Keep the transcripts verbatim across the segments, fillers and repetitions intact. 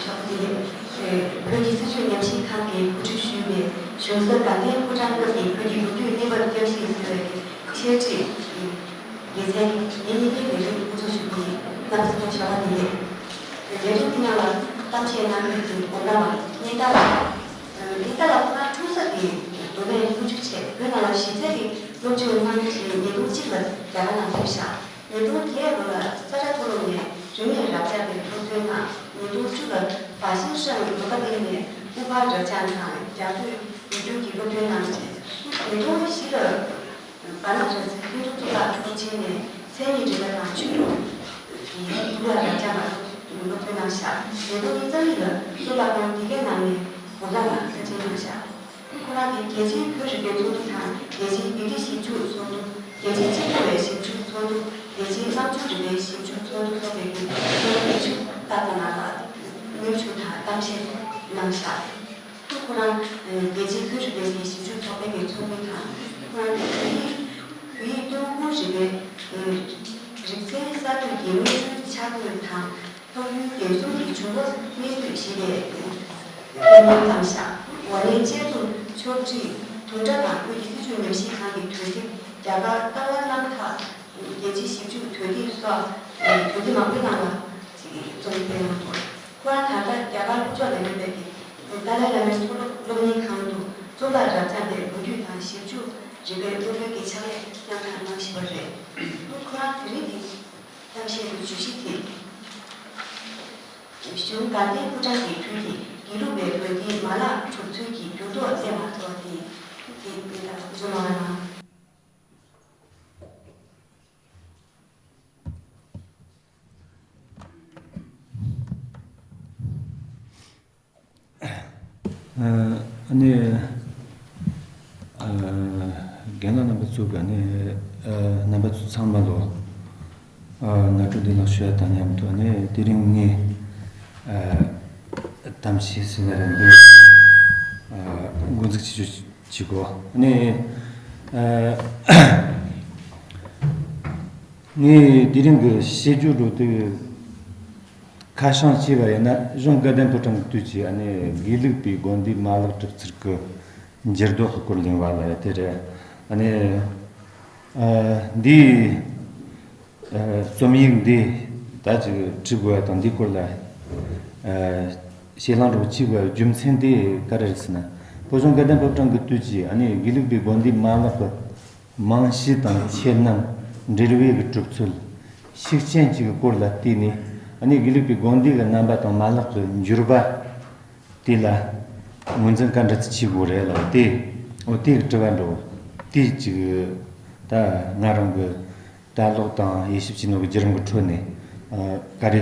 ཞོགས་པ་དེ་བོད་ཀྱི་སྲིད་བྱུས་ཉམས་ཞིབ་ཁང་གིས་གོ་སྒྲིག་ཞུས་པའི་གཞུང་ས་དགའ་ལྡན་ཕོ་བྲང་སྐབས་ཀྱི་བོད་ཀྱི་ལོ་རྒྱུས་གནས་བབ་བསྐྱར་ཞིབ་ཟེར་བའི་འཆད་ཁྲིད་སྡེ་ཚན་ཉིན་གཉིས་པའི་ལས་རིམ་སྐོང་ཚོགས་ཞུ་རྒྱུ་ཡིན། གནམ་ས་ཐོག་ཞོགས་པ་དེ་ལས་རིམ་འདི་ནང་ལ་གཏམ་བཤད་གནང་མཁན་གྱི་གོ་བརྡ་བ་སྙན་ཐར་ལགས། སྙན་ཐར་ལགས་ཁོ་རང་འཁྲུངས་ས་དེ་མདོ་སྨད་ཀུན་ཆུ་བྱས། བོད་ནང་ལ་གཞི་རྩའི་གི་སློབ་སྦྱོང་གནང་རྗེས་ཉིས་སྟོང་གཅིག་ལ་རྒྱ་གར་ནང་ཕེབས་ཤག་ཉིས་སྟོང་བརྒྱད་ལོ་ལ་ས་ཁྲ་མཐོ་སློབ་ནས་རིག་གནས་རབ་འབྱམས་པའི་སློབ་ཐོན་གནང་། ཉིས་སྟོང་བཅུ་ལ་བ་ཤིང་ཧྲང་ཡོ་ག་ལྡན་ནས་དབུ་ཕར་རབ་འབྱམས་དང་རྒྱ་བོད་ཡིག་སྒྱུར་གྱི་སློབ་ཐོན་གནང་རྗེས། ཉིས་སྟོང་བཞི་ལ་བ་ལང་ར་ཛི་ཧིན་རྡུ་གཙུག་ལག་སློབ་ཆེན་ནས་མཚན་ཉིད་རིག་པ་དང་ཆོས་དྲུག་གི་གཙུག་ལག་རབ་འབྱམས་པ་སློབ་ཐོན་གནང་ཤག་ཉིས་སྟོང་ཉེར་གཉིས་ལ་གཙུག་ལག་ཁང་དགེ་རྒན་ནང་ནས་འགོ་ལྟ་ལ་ཁ་ཆེན་གནང་ཤག་ཁོ་རང་གིས་རྒྱལ་སྤྱིའི་བོད་རིག་པའི་ཚོགས་འདུ་དང་། རྒྱལ་སྤྱིའི་བོད་སྐད་ཞིབ་འཇུག་ཚོགས་འདུ། རྒྱལ་སྤྱིའི་གཅིག་གྱུར་བའི་ཞིབ་འཇུག་ཚོགས་འདུ། རྒྱལ་སྤྱིའི་གནམ་གྲུ་རིག་པའི་ཞིབ་འཇུག་ཚོགས་འདུ་སོགས་ཀྱི་ཚོགས་འདུ་ཁག་ནང་ལ་དངོས་བྱུང་དང་གཏམ་བཤད་གནང་ཤག་ཁོ་རང་རྒྱལ་སྤྱིའི་བོད་རིག་པའི་ཞིབ་འཇུག་ཚོགས་པའི་ཚོགས་མི་དང་། ཁོ་རང་གིས་བོད་ཡིག་བོད་ཡིག་སྟོན་ཁུལ་རིག་པའི་རིག་ཚན་གསར་གཏོད་ཀྱི་དངོས་བྱུང་ཆ་བགོས་དང་། ལྷོ་ཡུལ་རྒྱལ་སྲུང་གི་བྱུང་བ་གནས་ཚུལ་ཞེས་པའི་ཐད་སྙན་བཏང་ཤག་འོ་ལེན་དཔྱད་རྩོམ་ཕྱོགས་སྒྲིག་དུམ་གྲ་དང་བོད་ཀྱི་སྲིད་བྱུས་ཉམས་ཞིབ་ཁང་གི་དུས་དེབ། རྒྱ་གར་ལྟ་བ་རྣམ་ཐར། རྒྱལ་སྤྱིའི་ཞིབ་འཇུག་དུས་དེབ་སོགས་དུས་དེབ་མང་པོའི་ནང་ལ་ཅིག་རྩོམ་སྤེལ་གནང་འདུག་ཁོ་རང་ད་ལྟ་རྒྱ་གར་ལྷོ་ཕྱོགས་ལ་ཡོད་པའི་ཏཱ་ལའི་བླ་མའི་མཐོ་སློབ་སློབ་གཉེར་ཁང་དུ་གཙུག་ལག་རབ་འབྱམས་པའི་ལོ་རྒྱུས་དང་ཞིབ་འཇུག་རིག་པའི་སློབ་དཔོན་གྱི་ཕྱག་ལས་མཉམ་བསྟར་གནང་བཞིན་པ་རེད། ཁོ་རང་དེ་རིང་གི་གཏམ་བཤད་ཀྱི་བརྗོད་གཞི་དེ། གཞུང་དགའ་ལྡན་ཕོ་བྲང་གི་དུས་ཀྱི་དགེ་ལུགས་པའི་དགོན་སྡེའི་མ་ལག་གྲུབ་ཚུལ་གྱི་འགྱུར་ལྡོག་གླེང་བ་ཐོག་དེ་དེ་དེ་ལ་བཟོ་མ་གནང་། ཨ་ནི་ཨ་རྒན་ལགས་རྣམ་པ་ཚོ་ག་ནི་ཨ་རྣམ་པ་ཚོ་ཚང་མ་ལོ། ཨ་སྔ་དྲོ་བདེ་ལེགས་ཞུ་ཡ་དང་མཉམ་དུ་ཨ་ནི་དེ་རིང་ངས་ཨ་གཏམ་བཤད་ཟེར་ན་རེད་འདུག་ཨ་འགོ་འཛུགས་བྱེད་རྒྱུ་བྱེད་གོ་ཨ་ནི་ཨ་ངས་དེ་རིང་གི་བཤད་རྒྱུ་འགྲོ་དུས། ཁ་བྱང་བྱས་པ་ཡིན་ན་གཞུང་དགའ་ལྡན་ཕོ་བྲང་གི་དུས་ཀྱི་ཨ་ནི་དགེ་ལུགས་པའི་དགོན་སྡེའི་མ་ལག་གྲུབ་ཚུལ་གྱི་འགྱུར་ལྡོག་གི་སྐོར་གླེང་བ་ལ་དེ་རེད། ཨ་ནི་ཨ་འདིའི་ཨ་རྩོམ་ཡིག་འདི་ད་ཅིག་བྲི་དགོས་པ་དང་འདིའི་སྐོར་ལ་ཨ་ཕྱེ་ལང་རོགས་བྱེད་དགོས་པའི་རྒྱུ་མཚན་དེ་ག་རེ་རེད་ཟེར་ན། བོད་གཞུང་དགའ་ལྡན་ཕོ་བྲང་གི་དུས་ཀྱི་ཨ་ནི་དགེ་ལུགས་པའི་དགོན་སྡེའི་མ་ལག་གི་རྨང་གཞི་དང་ཁྱད་རྣམ། འབྲེལ་བའི་གི་གྲུབ་ཚུལ། ཤུགས་རྐྱེན་གཅིག་གི་སྐོར་ལ་བལྟས་ནས་ཨ་ནི་དགེ་ལུགས་པའི་དགོན་སྡེ་གི་རྣམ་པ་དང་མ་ལག་གི་འགྱུར་བ་དེ་ལ་ངོས་འཛིན་ག་འདྲ་ཅིག་བྱེད་དགོས་རེད་ལབ་དེ། འོ་དེ་གི་དྲི་བ་འདྲ་བོ་དེ་གཅིག་ད་ང་རང་གི་ལྟ་ཀློག་དང་དབྱེ་ཞིབ་བྱས་ནོ་གི་བརྒྱུད་རིམ་གི་ཁྲོད་ནས་ཨ་ག་རེ་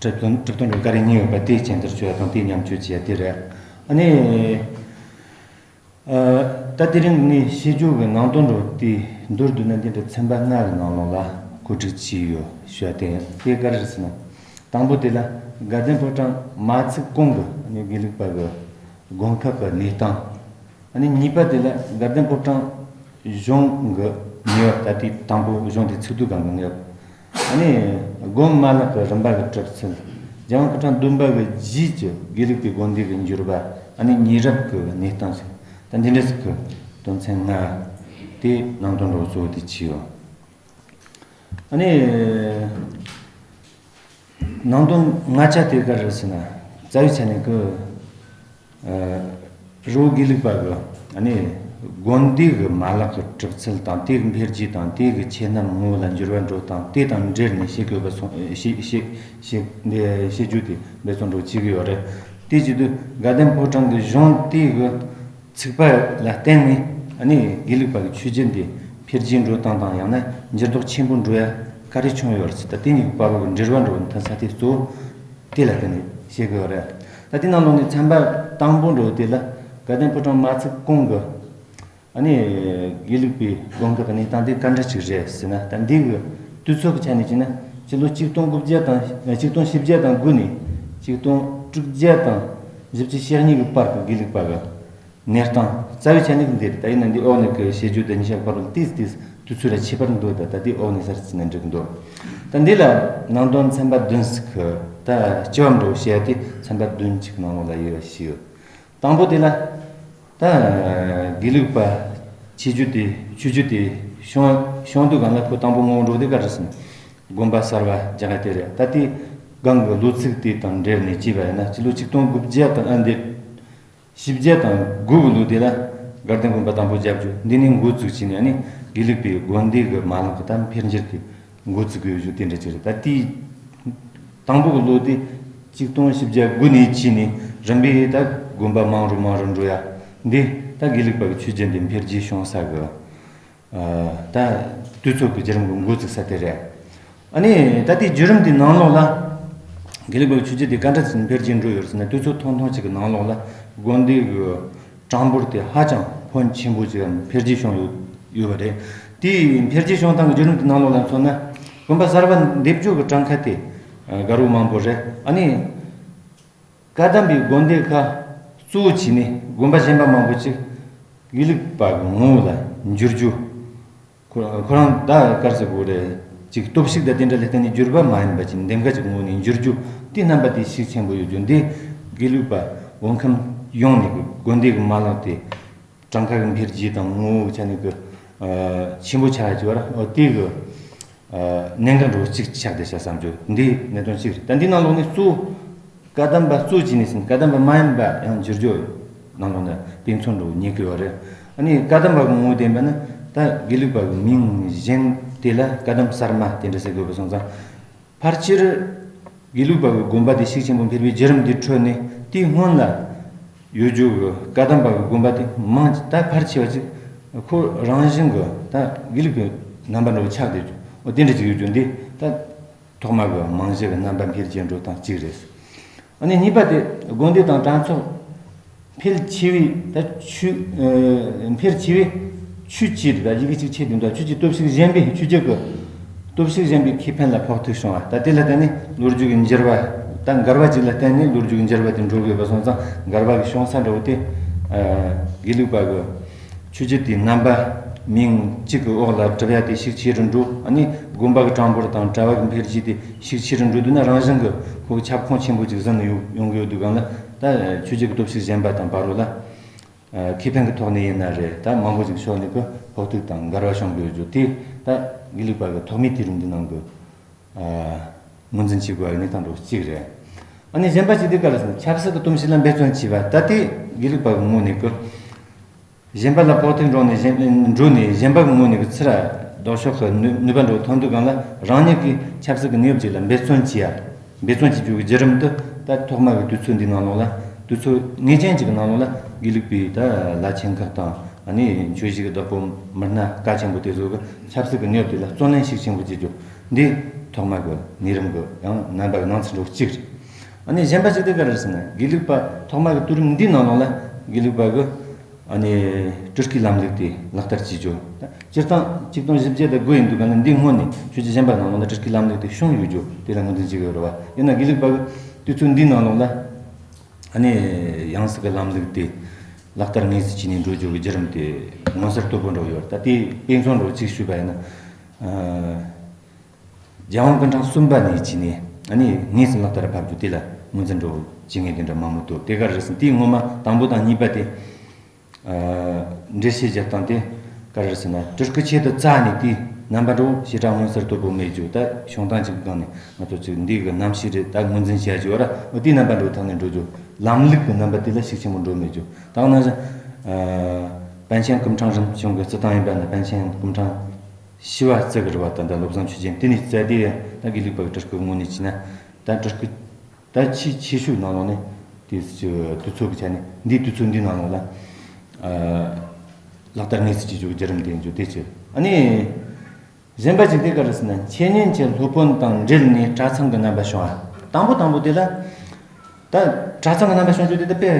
གྲུབ་དོན་གྲུབ་དོན་འདྲ་བོ་ག་རེ་རྙེད་ཡོད་པ་དེ་སྤྱན་བསྟར་བྱོས་ཡ་དང་དེ་མཉམ་སྤྱོད་བྱེད་ཡ་དེ་རེད། ཨ་ནི། ཨ་ད་དེ་རིང་ངས་བཤད་རྒྱུ་གི་ནང་དོན་རོ་དེ་མདོར་བསྡུས་ན་འདི་འདྲ་ཚན་པ་ལྔ་གི་ནང་ལོགས་ལ་བཀོད་སྒྲིག་བྱས་ཡོད་ཞུ་བ་དེ་དེ་ག་རེ་རེད་ཟེར་ན། དང་པོ་དེ་ལ་དགའ་ལྡན་ཕོ་བྲང་མ་ཚུགས་གོང་གི་ཨ་ནི་དགེ་ལུགས་པ་གི་དགོན་ཁག་གི་གནས་སྟངས། ཨ་ནི་གཉིས་པ་དེ་ལ་དགའ་ལྡན་ཕོ་བྲང་གཞུང་གི་ཉེ་བར་ད་ལྟའི་དང་པོ་གཞུང་དེ་ཚུགས་དུས་གང་གི་ཉེ་བར། ཨ་ནི་དགོན་མ་ལག་གི་རིམ་པ་གི་གྲུབ་ཚུལ། རྒྱལ་དབང་ཕོ་བྲང་བདུན་པ་གི་རྗེས་ཀྱི་དགེ་ལུགས་པའི་དགོན་སྡེ་གི་འགྱུར་བ། ཨ་ནི་ཉེ་རབས་ཀྱི་གནས་སྟངས་ཟེར། ད་འདི་འདྲ་ཟིག་གི་དོན་ཚན་ལྔ་དེ་ནང་དོན་རོ་གཙོ་བོ་དེ་བྱས་ཡོད། ཨ་ནི་ནང་དོན་ལྔ་ཆ་དེ་ག་རེད་ཟེར་ན། རྩ་བའི་ཆ་ནས་ཀི། ཨ་རི་བོ་དགེ་ལུགས་པ་གི་ཨ་ནི་དགོན་སྡེ་གི་མ་ལག་གི་གྲུབ་ཚུལ་དང་དེ་གི་འཕེལ་རྒྱས་དང་དེ་གི་ཁྱད་རྣམ་ངོ་བོ་ལ་འགྱུར་བ་འགྲོ་སྟངས་དེ་དང་འབྲེལ་ནས་བཤད་དགོས་པ་སོང་བཤད་བཤད་བཤད་འདི་བཤད་རྒྱུ་དེ་འབད་བརྩོན་འགྲོ་བྱེད་ཀྱི་ཡོད་རེད། དེ་བྱེད་དུས་དགའ་ལྡན་ཕོ་བྲང་གི་གཞུང་དེ་གི་ཚུགས་པ་ལ་བརྟེན་ནས་ཨ་ནི་དགེ་ལུགས་པ་གི་ཆོས་བརྒྱུད་འདི་འཕེལ་རྒྱས་འགྲོ་སྟངས་དང་ཡང་ན་འགྱུར་ལྡོག་ཆེན་པོ་འགྲོ་ཡ་ག་རེ་བྱུང་ཡོད་རེད་ཟེར། ད་དེ་གཉིས་ཀྱི་བར་དུ་འབྲེལ་བ་འགྲོ་མཐུན་ས་དེ་གཙོ་བོ་དེ་ལ་བརྟེན་ནས་བཤད་ཀྱི་ཡོད་རེད། ད་དེ་ནང་ལོགས་ནས་ཚན་པ་དང་པོ་འགྲོ་དེ་ལ་དགའ་ལྡན་ཕོ་བྲང་མ་ཚུགས་གོང་གི་ཨ་ནི་དགེ་ལུགས་པའི་དགོན་ཁག་གི་གནས་སྟངས་དེ་ག་འདྲ་ཅིག་རེད་ཟེར་ན། ད་འདི་གི་དུས་ཚོད་ཀྱི་ཆ་ནས་བྱས་ན་སྤྱི་ལོ་ཆིག་སྟོང་དགུ་བརྒྱ་དང་ཆིག་སྟོང་བཞི་བརྒྱ་དང་དགུ་ནས་ཆིག་སྟོང་དྲུག་བརྒྱ་དང་བཞི་བཅུ་ཞེ་གཉིས་ཀྱི་བར་གྱི་དགེ་ལུགས་པ་གི་གནས་སྟངས་རྩ་བའི་ཆ་ནས་འདི་རེད། ད་ཡིན་ན་འདི་འོག་ནས་ཀྱི་བཤད་རྒྱུ་དེ་ཉིད་བཤད་པར་ཏིས་ཏིས་དུས་ཚོད་ལ་ཁྱད་པར་འདུག་ད་ད་འདི་འོག་ནས་གསལ་བར་བྱས་ན་འགྲིག་འདུག་ད་འདི་ལ་ནང་དོན་ཚན་པ་བདུན་ཟིག་གི་ ད་སྤྱི་བ་འགྲོ་བཤད་དེ་ཚན་པ་བདུན་གཅིག་ནང་ལོགས་ལ་ཡོད་པ་ཞིག་ཡོད། དང་པོ་དེ་ལ་ད་དགེ་ལུགས་པ་ཆོས་བརྒྱུད་དེ་ཆོས་བརྒྱུད་དེ་བྱུང་བྱུང་དུས་གང་ལ་ཁོ་དང་པོ་ངོ་བོ་འགྲོ་དེ་ག་རེ་ཟེར་ན། དགོན་པ་གསར་བ་རྒྱག་ཡ་དེ་རེད། ད་དེ་གང་གི་ལོ་ཚིགས་དེ་དང་འབྲེལ་ནས་བྱས་པ་ཡིན་ན་སྤྱི་ལོ་ཆིག་སྟོང་དགུ་བརྒྱ་དང་ཨ་འདི་བཞི་བརྒྱ་དང་དགུ་གི་ལོ་དེ་ལ་དགའ་ལྡན་དགོན་པ་དང་པོ་བརྒྱབ་རྒྱུ་འདི་ནས་འགོ་བཙུགས་བྱས་ནས་ཨ་ནི་དགེ་ལུགས་པའི་དགོན་སྡེ་གི་མ་ལག་གི་ད་འཕེལ་འགྱུར་དེ་འགོ་བཙུགས་ཀྱི་ཡོད་རྒྱུ་དེ་འདྲ་ཅིག་རེད། ད་དེའི་དང་པོ་གི་ལོ་དེ་ཆིག་སྟོང་བཞི་བརྒྱ་དགུ་ནས་བྱས་ནས་རིམ་པས་ད་དགོན་པ་མང་རུ་མང་རུ་འགྲོ་ཡ་འདི་ད་དགེ་ལུགས་པ་གི་ཆོས་བརྒྱུད་འདི་འཕེལ་རྒྱས་བྱུང་ས་གི་ད་དུས་ཚོད་ཀྱི་བརྒྱུད་རིམ་གྱི་འགོ་བཙུགས་ས་དེ་རེད། ཨ་ནི་ད་ལྟའི་བརྒྱུད་རིམ་དེའི་ནང་ལོགས་ལ་དགེ་ལུགས་པའི་ཆོས་བརྒྱུད་དེ་ག་འདྲ་ཞིག་འཕེལ་རྒྱས་འགྲོ་ཡོད་ཟེར་ན། དུས་ཚོད་ཐུང་ཐུང་ཅིག་གི་ནང་ལོགས་ལ་དགོན་སྡེ་གི་གྲངས་འབོར་དེ་ཧ་ཅང་ཕོན་ཆེན་པོ་ཅིག་འཕེལ་རྒྱས་བྱུང་ཡོད་ཡོད་པ་རེད། དེའི་འཕེལ་རྒྱས་བྱུང་སྟངས་ཀྱི་བརྒྱུད་རིམ་དེའི་ནང་ལོགས་ལ་མཚོན་ན་དགོན་པ་གསར་པ་འདེབས་འཇུག་གི་གྲངས་ཀ་དེ་དགའ་རབ་མང་པོ་རེད། ཨ་ནི། བཀའ་གདམས་པའི་དགོན་སྡེ་ཁག་གཙོ་བོ་བྱས་ནས་དགོན་པ་གཞན་པ་མང་པོ་ཅིག་དགེ་ལུགས་པ་གི་ངོ་བོ་ལ་འགྱུར་རྒྱུ། ཁོ་ཁོ་རང་ད་ག་རེ་ཟེར་དགོས་རེད། ཅིག་སྟོབས་ཤུགས་དང་དེ་འདྲ་ལ་བརྟེན་ནས་འགྱུར་བ་མ་ཡིན་པ་ཅིག་འདེམས་ཀ་ཅིག་ངོ་ནས་འགྱུར་རྒྱུ་དེ་རྣམ་པ་དེ་ཤུགས་ཆེན་པོ་ཡོད་རྒྱུ་འདི་དགེ་ལུགས་པ་བོད་ཁམས་ཡོངས་ནས་གི་དགོན་སྡེ་གི་མ་ལག་དེ། གྲངས་ཀ་གི་འཕེལ་རྒྱས་དང་ངོ་བོ་གི་ཆ་ནས་གི་ཆེན་པོ་ཆགས་ཡ་ཅིག་ཡོད་ར། འོ་དེ་གི་གནད་འགག་འདྲ་བོ་གཅིག་ཆགས་བསྡད་ཤག་བསམ་རྒྱུ་འདི་གནད་དོན་གཅིག་རེད། ད་འདི་ནང་ལོགས་ནས་གཙོ་བོ་བཀའ་གདམས་པ་གཙོ་བྱས་ནས་ཟིན། བཀའ་གདམས་པ་མ་ཡིན་པ་ཡང་འགྱུར་རྒྱུ་ནང་ལོགས་ནས་དཔེ་མཚོན་འདྲ་བོ་རྙེད་གི་ཡོད་རེད། ཨ་ནི་བཀའ་གདམས་པ་གི་ངོ་བོ་བསྟན་པ་ན་ད་དགེ་ལུགས་པ་གི་མིང་གཞན་དེ་ལ་བཀའ་གདམས་གསར་མ་དེ་འདྲ་ཟེར་དགོས་པ་སོང་ཙང་། ཕལ་ཆེར་དགེ་ལུགས་པ་གི་དགོན་པ་དེ་ཤུགས་ཆེན་པོ་འཕེལ་བའི་བརྒྱུད་རིམ་དེའི་ཁྲོད་ནས་དེའི་སྔོན་ལ་ཡོད་རྒྱུ་གི་བཀའ་གདམས་པ་གི་དགོན་པ་དེ་མང་ཆེ་ད་ཕལ་ཆེ་བ་ཅིག་ཁོ་རང་བཞིན་གི་ད་དགེ་ལུགས་པའི་རྣམ་པ་འདྲ་བོ་ཆགས་བསྡད་རྒྱུ་འོ་དེ་འདྲ་ཅིག་ཡོད་རྒྱུ་འདི་ད་ཐོག་མ་གི་རྨང་གཞི་གི་རྣམ་པ་འཕེལ་རྒྱས་འགྲོ་སྟངས་གཅིག་རེད། ཨ་ནི་གཉིས་པ་དེ་དགོན་སྡེ་དང་གྲྭ་ཚང་འཕེལ་ཆེ་བའི་ད་ཆོས་ཨ་འཕེལ་ཆེ་བའི་ཆོས་ཀྱི་ད་ཡི་གེ་གཅིག་ཆེད་དུ་ད་ཆོས་ཀྱི་སྟོབས་ཤུགས་ཞན་པའི་ཆོས་བརྒྱུད་ཀྱི་སྟོབས་ཤུགས་ཞན་པའི་ཁེ་ཕན་ལ་ཕོག་ཐུག་བྱུང་བ། ད་དེ་ལ་བརྟེན་ནས་ལོ་རྒྱུས་ཀྱི་འགྱུར་བ་ད་འགལ་བ་ཅིག་ལ་བརྟེན་ནས་ལོ་རྒྱུས་ཀྱི་འགྱུར་བ་དེ་འགྲོ་དགོས་པ་སོང་ཙང་འགལ་བ་གི་བྱུང་ས་འདྲ་བོ་དེ་ཨ་དགེ་ལུགས་པ་གི་ཆོས་བརྒྱུད་དེའི་རྣམ་པ་མིང་གཅིག་གི་འོག་ལ་གྲུབ་ཡ་དེ་ཤུགས་ཆེ་རུ་འགྲོ། ཨ་ནི་དགོན་པ་གི་གྲངས་འབོར་དང་གྲྭ་བ་གི་འཕེལ་རྒྱས་དེ་ཤུགས་ཆེ་རུ་འགྲོ་དུས་ན་རང་བཞིན་གྱི་ཁོ་གི་ཁྱབ་ཁོངས་ཆེན་པོ་ཅིག་ཟིན་ནས་ཡོང་ཡོང་གི་ཡོད་དུས་གང་ལ་ད་ཆོས་བརྒྱུད་ཀྱི་སྟོབས་ཤུགས་ཞན་པ་དང་བར་རོ་ལ་ཁེ་ཕན་གྱི་ཐོག་ནས་ཡིན་ན་རེད། ད་མང་པོ་ཅིག་ཕྱོགས་ནས་གི་ཕོག་ཐུག་དང་འགལ་བ་བྱུང་གི་ཡོད་རྒྱུ་དེ་ད་དགེ་ལུགས་པ་གི་ཐོག་མའི་དུས་རིམ་འདི་ནང་གི་ངོས་འཛིན་བྱེད་དགོས་པའི་གནས་སྟངས་འདྲ་བོ་གཅིག་རེད། ཨ་ནི་གཞན་པ་ཅིག་དེ་ག་རེ་ཟེར་ན་ཆབ་སྲིད་ཀྱི་སྟོབས་ཤུགས་ལ་འབད་བརྩོན་བྱས་པ་ད་ལྟའི་དགེ་ལུགས་པ་གི་ངོས་ནས་གི་གཞན་པ་ལ་ཕོག་ཐུག་འགྲོ་ནས་གཞན་འགྲོ་ནས་གཞན་པ་གི་ངོས་ནས་གི་ཚུར་ལྡོག་ཕྱོགས་ཀྱི་ནུས་ནུས་པ་འདྲ་བོ་ཐོན་དུས་གང་ལ་རང་ཉིད་ཀྱིས་ཆབ་སྲིད་ཀྱི་གནས་བབ་ཅིག་ལ་འབད་བརྩོན་བྱེད་ཡ། འབད་བརྩོན་བྱེད་རྒྱུ་གི་བརྒྱུད་རིམ་དུ་ད་ཐོག་མ་གི་དུས་ཚོད་འདིའི་ནང་ལོགས་ལ་དུས་ཚོད་ངེས་ཅན་ཅིག་གི་ནང་ལོགས་ལ་དགེ་ལུགས་པའི་ད་བླ་ཆེན་ཁག་དང་ཨ་ནི་ཆོས་བརྒྱུད་ཀྱི་བདག་པོ་མི་སྣ་ཀ་ཆེན་པོ་དེ་ཚོ་གི་ཆབ་སྲིད་ཀྱི་གནས་བབ་དེ་ལ་བརྩོན་ལེན་ཤུགས་ཆེན་པོ་བྱེད་རྒྱུ་འདི་ཐོག་མ་གི་གནས་རིམ་གི་ཡང་རྣམ་པ་གི་ནང་ཚན་འདྲ་བོ་གཅིག་རེད། ཨ་ནི་གཞན་པ་ཅིག་དེ་ག་རེ་ཟེར་ན་དགེ་ལུགས་པ་ཐོག་མ་གི་དུས་རིམ་འདིའི་ནང་ལོགས་ལ་དགེ་ལུགས་པ་གི་ཨ་ནི་སྤྲུལ་སྐུའི་ལམ་ལུགས་དེ་ལག་བསྟར་བྱེད་རྒྱུ། ད་སྤྱིར་བཏང་ཆིག་སྟོང་བཞི་བརྒྱ་དང་དགུ་ཡིན་དུས་ག་ན་འདི་སྔོན་ནས་ཆོས་བརྒྱུད་གཞན་པ་ནང་ལོགས་ན་སྤྲུལ་སྐུའི་ལམ་ལུགས་དེ་བྱུང་ཡོད་རྒྱུ་དེ་ལ་ངོས་འཛིན་བྱེད་དགོས་རེད་བ། ཡིན་ན་དགེ་ལུགས་པ་གི་དུས་ཚོད་འདིའི་ནང་ལོགས་ལ་ཨ་ནི་ཡང་སྲིད་ཀྱི་ལམ་ལུགས་དེ་ལག་བསྟར་དངོས་སུ་བྱས་ནས་འགྲོ་རྒྱུ་གི་བརྒྱུད་རིམ་དེ་མངོན་གསལ་དོད་པོ་འགྲོ་ཡོད་རེད། ད་དེའི་དཔེ་མཚོན་འདྲ་བོ་གཅིག་ཞུས་པ་ཡིན་ན། རྒྱལ་དབང་སྐུ་ཕྲེང་གསུམ་པ་ནས་བྱས་ནས་ཨ་ནི་དངོས་སུ་ལག་བསྟར་ཕབ་རྒྱུ་དེ་ལ་ངོས་འཛིན་འགྲོ་བྱེད་མཁན་དེ་འདྲ་མང་པོ་འདུག་དེ་ག་རེ་ཟེར་ན་དེའི་ངོ་མ་དང་པོ་དང་གཉིས་པ་དེ་འགྲེལ་བཤད་རྒྱག་སྟངས་དེ་ག་རེ་ཟེར་ན་སྤྲུལ་སྐུ་ཆེད་དུ་བཙལ་ནས་དེའི་རྣམ་པ་འདྲ་བོ་བྱེ་བྲག་མངོན་གསལ་དོད་པོ་མེད་རྒྱུ། ད་བྱུང་སྟངས་ཅིག་གི་སྒང་ནས་ང་ཚོ་ཅིག་འདི་གི་རྣམ་ཤེས་རེད། ད་ངོས་འཛིན་བྱེད་ཡ་ཅིག་ཡོད་ར། འོ་དེའི་རྣམ་པ་འདྲ་བོ་ཐོག་ནས་འགྲོ་རྒྱུ། ལམ་ལུགས་ཀྱི་རྣམ་པ་དེ་ལ་ཤུགས་ཆེན་པོ་འགྲོ་མེད་རྒྱུ། ད་ག་ནང་བཞིན་པཎ་ཆེན་སྐུ་ཕྲེང་རིམ་བྱོན་གྱི་རྩི་སྟངས་ཡིན་པ་ན་པཎ་ཆེན་སྐུ་ཕྲེང་བཞི་པ་བརྩི་གི་རེད་བ། ད་ལྟ་བློ་བཟང་ཆོས་རྒྱན་དེ་ནས་བཙལ་ཏེ་ད་དགེ་ལུགས་པ་གི་སྤྲུལ་སྐུ་ངོས་ནས་བྱས་ན་ད་སྤྲུལ་སྐུ་ད་ཆེས་ཆེ་ཤོས་ནང་ལོགས་ནས་དེ་ཚོ་དུས་ཚོད་ཀྱི་ཆ་ནས་འདིའི་དུས་ཚོད་འདིའི་ནང་ལོགས་ལ་ལག་བསྟར་དངོས་སུ་བྱེད་རྒྱུ་བརྒྱུད་རིམ་དེ་འཇོག་དེ་ཆེ། ཨ་ནི་གཞན་པ་ཅིག་དེ་ག་རེ་ཟེར་ན་འཆད་ཉན་གྱི་སློབ་དཔོན་དང་འབྲེལ་ནས་གྲྭ་ཚང་གི་རྣམ་པ་བྱུང་བ། དང་པོ་དང་པོ་དེ་ལ། ད་གྲྭ་ཚང་གི་རྣམ་པ་བྱུང་རྒྱུ་དེ་ད་དཔེ་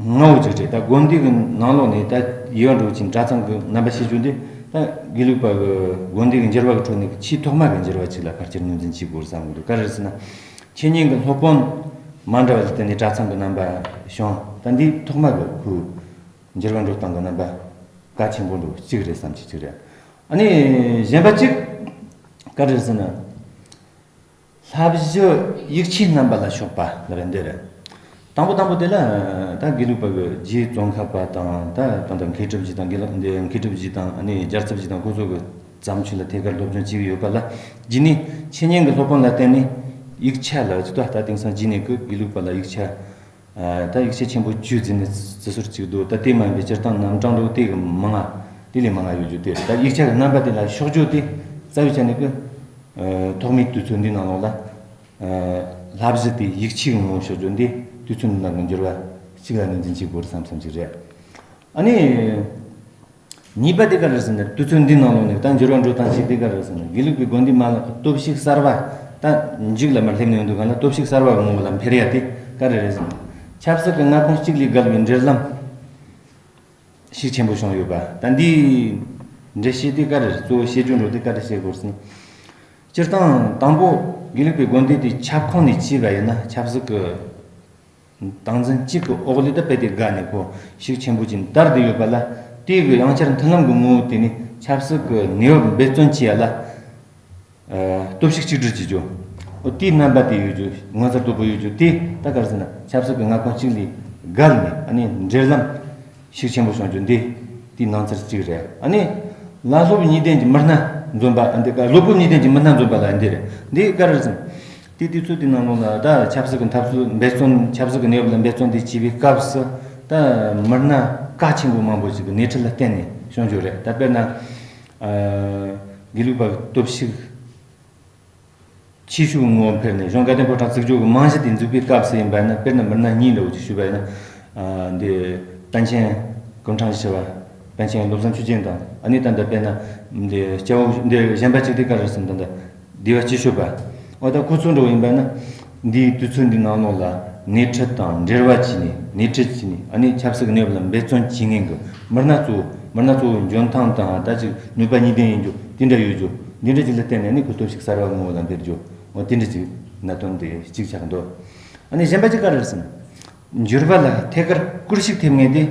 ངའོ་ཅིག་རེད། ད་དགོན་སྡེ་གི་ནང་ལོགས་ནས་ད་ཡིད་འགྲོ་ཅིང་གྲྭ་ཚང་གི་རྣམ་པ་ཤེས་རྒྱུ་འདི་ད་དགེ་ལུགས་པ་གི་དགོན་སྡེ་གི་འགྱུར་བ་གི་ཁྲོད་ནས་ཆེས་ཐོག་མ་གི་འགྱུར་བ་ཅིག་ལ་ཕལ་ཆེར་ངོས་འཛིན་བྱེད་དགོས་བསམ་གི་འདུག་ག་རེ་ཟེར་ན་འཆད་ཉན་གི་སློབ་དཔོན་མ་འདྲ་བ་ལ་བརྟེན་ནས་གྲྭ་ཚང་གི་རྣམ་པ་བྱུང་། ད་འདི་ཐོག་མ་གི་ཁུ་འགྱུར་བ་འགྲོ་སྟངས་གི་རྣམ་པ་གལ་ཆེན་པོ་འདུག་གཅིག་རེད་བསམ་གྱི་གཅིག་རེད། ཨ་ནི་གཞན་པ་གཅིག་ག་རེ་ཟེར་ན། བསླབ་གཞི་ཡིག་ཆའི་རྣམ་པ་ལ་ཕྱོགས་པ་ལབ་ཡ་འདི་རེད། དང་པོ་དང་པོ་དེ་ལ་ད་དགེ་ལུགས་པ་གི་རྗེ་ཙོང་ཁ་པ་དང་ད་ད་ལྟ་མཁས་གྲུབ་རྗེ་དང་དགེ་ལགས་འདི་མཁས་གྲུབ་རྗེ་དང་ཨ་ནི་རྒྱལ་ཚབ་རྗེ་དང་ཁོ་ཚོ་གི་བརྩམས་ཆོས་ལ་ཐད་ཀར་སློབ་སྦྱོང་བྱེད་ཀྱི་ཡོད་པ་ལ། རྗེས་ནས་འཆད་ཉན་གྱི་སློབ་དཔོན་ལ་བརྟེན་ནས་ཡིག་ཆ་ལ་ཇི་ལྟར་ད་དེང་སང་རྗེས་ནས་ཀྱི་དགེ་ལུགས་པ་ལ་ཡིག་ཆ་ད་ཡིག་ཆ་ཆེན་པོ་བཅུ་ཟེར་ནས་བརྩི་སྲོལ་གཅིག་འདུག་ད་དེ་མ་ཡིན་པའི་སྤྱིར་བཏང་རྣམ་གྲངས་འདྲ་བོ་དེ་གི་མང་ང་དེ་ལས་མང་ང་ཡོད་རྒྱུ་དེ་རེད། ད་ཡིག་ཆ་གི་རྣམ་པ་དེ་ལ་ཕྱོགས་བསྒྱུར་དེ་རྩ་བའི་ཆ་ནས་ཀྱི་ཐོག་མའི་དུས་ཚོད་འདི་ནང་ལོགས་ལ། བསླབ་གཞི་དེ་ཡིག་ཆའི་ངོ་བོ་ཕྱོགས་བསྒྱུར་འདི་དུས་ཚོད་ནང་གི་འགྱུར་བ་གཅིག་ལ་ངོས་འཛིན་བྱེད་དགོས་བསམ་བསམ་ཞིག་རེད། ཨ་ནི། གཉིས་པ་དེ་ག་རེ་ཟེར་ན་དུས་ཚོད་འདི་ནང་ལོགས་ནས་ད་འགྱུར་བ་འགྲོ་སྟངས་ཤིག་དེ་ག་རེ་ཟེར་ན་དགེ་ལུགས་པའི་དགོན་སྡེ་མ་ལག་གི་སྟོབས་ཤུགས་གསར་བ་ད་མཇུག་ལ་མར་སླེབས་ནས་ཡོང་དུས་གང་ལ་སྟོབས་ཤུགས་གསར་བ་ངོ་བོ་ལ་འཕེལ་ཡ་དེ་ག་རེ་རེད་ཟེར་ན། ཆབ་སྲིད་ཀྱི་མངའ་ཁོངས་གཅིག་ལས་བརྒལ་བའི་འབྲེལ་ལམ་ཤུགས་ཆེན་པོ་བྱུང་ཡོད་པ་ད་འདིའི་འགྲེལ་བཤད་དེ་ག་རེ་གཙོ་བོ་བཤད་རྒྱུ་འགྲོ་དེ་ག་རེ་བཤད་དགོས་ཟེར་ན། སྤྱིར་བཏང་དང་པོ་དགེ་ལུགས་པའི་དགོན་སྡེ་དེ་ཁྱབ་ཁོངས་ནས་བྱས་པ་ཡིན་ན་ཆབ་སྲིད་ཀྱི་སྟངས་འཛིན་གཅིག་གི་འོག་ལས་ད་དཔེ་དེ་དགའ་ནས་ཁོ་ཤུགས་ཆེན་པོ་ཅིག་དར་བསྡད་ཡོད་པ་ལ། དེ་གི་ཡང་བསྐྱར་མཐུན་ལམ་གྱི་ངོ་བོ་དེ་ནི་ཆབ་སྲིད་ཀྱི་གནས་བབ་འབད་བརྩོན་བྱེད་ཡ་ལ་ཨ་སྟོབས་ཤུགས་གཅིག་སྒྲིལ་བྱེད་རྒྱུ། འོ་དེའི་རྣམ་པ་དེ་ཡོད་རྒྱུ་ངོ་མཚར་དོད་པོ་ཡོད་རྒྱུ་དེ་ད་ག་རེ་ཟེར་ན་ཆབ་སྲིད་ཀྱི་མངའ་ཁོངས་གཅིག་ལས་བརྒལ་ནས་ཨ་ནི་འབྲེལ་ལམ་ཤུགས་ཆེན་པོ་བྱུང་རྒྱུ་འདི་དེའི་ནང་ཚར་གཅིག་རེད། ཨ་ནི་བླ་སློབ་གཉིས་ལྡན་གྱི་མི་སྣ་འཛོམས་པ་ཨ་འདི་ག་སློབ་དཔོན་གཉིས་ལྡན་གྱི་མི་སྣ་འཛོམས་པ་ལ་འདི་རེད། འདི་ག་རེ་ཟེར་ན། དེ་དུས་ཚོད་དེ་ནང་ལོགས་ལ་ད་ཆབ་སྲིད་ཀྱི་འཐབ་རྩོད་འབད་བརྩོན་ཆབ་སྲིད་ཀྱི་གནས་བབ་ལ་འབད་བརྩོན་དེ་བྱས་པའི་སྐབས་སུ་ད་མི་སྣ་ཀ་ཆེན་པོ་མང་པོ་ཞིག་གི་སྣེ་ཁྲིད་ལ་བརྟེན་ནས་བྱུང་རྒྱུ་རེད། ད་དཔེར་ན་ཨ་དགེ་ལུགས་པ་གི་སྟོབས་ཤུགས་ཆེ་ཤོས་ངོ་བོ་འཕེལ་ནས་གཞུང་དགའ་ལྡན་ཕོ་བྲང་བཙུགས་རྒྱུ་གི་རྨང་གཞི་དེ་འཛུགས་པའི་སྐབས་སུ་ཡིན་པ་ན། དཔེར་ན་མི་སྣ་གཉིས་འདྲ་བོ་ཅིག་ཞུས་པ་ཡིན་ན། ཨ་འདི་པཎ་ཆེན་སྐུ་ཕྲེང་བཞི་པ་པཎ་ཆེན་བློ་བཟང་ཆོས་རྒྱན་དང་། ཨ་ནི་ད་ལྟ་དཔེར་ན་འདི་སྐྱ་བོ་འདི་གཞན་པ་གཅིག་དེ་ག་རེ་ཟེར་ན་ད་ལྟ་སྡེ་པ་སྐྱིད་ཤོད་པ། འོ་ད་ཁོ་ཚོ་འདྲ་བོ་ཡིན་པ་ན་འདིའི་དུས་ཚོད་འདི་ནང་ལོགས་ལ་སྣེ་ཁྲིད་དང་འབྲེལ་བ་བྱས་ནས་སྣེ་ཁྲིད་བྱས་ནས་ཨ་ནི་ཆབ་སྲིད་ཀྱི་གནས་བབ་ལ་འབད་བརྩོན་བྱེད་མཁན་གྱི་མི་སྣ་གཙོ་བོ་མི་སྣ་གཙོ་བོ་འཇོན་ཐང་དང་ད་ཅིག་ནུས་པ་གཉིས་ལྡན་ཡིན་རྒྱུ་དེ་འདྲ་ཡོད་རྒྱུ་འདི་འདྲ་ཅིག་ལ་བརྟེན་ནས་ནི་ཁོ་སྟོབས་ཤུགས་གསར་བ་ངོ་བོ་ལ་འཕེལ་རྒྱུ། འོ་དེ་འདྲ་ཅིག་གནད་དོན་དེ་གཅིག་ཆགས་འདུག་ཨ་ནི་གཞན་པ་ཅིག་ག་རེ་ཟེར་ན། འགྱུར་བ་ལ་ཐད་ཀར་སྐུལ་ཤུགས་ཐེབས་མཁན་དེ་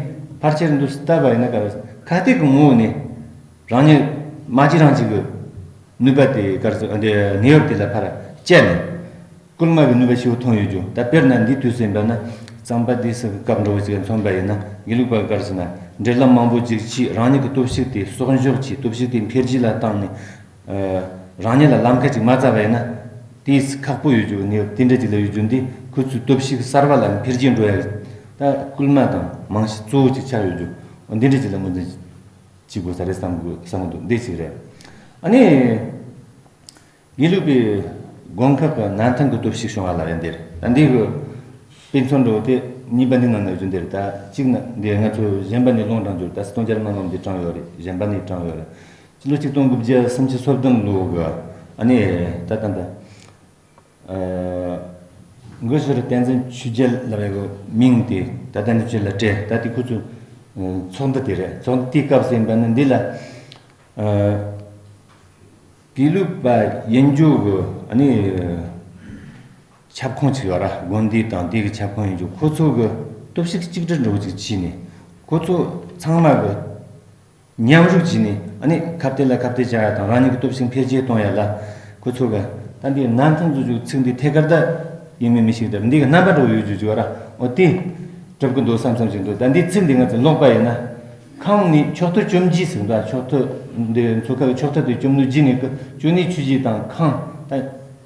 ཕལ་ཆེར་འདུག་སེ་བལྟས་པ་ཡིན་ན་ག་རེ་ཟེར་ཁ་གཏད་ཀྱི་ངོ་བོ་ནས་རང་ཉིད་མ་གཅིག་རང་གཅིག་གི་ནུས་པ་དེ་ག་རེ་ཟེར་འདི་གནས་བབ་དེ་ལ་ཕར་བཅད་ནས་སྐུལ་མ་གི་ནུས་པ་ཞེ་པོ་ཐོན་ཡོད་རྒྱུ། ད་དཔེར་ན་འདིའི་དུས་སུ་ཡིན་པ་ན་གཙང་པ་སྡེ་སྲིད་ཀྱི་སྐབས་འདྲ་བོ་ཅིག་མཚོན་པ་ཡིན་ན་དགེ་ལུགས་པ་ག་རེ་ཟེར་ན་འབྲེལ་ལམ་མང་པོ་ཅིག་བྱས་རང་ཉིད་ཀྱི་སྟོབས་ཤུགས་དེ་གསོག་འཇོག་བྱས་སྟོབས་ཤུགས་དེ་འཕེལ་རྒྱས་ལ་བཏང་ནས། རང་ཉིད་ལ་ལམ་ཁ་ཅིག་མ་བཙལ་བ་ཡིན་ན། དེས་ཁག་པོ་ཡོད་རྒྱུ་གནས་བབ་དེ་འདྲ་ཅིག་ལ་ཡོད་རྒྱུ་འདི་ཁོ་ཚོའི་སྟོབས་ཤུགས་གསར་བ་ལ་འཕེལ་རྒྱས་འགྲོ་ཡ་ད་སྐུལ་མ་དང་རྨང་གཞི་གཙོ་བོ་ཅིག་ཆགས་ཡོད་རྒྱུ་འདི་འདྲ་ཅིག་ལ་ངོས་འཛིན་བྱེད་དགོས་ས་རེད་བསམ་དགོས་བསམ་གི་འདུག་འདི་ཅིག་རེད། ཨ་ནི་དགེ་ལུགས་པའི་དགོན་ཁག་གི་གནའ་ཐང་གི་སྟོབས་ཤུགས་བྱུང་བ་ལ་ཡང་འདིར་ད་འདི་གི་དཔེ་མཚོན་འགྲོ་དེ་གཉིས་པ་འདི་ནང་ན་ཡོད་རྒྱུ་འདིར་ད་གཅིག་ན་འདི་ང་ཚོ་གཞན་པ་ནས་ལུང་དྲངས་རྒྱུར་ད་སྟོང་རྒྱལ་སྨོན་ལམ་འདི་དྲངས་ཡོད་རེད། གཞན་པ་ནས་དྲངས་ཡོད་རེད། ཕྱི་ལོ་ཆིག་སྟོང་དགུ་བརྒྱ་སུམ་ཅུ་སོ་བདུན་ལོ་གི་ཨ་ནི་ད་ལྟ་འདི་ཨ་འགོ་ཤེས་རབ་བསྟན་འཛིན་ཆོས་རྒྱལ་ལབ་པའི་གི་མིང་དེ་ད་ལྟ་འདི་ཆོས་ལ་སྤྲད་ད་དེ་ཁོ་ཚོའི་ཚོགས་འདུ་དེ་རེད། ཚོགས་འདུ་དེའི་སྐབས་སུ་ཡིན་པ་ནི་འདི་ལ་ཨ་དགེ་ལུགས་པ་ཡིན་རྒྱུ་གི་ཨ་ནི་ཁྱབ་ཁོངས་ཅིག་ཡོད་ར། དགོན་སྡེ་དང་དེ་གི་ཁྱབ་ཁོངས་ཡིན་རྒྱུ་ཁོ་ཚོ་གི་སྟོབས་ཤུགས་གཅིག་སྒྲིལ་འགྲོ་གི་ཅིག་བྱས་ནས་ཁོ་ཚོ་ཚང་མ་གི་མཉམ་རུབ་བྱས་ནས་ཨ་ནི་ཁ་གཏད་ལ་ཁ་གཏད་བྱ་ཡ་དང་རང་ཉིད་ཀྱི་སྟོབས་ཤུགས་འཕེལ་རྒྱས་གཏོང་ཡ་ལ་ཁོ་ཚོ་ག་ད་འདི་གནའ་ཐང་འཛུགས་རྒྱུ་ཚིག་འདི་ཐད་ཀར་ད་ཡིན་མིན་མི་ཤེས་ཀྱི་འདི་གི་རྣམ་པ་འདྲ་བོ་ཡོད་རྒྱུ་ཅིག་ཡོད་ར། འོ་དེ་གྲུབ་ཀྱི་འདུག་བསམ་བསམ་ཞིག་འདུག་ད་འདི་ཚིག་འདི་ང་ཚོས་ཀློག་པ་ཡིན་ན་ཁང་ནས་མཆོག་ཏུ་བཅོམ་རྒྱུ་ཟེར་འདུག་མཆོག་ཏུ་འདི་མཚོ་ཁ་གི་མཆོག་ཏུ་དེ་བཅོམ་ནུས་རྒྱུ་ནས་ཀི་བཅོ་ནུས་ཆུ་རྒྱུ་དང་ཁང་ད་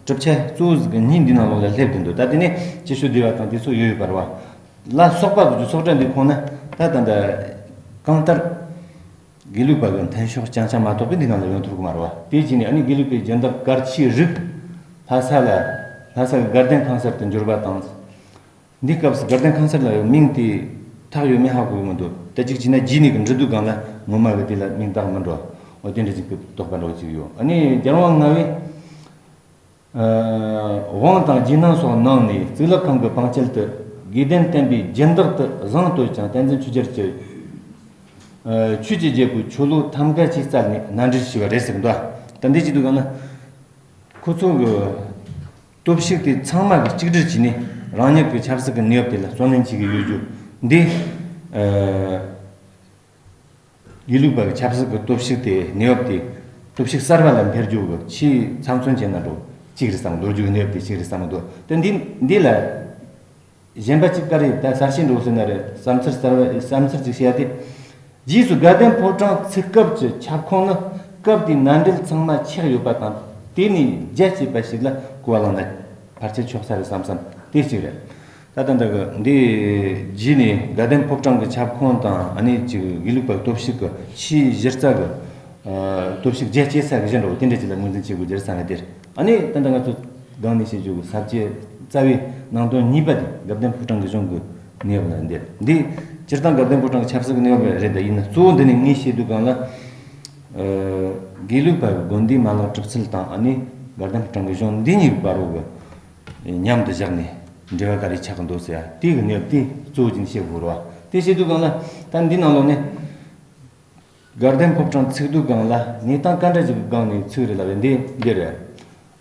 གྲུབ་ཆ་གཙོ་བོ་ཟིག་གི་གཉིས་འདི་ནང་ལོགས་ལ་སླེབས་ཀྱི་འདུག་ད་དེ་ནས་ཅི་ཞུ་བདེ་བ་དང་དེ་ཚོ་ཡོད་ཡོད་པ་རེད་བ། ལ་སོགས་པ་གི་ཚོགས་གྲལ་འདི་ཁོང་ན་ད་ད་ད་གང་ལྟར་དགེ་ལུགས་པ་གི་མཐུན་ཕྱོགས་རྐྱང་རྐྱང་མ་གཏོགས་པའི་འདི་ནང་ལ་ཡོང་ཐུབ་ཀྱི་མ་རེད་བ། དེ་བྱས་ནས་ཨ་ནི་དགེ་ལུགས་པའི་སྦྱིན་བདག་གལ་ཆེའི་རིགས་ལྷ་ས་ལ་ལྷ་ས་གི་དགའ་ལྡན་ཁང་གསར་དུ་འགྱུར་བ་དང་། འདི་སྐབས་སུ་དགའ་ལྡན་ཁང་གསར་ལ་མིང་དེ་ཐག་ཡོད་མེད་ཧ་གོ་གི་མི་འདུག་ད་ཅིག་བྱས་ན་རྗེས་ནས་གི་འབྲི་དུས་སྒང་ལ་ངོ་མ་གི་དེ་ལ་མིང་བཏགས་མི་འགྲོ། འོ་དེ་འདྲ་ཅིག་གི་དོགས་པ་འདྲ་བོ་ཅིག་ཡོད། ཨ་ནི་རྒྱལ་དབང་ལྔ་པའི་དབང་དང་རྗེས་གནང་སོགས་གནང་ནས་གཙུག་ལག་ཁང་གི་བང་ཆེན་དུ་དགེ་ལྡན་བསྟན་པའི་སྦྱིན་བདག་ཏུ་བཟང་བསྟོད་ཅིང་བསྟན་འཛིན་ཆོས་རྒྱལ་གྱི་ཆོས་ཀྱི་རྒྱལ་པོའི་ཆོ་ལོ་ཐམ་ག་ཅིག་བསྩལ་ནས་མནའ་འབྲེལ་ཞུས་པ་རེད་ཟེར་གི་འདུག་ད་འདི་ཅི་འདུག་ག་ན། ཁོ་ཚོ་གི་སྟོབས་ཤུགས་དེ་ཚང་མ་གི་གཅིག་སྒྲིལ་བྱས་ནས་རང་ཉིད་ཀྱི་ཆབ་སྲིད་ཀྱི་གནས་བབ་དེ་ལ་བརྩོན་ལེན་བྱེད་ཀྱི་ཡོད་རྒྱུ་འདི། ཨ་དགེ་ལུགས་པ་གི་ཆབ་སྲིད་ཀྱི་སྟོབས་ཤུགས་དེ་གནས་བབ་དེ་སྟོབས་ཤུགས་གསར་བ་ལ་འཕེལ་རྒྱུ་གི་ཆེས་ཚབ་མཚོན་བྱས་ན་འགྲོ། གཅིག་རེད་བསམ། ལོ་རྒྱུས་གནས་བབ་དེ་གཅིག་རེད་བསམ་འདུག་དེ་འདི་འདི་ལ། གཞན་པ་གཅིག་ག་རེ་ད་གསར་ཤེས་འགྲོ་ཟེར་ན་རེད། བསམ་ཚུལ་གསར་བ་བསམ་ཚུལ་གཅིག་བཤད་ཡ་དེ། རྗེས་སུ་དགའ་ལྡན་ཕོ་བྲང་ཚུགས་སྐབས་ཀྱི་ཁྱབ་ཁོངས་ནི་སྐབས་དེའི་མནའ་འབྲེལ་ཚང་མ་ཆགས་ཡོད་པ་དང་། དེ་ནས་རྒྱ་བསྐྱེད་པ་ཞིག་ལ་གོ་བ་བླངས་ན་ཕལ་ཆེར་ཆོག་ས་རེད་བསམ་བསམ། དེ་གཅིག་རེད། ད་ལྟ་འདི་གི་འདི་རྗེས་ནས་དགའ་ལྡན་ཕོ་བྲང་གི་ཁྱབ་ཁོངས་དང་། ཨ་ནི་ཅིག་དགེ་ལུགས་པ་སྟོབས་ཤུགས་ཀྱི་ཆེས་གཞི་རྩ་གི་ཨ་སྟོབས་ཤུགས་རྒྱ་བསྐྱེད་ས་གི་གཞི་འདྲ་བོ་དེ་འདྲ་ཅིག་ལ་ངོས་འཛིན་བྱེད་དགོས་རྒྱུ་རེད་བསམ་ཡ་དེ་རེད། ཨ་ནི་ད་ལྟ་ང་ཚོ་སྒང་ནས་བཤད་རྒྱུ་གི་ས་བཅད་རྩ་བའི་ནང་དོན་གཉིས་པ་དེ་དགའ་ལྡན་ཕོ་བྲང་གི་གཞུང་གི་གནས་བབ་ལ་འདིར་འདི་སྤྱིར་བཏང་དགའ་ལྡན་ཕོ་བྲང་གི་ཆབ་སྲིད་ཀྱི་གནས་བབ་རེད། ད་ཡིན་ན་གཙོ་བོ་འདི་ནས་ངས་བཤད་དུས་སྒང་ལ། ཨ་དགེ་ལུགས་པ་གི་དགོན་སྡེའི་མ་ལག་གྲུབ་ཚུལ་དང་། ཨ་ནི་དགའ་ལྡན་ཕོ་བྲང་གི་གཞུང་འདི་གཉིས་ཀྱི་བར་རུ་གི་མཉམ་དུ་བཞག་ནས་འབྲེལ་བ་ག་རེ་ཆགས་ཀྱི་འདུག་ཟེར་ཡ་དེ་གི་གནས་བབ་དེ་གཙོ་བོ་བྱས་ནས་བཤད་དགོས་རེད་བ། དེ་བཤད་དུས་སྒང་ལ་ད་འདི་ནང་ལོགས་ནས། དགའ་ལྡན་ཕོ་བྲང་ཚུགས་དུས་སྒང་ལ་གནས་སྟངས་ག་འདྲ་ཞིག་གི་སྒང་ནས་ཚུགས་རེད་ལབ་པའི་འདི་འདི་རེད།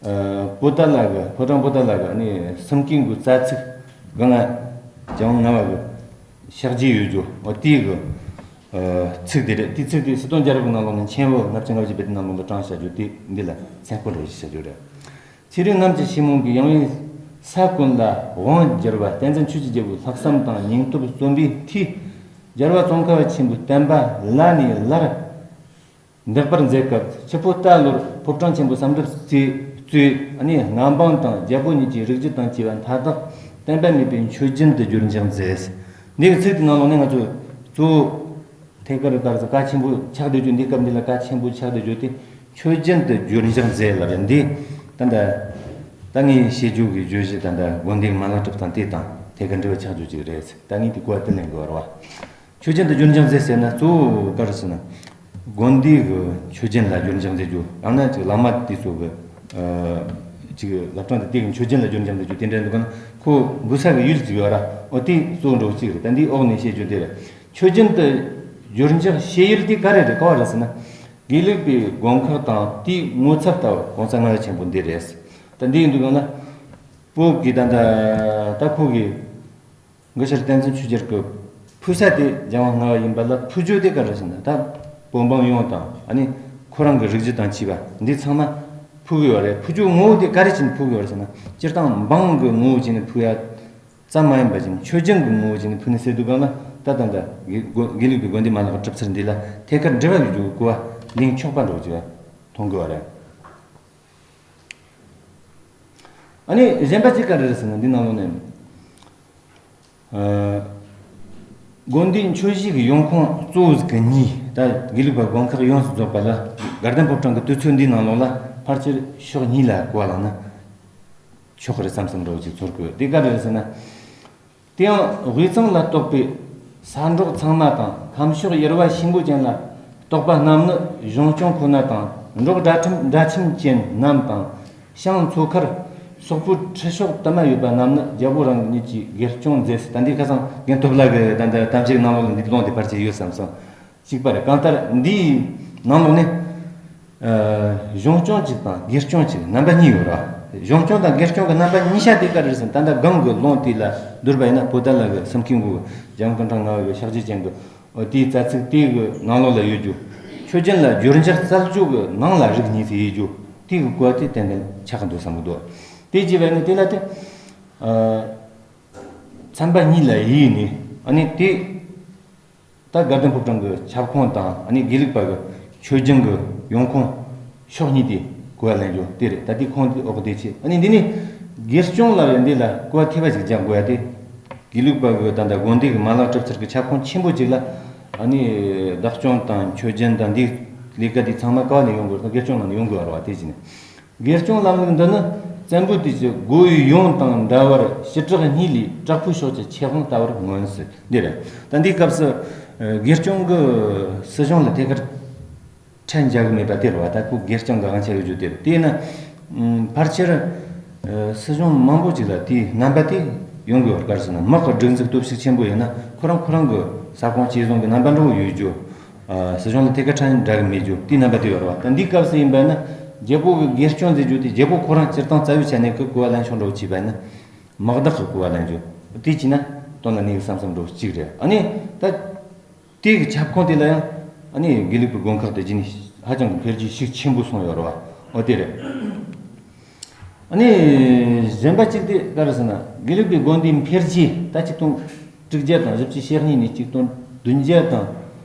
ཨ་པོ་ཏཱ་ལ་གི་ཕོ་བྲང་པོ་ཏཱ་ལ་གི་ཨ་ནི་སུམ་སྐྱེས་གི་རྩ་ཚིག་གི་ང་རྒྱལ་དབང་ལྔ་པ་གི་ཕྱག་རྗེས་ཡོད་རྒྱུ་འོ་དེའི་གི་ཨ་ཚིག་དེ་རེད། དེའི་ཚིག་དེ་སྲིད་དོན་རྒྱལ་རབས་ཀྱི་ནང་ལོགས་ནས་མཆན་བུ་ལྔ་བཅུ་ང་བཞི་པའི་དེ་ནང་ལོགས་ལ་དྲངས་བཞག་རྒྱུ་དེ་འདི་ལ་མཚན་དཔེ་འདྲ་བོ་ཞིག་བཞག་རྒྱུ་རེད། ཚེ་རིང་རྣམས་ཀྱི་ཞེ་མོང་གིས་ཡང་བའི་ས་ཀུན་ལ་དབང་བསྒྱུར་བ། བསྟན་འཛིན་ཆོས་ཀྱི་རྒྱལ་པོའི་ལྷག་བསམ་དང་སྙིང་སྟོབས་བརྩོན་པའི་མཐུས། རྒྱལ་བ་ཙོང་ཁ་པ་ཆེན་པོའི་བསྟན་པ་ལ་ནས་ལར་འདེགས་པར་མཛད་སྐབས། ཆུ་སྤོ་རྟ་ལོར་ཕོ་བྲང་ཆེན་པོ་ཟམ་གྲུ་རྩེ་གཙོས། ཨ་ནི་མངའ་འབངས་དང་རྒྱལ་པོ་གཉིས་ཀྱི་རིགས་རྒྱུད་དང་བཅས་པ་མཐའ་དག་བསྟན་པ་མེད་པའི་མཆོད་སྦྱིན་དུ་བསྒྱུར་འཇགས་མཛད། འདི་གི་ཚིག་དེ་ནང་ལོགས་ནས་ང་ཚོས་གཙོ་བོ་ཐད་ཀར་ལྟར་ག་ཆེན་པོ་ཆགས་བསྡད་རྒྱུ། འདི་སྐབས་འདི་ལ་ག་ཆེན་པོ་ཆགས་བསྡད་རྒྱུ་དེ་མཆོད་སྦྱིན་དུ་བསྒྱུར་འཇགས་མཛད་ལབ་རེད། འདི་ད་ལྟ་ད་ངས་བཤད་རྒྱུ་གི་བརྗོད་གཞི་ད་ལྟ་དགོན་སྡེའི་མ་ལག་གྲུབ་སྟངས་དེ་དང་ཐད་ཀར་འབྲེལ་བ་ཆགས་རྒྱུ་ཅིག་རེད། ད་ངས་དེ་གོ་བ་དེ་ལེན་དགོས་པ་རེད་བ། མཆོད་སྦྱིན་དུ་བསྒྱུར་འཇགས་མཛད་ཟེར་ན་གཙོ་བོ་ག་རེ་ཟེར་ན། དགོན་སྡེ་གི་མཆོད་སྦྱིན་ལ་བསྒྱུར་འཇགས་མཛད་རྒྱུ། ཡང་ན་ཅིག་བླ་མ་དེ་ཚོ་གི་ཨ་ཅིག་བླ་བྲང་དེ་དེ་གི་མཆོད་སྦྱིན་ལ་བསྒྱུར་འཇགས་མཛད་རྒྱུ་དེ་འདྲ་འདུག་ག་ན། ཁོ་འབུལ་ས་གི་ཡུལ་ཅིག་ཡོད་ར། འོ་དེ་གཙོ་བོ་འདྲ་བོ་གཅིག་རེད། ད་འདིའི་འོག་ནས་བཤད་རྒྱུ་དེ་རེད། མཆོད་སྦྱིན་དུ་བསྒྱུར་འཇགས་བྱེད་ཡུལ་དེ་ག་རེ་རེད། ག་བ་རེད་ཟེར་ན། དགེ་ལུགས་པའི་དགོན་ཁག་དང་དེའི་ངོ་ཚབ་ལྟ་བུ་གོང་ས་ལྔ་པ་ཆེན་པོ་འདི་རེད། ད་འདི་ཡིན་དུས་སྒང་ལ། བོད་ཀྱི་ད་ལྟ་ད་ཁོ་གི་འགའ་ཤར་བསྟན་འཛིན་ཆོས་རྒྱལ་གྱི་ཕུལ་ས་དེ་རྒྱལ་དབང་ལྔ་པ་ཡིན་པ་ལ། ཕུལ་རྒྱུ་དེ་ག་རེ་ཟེར་ན། ད་བོད་འབངས་ཡོངས་དང་། ཨ་ནི་ཁོ་རང་གི་རིགས་རྒྱུད་དང་བཅས་པ་འདི་ཚང་མ་ཕུལ་གི་ཡོད་རེད། ཕུལ་རྒྱུ་ངོ་བོ་དེ་ག་རེ་བྱས་ནས་ཕུལ་གི་ཡོད་རེད་ཟེར་ན། སྤྱིར་བཏང་འབངས་ཀྱི་ངོ་བོ་བྱས་ནས་ཕུལ་ཡ་ཙམ་མ་ཡིན་པ་བཞིན་མཆོད་སྦྱིན་གྱི་ངོ་བོ་བྱས་ནས་ཕུལ་ནས་ཟེར་དུས་སྒང་ལ། ད་ད་ད་དགེ་དགེ་ལུགས་ཀྱི་དགོན་སྡེ་མ་ལག་གི་གྲུབ་ཚུལ་འདི་ལ་ཐད་ཀར་འབྲེལ་བ་ཡོད་རྒྱུ་གི་གོ་བ་ལེན་ཆོག་པ་འདྲ་བོ་ཅིག་མཐོང་གི་ཡོད་རེད། ཨ་ནི་གཞན་པ་གཅིག་ག་རེ་རེད་ཟེར་ན། འདི་ནང་ལོགས་ནས་ཨ་དགོན་སྡེའི་མཆོད་གཞིས་ཀྱི་ཡོང་ཁུངས་གཙོ་བོ་ཟིག་གི་གཉིས། ད་དགེ་ལུགས་པ་དགོན་ཁག་ཡོངས་སུ་རྫོགས་པ་ལ་དགའ་ལྡན་ཕོ་བྲང་གི་དུས་ཚོད་འདིའི་ནང་ལོགས་ལ་ཕལ་ཆེར་ཕྱོགས་གཉིས་ལ་གོ་བ་བླངས་ན་ཆོག་གི་རེད་བསམ་བསམ་འདྲ་བོ་ཅིག་ཚོར་གི་ཡོད། དེ་ག་རེ་རེད་ཟེར་ན། དེ་ཡང་དབུས་གཙང་ལ་གཏོགས་པའི་ས་འབྲོག་ཚང་མ་དང་། ཁམས་ཕྱོགས་ཡུར་བ་ཤིང་བུ་ཅན་ལ་གཏོགས་པ་རྣམས་ནི་གཞུང་སྐྱོང་ཁོ་ན་དང་། འབྲོག་སྦྲ་ཁྲིམས་སྦྲ་ཁྱིམ་ཅན་རྣམས་དང་། ཤང་མཚོ་ཁར་སོག་པོའི་ཁྲི་ཤོག་དུ་མ་ཡོད་པ་རྣམས་ནི་རྒྱལ་པོ་རང་ཉིད་ཀྱིས་སྒེར་སྐྱོང་མཛད་ཟེར། ད་འདི་ཁ་སང་རྒན་སྟོབས་ལགས་ཀྱི་ད་ལྟ་གཏམ་བཤད་ནང་ལོགས་ལ་འདི་ཀློང་དེ་ཕལ་ཆེར་ཡོད་བསམ་སོང་། གཅིག་པ་རེད། གང་ལྟར་འདིའི་ནང་ལོགས་ནས་ཨ་གཞུང་སྐྱོང་གཅིག་དང་སྒེར་སྐྱོང་གཅིག་རྣམ་པ་གཉིས་ཡོད་ར། གཞུང་སྐྱོང་དང་སྒེར་སྐྱོང་གི་རྣམ་པ་གཉིས་ཆ་དེ་ག་རེ་རེད་ཟེར་ན། ད་ལྟ་སྒང་གི་ལུང་དེ་ལ་བསྡུར་བ་ཡིན་ན། པོ་ཏཱ་ལ་གི་སུམ་སྐྱེས་གི་རྒྱལ་དབང་སྐུ་ཕྲེང་ལྔ་པ་གི་ཕྱག་རྗེས་ཅན་གི་འོ་དེའི་རྩ་ཚིག་དེ་གི་ནང་ལོགས་ལ་ཡོད་རྒྱུ། མཆོད་སྦྱིན་ལ་བསྒྱུར་འཇགས་རྩལ་སྤྱོད་གི་ནང་ལ་རིགས་གཉིས་ཟེར་ཡོད་རྒྱུ། དེ་གི་གོ་བ་དེ་ཏན་ཏན་ཆགས་ཀྱི་འདུག་བསམ་གི་འདུག་དེ་བྱས་པ་ཡིན་ན་དེ་ལ་དེ་ཨ་ཚན་པ་གཉིས་ལ་དབྱེ་ནས། ཨ་ནི་དེ་ད་དགའ་ལྡན་ཕོ་བྲང་གི་ཁྱབ་ཁོངས་དང་། ཨ་ནི་དགེ་ལུགས་པ་གི་མཆོད་སྦྱིན་གི་ཡོང་ཁུངས་ཕྱོགས་གཉིས་དེ་གོ་བ་ལེན་རྒྱུ་དེ་རེད། ད་དེ་ཁོངས་དེ་འོག་དེ་བྱས། ཨ་ནི་འདི་ནི་སྒེར་སྐྱོང་ལབ་ཡ་འདི་ལ་གོ་བ་ཐེབས་པ་ཞིག་རྒྱག་དགོས་ཡ་དེ། དགེ་ལུགས་པ་གི་ད་ལྟ་དགོན་སྡེ་གི་མ་ལག་གྲུབ་ཚུལ་གི་ཁྱབ་ཁོངས་ཆེན་པོ་ཅིག་ལ། ཨ་ནི་བདག་སྐྱོང་དང་མཆོད་སྦྱིན་དང་འདི་ལས་ཀ་འདི་ཚང་མ་ག་བ་ནས་ཡོང་དགོས། སྒེར་སྐྱོང་ནང་ནས་ཡོང་དགོས་པ་རེད་བ། དེ་བྱས་ནས། སྒེར་སྐྱོང་ལམ་ལུགས་འདི་ནི་བཙན་པོའི་དུས་ཀྱི་སྒོ་ཡི་ཡོངས་དང་འདྲ་བར་ཞི་དྲག་གཉིས་ལས་དྲག་པོའི་ཕྱོགས་ཀྱི་ཁྱད་དཔོག་ལྟ་བུར་མངོན་སྲིད་འདི་རེད། ད་འདིའི་སྐབས་སུ་ཨ་སྒེར་སྐྱོང་གི་སྲིད་གཞུང་ལ་ཐད་ཀར་ཁྲལ་འཇལ་གི་མེད་པ་དེ་རེད་བ། ད་ཁོ་སྒེར་སྐྱོང་གི་དབང་ཆ་ཡོད་རྒྱུ་དེ་རེད། དེས་ན་ཨ་ཕལ་ཆེར་ཨ་སྲིད་གཞུང་མང་པོ་ཅིག་ལ་དེའི་རྣམ་པ་དེ་ཡོང་གི་ཡོད། ག་རེ་ཟེར་ན། དམག་གི་སྒྲིག་འཛུགས་སྟོབས་ཤུགས་ཆེན་པོ་ཡིན་ན་ཁོ་རང་ཁོ་རང་གི་ས་ཁོངས་གཅེས་བཟུང་གི་རྣམ་པ་འདྲ་བོ་ཡོད་རྒྱུ། ཨ་སྲིད་གཞུང་ལ་ཐད་ཀར་ཁྲལ་འཇལ་གི་མེད་རྒྱུ་དེའི་རྣམ་པ་དེ་ཡོད་རེད་བ། ད་འདིའི་སྐབས་སུ་ཡིན་པ་ན་རྒྱལ་པོ་གི་སྒེར་སྐྱོང་ཟེར་རྒྱུ་དེ་རྒྱལ་པོ་ཁོ་རང་སྤྱིར་བཏང་རྩ་བའི་ཆ་ནས་ཀྱི་གོ་བ་ལེན་ཕྱོགས་འདྲ་བོ་བྱས་པ་ཡིན་ན་དམག་བདག་གི་གོ་བ་ལེན་རྒྱུ། དེ་བྱས་ན་དོན་ལ་གནས་གི་བསམ་བསམ་འདྲ་བོ་གཅིག་རེད། ཨ་ནི་ད་དེ་གི་ཁྱབ་ཁོངས་དེ་ལ་ཡང་ཨ་ནི་དགེ་ལུགས་པའི་དགོན་ཁག་དེ་རྗེས་ནས་ཧ་ཅང་གི་འཕེལ་རྒྱས་ཤུགས་ཆེན་པོ་སོང་ཡོད་རེད་བ། འོ་དེ་རེད། ཨ་ནི་གཞན་པ་གཅིག་དེ་ག་རེ་ཟེར་ན། དགེ་ལུགས་པའི་དགོན་སྡེའི་འཕེལ་རྒྱས། ད་ཆིག་སྟོང་དྲུག་བརྒྱ་དང་བཞི་བཅུ་ཞེ་གཉིས་ནས་ཆིག་སྟོང་བདུན་བརྒྱ་དང་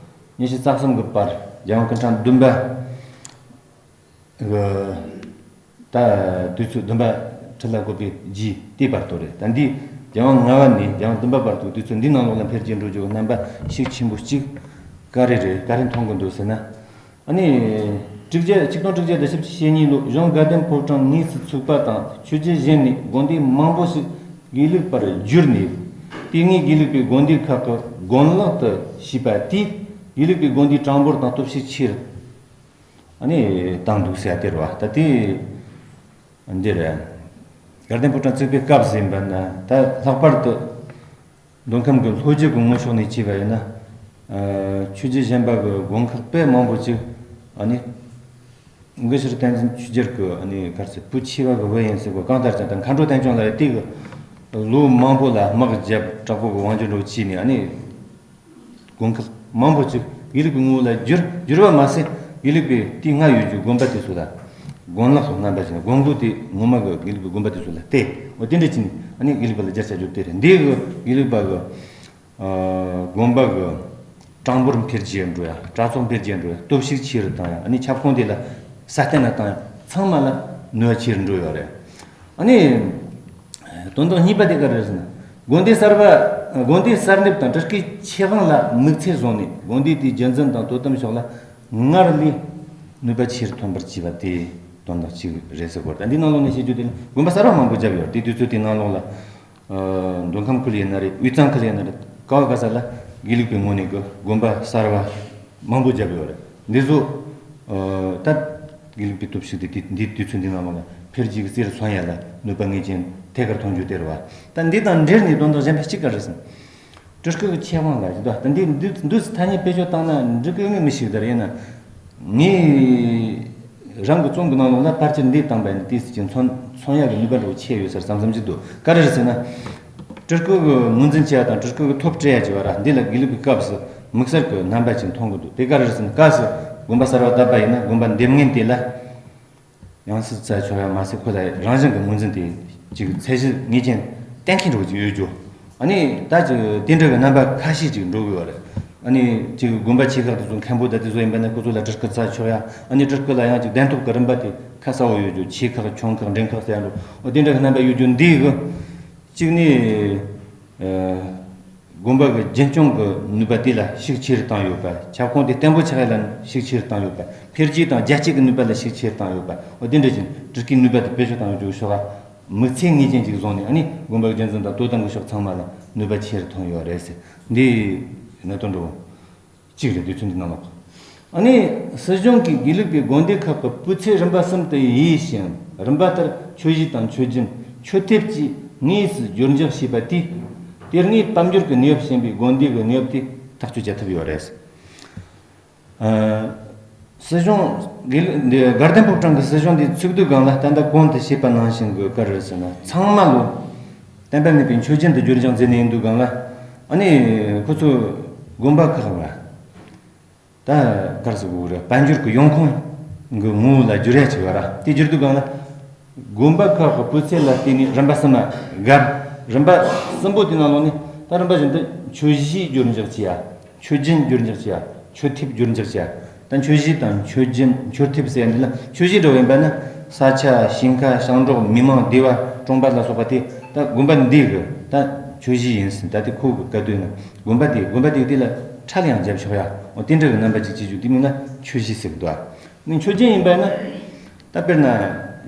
ཉི་ཤུ་རྩ་གསུམ་གི་བར། རྒྱལ་དབང་སྐུ་ཕྲེང་བདུན་པ་གི་ད་དུས་ཚོད། བདུན་པ་ཁྲི་ལ་བསྐོས་པའི་རྗེས་དེའི་བར་དུ་རེད། ད་འདི་རྒྱལ་དབང་ལྔ་པ་ནས་རྒྱལ་དབང་བདུན་པ་བར་དུ་དུས་ཚོད་འདིའི་ནང་ལོགས་ལ་འཕེལ་རྒྱས་འགྲོ་རྒྱུ་གི་རྣམ་པ་ཤུགས་ཆེན་པོ་གཅིག་ག་རེ་རེད། ག་རེ་མཐོང་གི་འདུག་ཟེར་ན། ཨ་ནི་དྲུག་བརྒྱ། ཆིག་སྟོང་དྲུག་བརྒྱ་དང་བཞི་བཅུ་ཞེ་གཉིས་ལོ་གཞུང་དགའ་ལྡན་ཕོ་བྲང་དངོས་སུ་ཚུགས་པ་དང་། ཆོས་བརྒྱུད་གཞན་ནས་དགོན་སྡེ་མང་པོ་ཞིག་དགེ་ལུགས་པར་བསྒྱུར་ནས། དེ་སྔའི་དགེ་ལུགས་པའི་དགོན་སྡེ་ཁག་གི་དགོན་ལག་ཏུ་བྱས་པ་དེས་དགེ་ལུགས་པའི་དགོན་སྡེ་གྲངས་འབོར་དང་སྟོབས་ཤུགས་ཆེ་རུ་ཨ་ནི་བཏང་འདུག་ཟེར་ཡ་དེ་རེད་བ། ད་དེ་འདི་རེད། དགའ་ལྡན་ཕོ་བྲང་བཙུགས་པའི་སྐབས་ཟིན་པ་ན། ད་ལྷག་པར་དུ་མདོ་ཁམས་ཀྱི་ལྷོ་རྒྱུད་ཀྱི་ངོས་ཕྱོགས་ནས་བྱས་པ་ཡིན་ན། ཨ། ཆོས་བརྒྱུད་གཞན་པ་གི་དགོན་ཁག་དཔེ་མང་པོ་ཅིག་ཨ་ནི་དགེ་བཤེས་བསྟན་འཛིན་ཆོས་རྒྱལ་གྱི་ཨ་ནི་ག་རེ་ཟེར། བུ་ཆེ་བ་གི་བུ་ཡིན་ཟེར་གོ། གང་ལྟར་ཀྱང་ད་མཁའ་འགྲོ་བསྟན་སྐྱོང་ལགས་དེ་གི་ལོ་མང་པོ་ལ་དམག་བརྒྱབ། དྲག་པོ་གི་དབང་སྒྱུར་འགྲོ་བྱས་ནས། ཨ་ནི་དགོན་ཁག་མང་པོ་ཅིག་དགེ་ལུགས་ཀྱི་ངོ་བོ་ལ་བསྒྱུར། བསྒྱུར་བ་མ་ཟད། དགེ་ལུགས་པའི་དེ་སྔ་ཡོད་རྒྱུ་དགོན་པ་དེ་ཚོ་ལ་དགོན་ལག་སོགས་རྣམ་པ་ཅན། དགོན་སྒོ་དེ་ངོ་མ་གི་དགེ་ལུགས་པའི་དགོན་པ་དེ་ཚོ་ལ་སྟེར། འོ་དེ་འདྲ་བྱས་ནས་ཨ་ནི་དགེ་ལུགས་པ་ལ་བརྒྱ་ཆ་བརྒྱ་སྟེར། འདི་གི་དགེ་ལུགས་པ་གི་ཨ་དགོན་པ་གི་གྲངས་འབོར་འཕེལ་རྒྱས་འགྲོ་ཡ། གྲྭ་ཚོགས་འཕེལ་རྒྱས་འགྲོ་ཡ། སྟོབས་ཤུགས་ཆེ་རུ་བཏང་ཡ། ཨ་ནི་ཁྱབ་ཁོངས་དེ་ལ་སྲ་བརྟན་ལ་བཏང་ཡ། ཚང་མ་ལ་ནུས་པ་ཆེ་རུ་འགྲོ་ཡོད་རེད། ཨ་ནི་དོན་དག་གཉིས་པ་དེ་ག་རེ་རེད་ཟེར་ན། དགོན་སྡེ་གསར་པ། དགོན་སྡེ་གསར་འདེབས་དང་སྤྲུལ་སྐུའི་ཆེད་དབང་ལ་དམིགས་ཚད་བཟུང་ནས། དགོན་སྡེ་དེའི་རྒྱུན་འཛིན་དང་དོ་དམ་ཕྱོགས་ལ་སྔར་ལས་ནུས་པ་ཆེ་རུ་ཐོན་པར་བྱས་པ་དེ་དོན་དག་གཅིག་རེད་ཟེར་གོ། ད་འདིའི་ནང་ལོགས་ནས་བཤད་རྒྱུ་དེ་ནི། དགོན་པ་གསར་པ་མང་པོ་བརྒྱབ་ཡོད་རེད། དེ་དུས་ཚོད་དེའི་ནང་ལོགས་ལ། ཨ། མདོ་ཁམས་ཁུལ་ཡིན་ན་རེད། དབུས་གཙང་ཁུལ་ཡིན་ན་རེད། ག་བ་ག་ས་ལ་དགེ་ལུགས་པའི་ངོས་ནས་གི་དགོན་པ་གསར་པ་མང་པོ་བརྒྱབ་ཡོད་རེད། འདི་ཚོ། ཨ། ད་དགེ་ལུགས་པའི་སྟོབས་ཤུགས་དེ་དེ་འདི་དུས་ཚོད་འདི་ནང་ལོགས་ལ་འཕེལ་རྒྱས་ཀྱི་རྩེར་སོན་ཡ་ལ་ནུས་པ་ངེས་ཅན་ཐད་ཀར་ཐོན་རྒྱུ་དེ་རེད་བ། ད་འདི་དང་འབྲེལ་ནས་དོན་དག་གཞན་པ་གཅིག་ག་རེ་ཟེར་ན། སྤྲུལ་སྐུ་གི་ཆེད་དབང་ལ་ཡིན་ད། ད་འདི་འདི་འདི་ཐ་སྙད་བེད་སྤྱོད་བཏང་ན་འགྲིག་གི་ངེས་མི་ཤེས་གི། ད་ཡིན་ན་ངས་རང་གི་རྩོམ་གྱི་ནང་ལོགས་ལ་ཕལ་ཆེར་འདི་བཏང་པ་ཡིན་ན་དེ་ཅིག་མཚོན་མཚོན་ཡག་གི་ནུས་པ་འདྲ་བོ་ཆེ་ཡོད་ས་རེད་བསམ་བསམ་གྱི་འདུག་ག་རེ་རེད་ཟེར་ན། སྤྲུལ་སྐུ་གི་ངོས་འཛིན་བྱེད་ཡ་དང་སྤྲུལ་སྐུ་གི་ཐོབ་སྤྲད་ཡ་བྱེད་པ་ར། འདི་ལ་དགེ་ལུགས་ཀྱི་སྐབས་སུ་དམིགས་བསལ་གྱི་རྣམ་པ་ཅིག་མཐོང་གི་འདུག་དེ་ག་རེ་རེད་ཟེར་ན། སྐབས་སུ་དགོན་པ་གསར་པ་བཏབ་པ་ཡིན་ན་དགོན་པ་འདེམས་ངན་དེ་ལ་ཡང་སྲིད་བཙལ་ཆོག་ཡ་མ་ཟད། ཁོ་ལ་རང་བཞིན་གྱི་ངོས་འཛིན་དེ་ཅིག་ཚད་གཞི་ངེས་ཅན་གཏན་འཁེལ་འགྲོ་གི་ཡོད་རྒྱུ། ཨ་ནི་ད་ཅིག་དེ་འདྲ་གི་རྣམ་པ་ཁ་ཤས་ཅིག་འགྲོ་གི་ཡོད་རེད། ཨ་ནི་ཅིག་དགོན་པ་ཆེ་ཁག་དེ་ཚོ་མཁན་པོ་ད་དེ་ཚོ་ཡིན་པ་ན་ཁོ་ཚོ་ལ་སྤྲུལ་སྐུ་བཙལ་ཆོག་ཡ། ཨ་ནི་སྤྲུལ་སྐུ་ལ་ཡང་ཅིག་གདན་ཐོབ་ཀྱི་རིམ་པ་དེ་ཁ་གསལ་བོ་ཡོད་རྒྱུ། ཆེ་ཁག་ཆུང་ཁག་འབྲིང་ཁག་ཟེར་ཡ་འགྲོ། འོ་དེ་འདྲ་གི་རྣམ་པ་ཡོད་རྒྱུ། འདི་གི་གཅིག་ནི། ཨ། དགོན་པ་གི་རྒྱུན་སྐྱོང་གི་ནུས་པ་དེ་ལ་ཤུགས་ཆེ་རུ་བཏང་ཡོད་པ། ཁྱབ་ཁོངས་དེ་བརྟན་པོ་ཆགས་ཡ་ལ་ཤུགས་ཆེ་རུ་བཏང་ཡོད་པ། འཕེལ་རྒྱས་དང་རྒྱ་སྐྱེད་ཀྱི་ནུས་པ་ལ་ཤུགས་ཆེ་རུ་བཏང་ཡོད་པ། འོ་དེ་འདྲ་བཞིན་སྤྲུལ་སྐུའི་ནུས་པ་དེ་བེད་སྤྱོད་བཏང་ཡོད་རྒྱུ་ཕྱོགས་ལ་དམིགས་ཚད་ངེས་ཅན་ཅིག་བཟུང་ནས། ཨ་ནི་དགོན་པ་གི་རྒྱུན་འཛིན་དང་དོ་དམ་གྱི་ཕྱོགས་ཚང་མ་ལ་ནུས་པ་ཆེ་རུ་ཐོན་ཡོད་རེད་ཟེར། འདི་གནད་དོན་འདྲ་བོ་གཅིག་རེད། དུས་ཚོད་འདི་ནང་ལོགས། ཨ་ནི་སྲིད་གཞུང་གིས་དགེ་ལུགས་པའི་དགོན་སྡེ་ཁག་གི་སྤུས་ཚད་རིམ་པ་གསུམ་དུ་དབྱེ་ཞིང་། རིམ་པ་ལྟར་ཆོས་གཞིས་དང་ཆོས་རྒྱུན། མཆོད་ཐེབས་བཅས་དངོས་སུ་སྒྱུར་འཇོག་བྱས་པ་དེས། དེ་སྔའི་དཔལ་འབྱོར་གྱི་གནས་བབ་ཞན་པའི་དགོན་སྡེ་གི་གནས་བབ་དེ་ཐག་གཅོད་བྱ་ཐུབ་ཡོད་རེད། ཨ། སྲིད་གཞུང་། དགེ་ལུགས་འདི་དགའ་ལྡན་ཕོ་བྲང་གི་སྲིད་གཞུང་འདི་ཚུགས་དུས་སྒང་ལ། ད་ལྟ་གོང་དུ་བཤད་པ་ནང་བཞིན་གྱི་ག་རེ་རེད་ཟེར་ན། ཚང་མ་ལོ་བསྟན་པ་མེད་པའི་མཆོད་རྒྱུན་དུ་སྒྱུར་འཇོག་མཛད་ནས་ཡིན་དུས་སྒང་ལ། ཨ་ནི་ཁོ་ཚོས་དགོན་པ་ཁག་ལ། ད་ག་རེ་ཟེར་དགོས་རེད། དཔལ་འབྱོར་གྱི་ཡོང་ཁུངས་ཀྱི་ངོ་བོ་ལ་བསྒྱུར་ཡ་བྱེད་པ་ར། དེ་བསྒྱུར་དུས་སྒང་ལ། དགོན་པ་ཁག་གི་སྤུས་ཚད་ལ་བལྟས་ནས་རིམ་པ་གསུམ་ལ་བགར། རིམ་པ་གསུམ་པོ་དེ་ནང་ལོགས་ནས་ད་རིམ་པ་བཞིན་དུ་མཆོད་གཞིས་སྒྱུར་འཇོག་བྱེད་ཡ། མཆོད་རྒྱུན་སྒྱུར་འཇོག་བྱེད་ཡ། མཆོད་ཐེབས་སྒྱུར་འཇོག་བྱེད་ཡ། ད་མཆོད་གཞིས་དང་མཆོད་རྒྱུན། མཆོད་ཐེབས་ཟེར་ཡ་འདི་ལ། མཆོད་གཞིས་འདྲ་བོ་ཡིན་པ་ན་ས་ཆ། ཞིང་ཁ། ཞིང་འབྲོག་མི་མང་སྡེ་བ་གྲོང་པ་ལ་སོགས་པ་དེ་ད་དགོན་པ་འདི་གི་ད་མཆོད་གཞིས་ཡིན་ཟིན། ད་དེ་ཁོ་གི་ག་དུས་ན་དགོན་པ་དེ། དགོན་པ་དེ་དེ་ལ་ཁྲལ་ཡང་བརྒྱབ་ཆོག་ཡ། འོ་དེ་འདྲ་གི་རྣམ་པ་ཅིག་བྱེད་རྒྱུ། དེ་མིང་ལ་མཆོད་གཞིས་ཟེར་གི་འདུག་ཨ་ནི་མཆོད་རྒྱུན་ཡིན་པ་ན། ད་དཔེར་ན་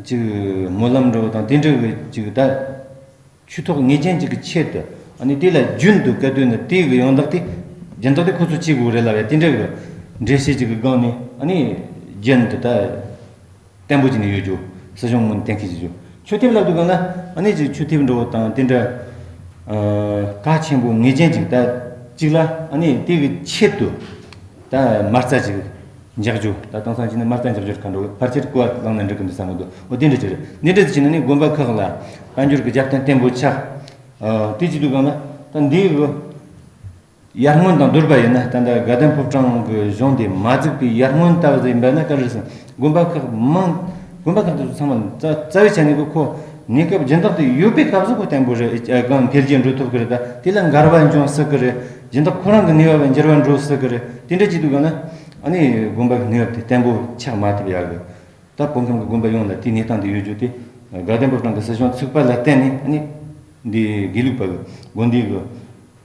ཅིག་སྨོན་ལམ་འདྲ་བོ་དང་དེ་འདྲ་གི་ཅིག་ད་ཆོས་ཐོག་ངེས་ཅན་ཅིག་གི་ཆེད་དུ། ཨ་ནི་དེ་ལ་རྒྱུན་དུ་ག་དུས་ན་དེ་གི་ཡོང་བདག་དེ། སྦྱིན་བདག་དེ་ཁོ་ཚོ་བྱེད་དགོས་རེད་ལབ་ཡ་དེ་འདྲ་གི་འགྲེལ་བཤད་ཅིག་གི་སྒང་ནས། ཨ་ནི་རྒྱུན་དུ་ད་བརྟན་པོ་བྱས་ནས་ཡོད་རྒྱུ། སྲིད་གཞུང་ངོས་ནས་གཏན་འཁེལ་བྱེད་རྒྱུ། མཆོད་ཐེབས་ལབ་དུས་སྒང་ལ། ཨ་ནི་ཅིག་མཆོད་ཐེབས་འདྲ་བོ་དང་དེ་འདྲ། ཨ། གལ་ཆེན་པོ་ངེས་ཅན་ཅིག་ད་ཅིག་ལ། ཨ་ནི་དེ་གི་ཆེད་དུ་ད་མ་རྩ་ཅིག་འཇགས་རྒྱུ། ད་དེང་སང་བྱས་ན་མ་རྩ་འཇགས་རྒྱུ་ག་འདྲ་བོ། ཕལ་ཆེར་གོ་བ་བླངས་ན་འགྲིག་གི་འདུག་བསམ་གི་འདུག་འོ་དེ་འདྲ་ཅིག་རེད། འདི་འདྲ་ཅིག་བྱས་ན་ནི་དགོན་པ་ཁག་ལ་དཔལ་འབྱོར་གྱི་རྒྱབ་རྟེན་བརྟན་པོ་ཆགས། ཨ། དེ་བྱེད་དུས་སྒང་ལ་ད་འདི་གི་ཡར་སྔོན་དང་བསྡུར་བ་ཡིན་ན། ད་ལྟ་དགའ་ལྡན་ཕོ་བྲང་གི་གཞུང་དེ་མ་བཙུགས་པའི་ཡར་སྔོན་ལྟ་བུ་ཡིན་པ་ན་ག་རེ་ཟེར། དགོན་པ་ཁག་མང་། དགོན་པ་ཁག་དེ་ཚོ་ཚང་མ་རྩ་རྩ་བའི་ཆ་ནས་ཁོ་ཁོ་ གནས་སྐབས་སྦྱིན་བདག་དེ་ཡོད་པའི་སྐབས་སུ་ཁོ་བརྟན་པོ་རེད། ཨ་གང་འཕེལ་རྒྱས་འགྲོ་ཐུབ་ཀྱི་རེད། ད་དེ་ལ་འགལ་བ་འབྱུང་སྲིད་ཀྱི་རེད། སྦྱིན་བདག་ཁོ་རང་གི་ནུས་པ་བས་འགྱུར་བ་འགྲོ་སྲིད་ཀྱི་རེད། དེ་འདྲ་བྱེད་དུས་གང་ན་ཨ་ནི་དགོན་པ་གི་གནས་བབ་དེ་བརྟན་པོ་ཆགས་མ་ཐུབ་ཡག་གི། ད་བོད་ཁམས་ཀྱི་དགོན་པ་ཡོངས་ལ་དེའི་གནས་སྟངས་དེ་ཡོད་རྒྱུ་དེ། དགའ་ལྡན་ཕོ་བྲང་གི་སྲིད་གཞུང་ཚུགས་པ་ལ་བརྟེན་ནས་ཨ་ནི་འདི་དགེ་ལུགས་པ་གི་དགོན་སྡེ་གི་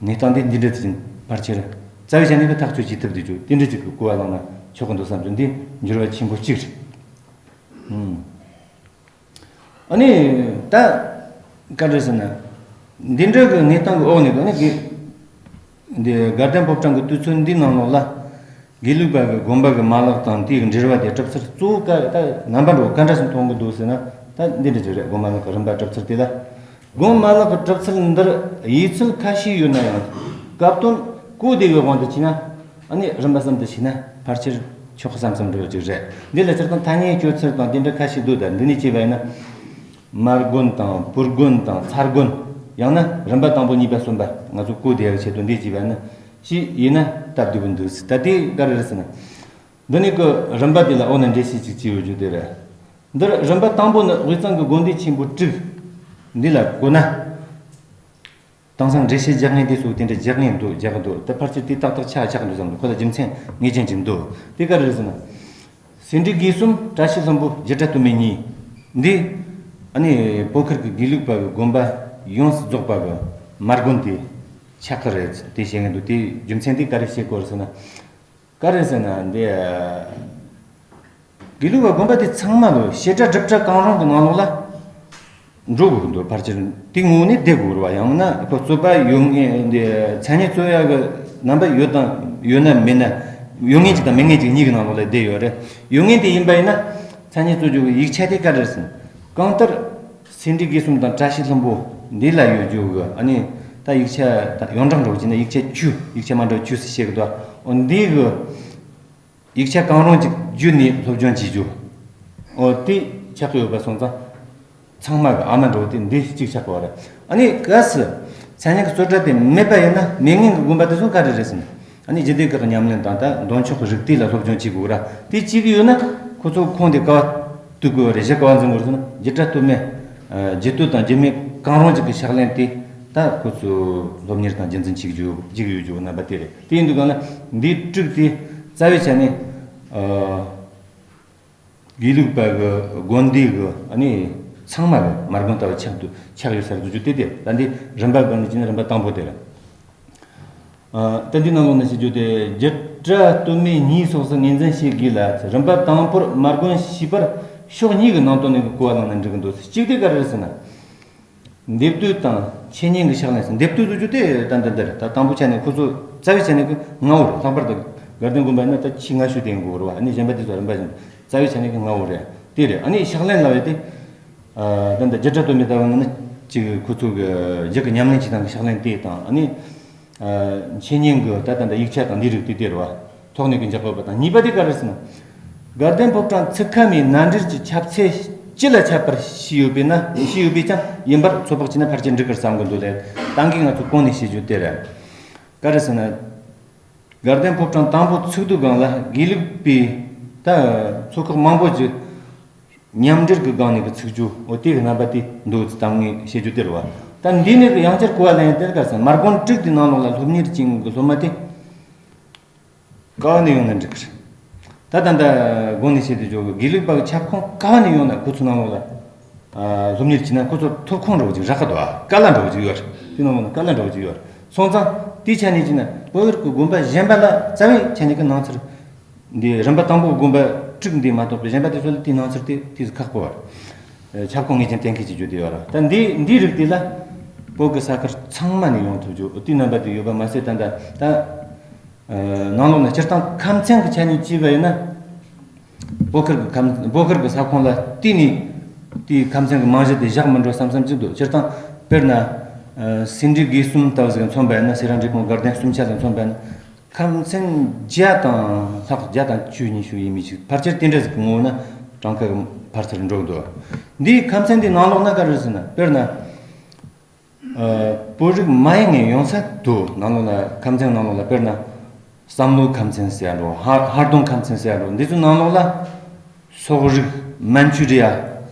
གནས་སྟངས་དེ་འདི་འདྲ་དེ་བཞིན་ཕལ་ཆེར་རྩ་བའི་ཆ་ནས་ཀྱི་ཐག་གཅོད་བྱེད་ཐུབ་བསྡད་རྒྱུ་དེ་འདྲ་ཅིག་གི་གོ་བ་བླངས་ན་ཆོག་གི་འདུག་བསམ་རྒྱུ་འདི་འགྱུར་བ་ཆེན་པོ་གཅིག་རེད། ཨ་ནི་ད་ག་རེ་ཟེར་ན། འདི་འདྲ་གི་གནས་སྟངས་ཀྱི་འོག་ནས་ཀྱང་ནི་དགེ་འདི་དགའ་ལྡན་ཕོ་བྲང་གི་དུས་ཚོད་འདིའི་ནང་ལོགས་ལ་དགེ་ལུགས་པ་གི་དགོན་པ་གི་མ་ལག་དང་དེའི་འབྲེལ་བ་དེ་གྲུབ་ཚུལ་གཙོ་བོ་ག་ད་རྣམ་པ་འགྲོ་ག་འདྲ་ཞིག་མཐོང་གི་འདུག་ཟེར་ན། ད་འདི་འདྲ་ཅིག་རེད། དགོན་མ་ལག་གི་རིམ་པ་གྲུབ་ཚུལ་དེ་ལ། དགོན་མ་ལག་གི་གྲུབ་ཚུལ་འདིར་ཡིག་ཚུལ་ཁ་ཤས་ཡོད་ན་ཡང་སྐབས་དོན་གོ་བདེ་བའི་དབང་དུ་བྱས་ན། ཨ་ནི་རིམ་པ་ཙམ་དུ་ཕྱིན་ན་ཕལ་ཆེར་ཆོག་གི་བསམ་བསམ་འདྲ་བོ་ཅིག་རེད། འདི་ལ་སྤྱིར་བཏང་ཐ་སྙད་སྤྱོད་ཚུལ་དང་དེ་འདྲ་ཁ་ཤས་འདུག་ད་འདི་ནས་བྱས་པ་ཡིན་ན། མར་དགོན་དང་བུར་དགོན་དང་ཚར་དགོན། ཡང་ན་རིམ་པ་དང་པོ་གཉིས་པ་གསུམ་པ་ང་ཚོ་གོ་བདེ་ཡག་ཆེད་དུ་འདི་བྱས་པ་ཡིན་ན་ཞིག་ཡིན་ན་སྟབས་བདེ་པོ་འདུག་ད་དེ་ག་རེ་རེད་ཟེར་ན། འདི་ནི་གི་རིམ་པ་དེ་ལ་འོ་ན་འགྲེལ་བཤད་ཅིག་བྱས་ཡོད་རྒྱུ་དེ་རེད། འདིར་རིམ་པ་དང་པོ་ནི་དབུས་གཙང་གི་དགོན་སྡེ་ཆེན་པོ་དྲུག་འདི་ལ་གོ་ན། དེང་སང་འགྲེལ་བཤད་རྒྱག་མཁན་དེ་ཚོ་དེ་འདྲ་རྒྱག་མཁན་འདུག་རྒྱག་གི་འདུག་ད་ཕལ་ཆེར་དེ་ཏག་ཏག་ཆགས་ཆགས་འདུག་བསམ་འདུག་ཁོ་ལ་རྒྱུ་མཚན་ངེས་ཅན་ཅིག་འདུག་དེ་ག་རེ་རེད་ཟེར་ན། སེ་འབྲས་དགེ་གསུམ། བཀྲ་ཤིས་ལྷུན་པོ། རྒྱུད་གྲྭ་སྟོད་སྨད་གཉིས། འདི་ཨ་ནི་བོད་ཁུལ་གྱི་དགེ་ལུགས་པ་གི་དགོན་པ་ཡོངས་སུ་རྫོགས་པ་གི་མ་དགོན་དེ་ཆགས་ཀྱི་རེད་དེ་བཤད་མཁན་འདུག་དེའི་རྒྱུ་མཚན་དེ་ག་རེ་བཤད་དགོས་རེད་ཟེར་ན། ག་རེ་ཟེར་ན་འདི། དགེ་ལུགས་པ་དགོན་པ་དེ་ཚང་མ་ལོ་བཤད་གྲྭ་སྒྲུབ་གྲྭ་གང་རུང་གི་ནང་ལོགས་ལ་འགྲོ་དགོས་ཀྱི་འདུག་ཕལ་ཆེར་དེ་ངོ་བོ་ནས་བསྡད་དགོས་རེད་བ། ཡང་ན་ཁོ་རྩོད་པ་ཡོད་ངེས་འདི་མཚན་ཉིད་རྩོད་ཡག་གི་རྣམ་པ་ཡོད་དང་ཡོད་ན་མེད་ན། ཡོད་ངེས་ཅིག་དང་མེད་ངེས་ཅིག་གཉིས་ཀྱི་ནང་ལོགས་ལ་བསྡད་ཡོད་རེད། ཡོད་ངེས་དེ་ཡིན་པ་ཡིན་ན་མཚན་ཉིད་རྩོད་རྒྱུ་གི་ཡིག་ཆ་དེ་ག་རེ་རེད་ཟེར་ན། གང་ལྟར་སེ་འབྲས་དགེ་གསུམ་དང་བཀྲ་ཤིས་ལྷུན་པོ་འདི་ལ་ཡོད་རྒྱུ་གི་ཨ་ནི་ད་ཡིག་ཆ་ད་ཡོངས་གྲགས་འདྲ་བོ་བྱས་ན་ཡིག་ཆ་བཅུ། ཡིག་ཆ་མ་འདྲ་བ་བཅུ་ཟེར་བཤད་གི་འདུག་འོ་འདི་གི་ཡིག་ཆ་གང་རུང་ཅིག་བརྒྱུད་ནས་སློབ་སྦྱོང་བྱེད་རྒྱུ། འོ་དེ་ཆགས་ཀྱི་ཡོད་པ་སོང་ཙང་། ཚང་མ་གི་ཨ་མ་འདྲ་བོ་དེ་འདི་གཅིག་ཆགས་པ་རེད། ཨ་ནི་གལ་སྲིད་མཚན་ཉིད་ཀྱི་རྩོད་གྲྭ་དེ་མེད་པ་ཡིན་ན་མེད་མཁན་གྱི་དགོན་པ་དེ་ཚོ་ག་རེ་རེད་ཟེར་ན། ཨ་ནི་རྒྱུད་སྡེ་ཁག་གི་ཉམས་ལེན་དང་ད་འདོན་ཆོག་གི་རིགས་དེ་ལ་སློབ་སྦྱོང་བྱེད་དགོས་ར། དེ་བྱེད་ཀྱི་ཡོད་ན་ཁོ་ཚོ་ཁོངས་དེ་ག་བ་གཏུག་དགོས་རེད། གཞི་ག་བ་འཛིན་དགོས་རེད་ཟེར་ན་རྒྱུད་གྲྭ་སྟོད་སྨད། རྒྱུད་སྟོད་དང་རྒྱུད་སྨད་གང་རུང་ཅིག་གི་ཕྱག་ལེན་དེ་ད་ཁོ་ཚོ་སློབ་གཉེར་དང་རྒྱུན་འཛིན་བྱེད་རྒྱུ་བྱེད་ཀྱི་ཡོད་རྒྱུ་རྣམ་པ་དེ་རེད། དེ་ཡིན་དུས་གང་ན་འདི་དྲུག་དེ་རྩ་བའི་ཆ་ནས་ཨ་དགེ་ལུགས་པ་གི་དགོན་སྡེ་གི་ཨ་ནི་ཚང་མ་གི་མ་དགོན་ལྟ་བུ་ཆགས་འདུག་ཆགས་ཡོད་ས་རེད་འདུག་རྒྱུ་དེ་དེ་རེད། ད་འདི་རིམ་པ་གི་ནི་ཅི་ནི་རིམ་པ་དང་པོ་དེ་རེད། ཨ་ད་འདི་ནང་ལོགས་ནས་བཤད་རྒྱུ་དེ་རྒྱུད་གྲྭ་སྟོད་སྨད་གཉིས་སོགས་སུ་ངོས་འཛིན་བྱེད་དགོས་ལ། རིམ་པ་དང་པོར་མ་དགོན་ཞེས་པར་ཕྱོགས་གཉིས་ཀྱི་ནང་དོན་ནས་གོ་བ་བླངས་ནས་འགྲིག་གི་འདུག་གཅིག་དེ་ག་རེ་རེད་ཟེར་ན། འདེབས་སྡུད་དང་འཆད་ཉན་གྱི་ཕྱག་ལེན་ཟེར། འདེབས་སྡུད་ཟེར་རྒྱུ་དེ་ད་འདི་འདི་རེད། ད་དང་པོ་ཆ་ནས་ཁོ་ཚོ་རྩ་བའི་ཆ་ནས་ཀྱི་ལྔ་བོ་རེད། ལྷག་པར་དུ་དགའ་ལྡན་དགོན་པ་ཡིན་ན་ད་ཆེས་སྔ་ཤོས་དེ་ཡིན་དགོས་རེད་བ། ཨ་ནི་གཞན་པ་དེ་ཚོ་རིམ་པ་བཞིན་རྩ་བའི་ཆ་ནས་ཀྱི་ལྔ་བོ་རེད། དེ་རེད། ཨ་ནི་ཕྱག་ལེན་ལབ་ཡས་དེ། ཨ་ད་འདི་རྒྱུད་གྲྭ་སྟོད་སྨད་ལྟ་བུ་ནི་ཅིག་ཁོ་ཚོ་གི་རྒྱུད་ཀྱི་ཉམས་ལེན་བྱེད་སྟངས་ཀྱི་ཕྱག་ལེན་དེ་དང་། ཨ་ནི་ཨ་འཆད་ཉན་གྱི་ད་ད་འདི་ཡིག་ཆ་དང་འདི་རིགས་དེ་དེ་རེད་བ། ཐོག་ནས་ཀྱི་འཇོག་དགོས་པ་དང་། གཉིས་པ་དེ་ག་རེ་ཟེར་ན། དགའ་ལྡན་ཕོ་བྲང་ཚིག་ཁ་མའི་མནའ་འབྲེལ་གྱི་ཁྱབ་ཚད་སྤྱི་ལ་ཁྱབ་པར་བྱས་ཡོད་པས་ན། བྱས་ཡོད་པས་ཀྱང་ཡིན་པར་ཚོད་དཔག་བྱས་ན་ཕལ་ཆེར་འགྲིག་གི་བསམ་གི་འདུག་ལས། ད་གིན་ང་ཚོ་གོང་ནས་བཤད་རྒྱུ་དེ་རེད། ག་རེ་ཟེར་ན། དགའ་ལྡན་ཕོ་བྲང་དང་པོ་ཚུགས་དུས་སྒང་ལ་དགེ་ལུགས་པའི་ད་ཚོགས་ཁག་མང་པོ་ཅིག་མཉམ་འབྲེལ་གྱི་སྒང་ནས་ཀྱི་ཚུགས་རྒྱུ། འོ་དེ་གི་རྣམ་པ་དེ་འདུག་ད་ངས་བཤད་རྒྱུ་དེ་རེད་བ། ད་འདི་ནས་ཀྱི་ཡང་བསྐྱར་གོ་བ་ལེན་ཡས་དེ་ག་རེ་ཟེར་ན། མ་དགོན་དྲུག་དེའི་ནང་ལོགས་ལ་སློབ་གཉེར་བྱེད་མཁན་གྱི་སློབ་མ་དེ་ག་བ་ནས་ཡོང་ན་འགྲིག་གི་རེད། ད་ད་ལྟ་གོང་ནས་བཤད་དུ་འཇོག་གི་དགེ་ལུགས་པ་གི་ཁྱབ་ཁོངས་ག་བ་ནས་ཡོང་ན་ཁོ་ཚོ་ནང་ལོགས་ལ་ཨ་སློབ་གཉེར་བྱས་ན་ཁོ་ཚོ་ཐོབ་ཁུངས་འདྲ་བོ་ཅིག་རག་གི་འདུག་ཨ། བཀའ་ལ་འདྲ་བོ་ཅིག་ཡོད་རེད། དེ་ནང་ལོགས་ན་བཀའ་ལ་འདྲ་བོ་ཅིག་ཡོད་རེད། སོང་ཙང་དེའི་ཆ་ནས་བྱས་ན་བོད་ཀྱི་དགོན་པ་གཞན་པ་ལ་རྩ་བའི་ཆ་ནས་ཀྱི་ནང་ཚུར་འདི་རིམ་པ་དང་པོ་དགོན་པ་དྲུག་འདི་མ་གཏོགས་པའི་གཞན་པ་དེ་ཚོ་ལ་དེའི་ནང་ཚུར་དེ་དེ་ཁག་པོ་བར་ཁྱབ་ཁོངས་ངེས་ཅན་གཏན་འཁེལ་བྱེད་རྒྱུ་དེ་ཡོད་ར། ད་འདི་འདིའི་རིགས་དེ་ལ་བོད་ཀྱི་ས་ཁུལ་ཚང་མ་ནས་ཡོང་ཐུབ་རྒྱུ་དེའི་རྣམ་པ་དེ་ཡོད་པ་མ་ཟད། ད་ད་ནང་ལོགས་ན་སྤྱིར་བཏང་ཁམས་ཚན་གྱི་ཆ་ནས་བྱས་པ་ཡིན་ན། བོད་ཁུལ་གྱི་ཁམས་བོད་ཁུལ་གྱི་ས་ཁོངས་ལ་བལྟས་ནས་དེའི་ཁམས་ཚན་གྱི་རྨང་གཞི་དེ་བཞག་མི་འགྲོ་བསམ་བསམ་གཅིག་འདུག་སྤྱིར་བཏང་དཔེར་ན་སེ་འབྲས་དགེ་གསུམ་ལྟ་བུ་ཟིག་མཚོན་པ་ཡིན་ན། སེ་ར་འབྲས་སྤུངས་དགའ་ལྡན་གསུམ་ཆ་ལ་མཚོན་པ་ཡིན་ན། ཁམས་ཚན་བརྒྱ་དང་ལྷག་བརྒྱ་དང་བཅུ་ཉི་ཤུ་ཡས་མས་ཤིག་ཕལ་ཆེར་དེ་འདྲ་ཟིག་གི་ངོ་བོ་ན་གྲངས་ཀ་གི་ཕར་ཚུར་འགྲོ་གི་འདུག་འདིའི་ཁམས་ཚན་འདིའི་ནང་ལོགས་ན་ག་རེ་ཟེར་ན། དཔེར་ན་ཨ་བོད་རིགས་མ་ཡིན་ངེས་ཡོང་ས་འདུག་ནང་ལོགས་ན་ཁམས་ཚན་ནང་ལོགས་ལ་དཔེར་ན་བསམ་བློ་ཁམས་ཚན་ཟེར་ཡ་འགྲོ། ཧར་ཧར་གདོང་ཁམས་ཚན་ཟེར་ཡ་འགྲོ། འདི་ཚོའི་ནང་ལོགས་ལ་སོག་རིགས། མན་ཆུ་རི་ཡ།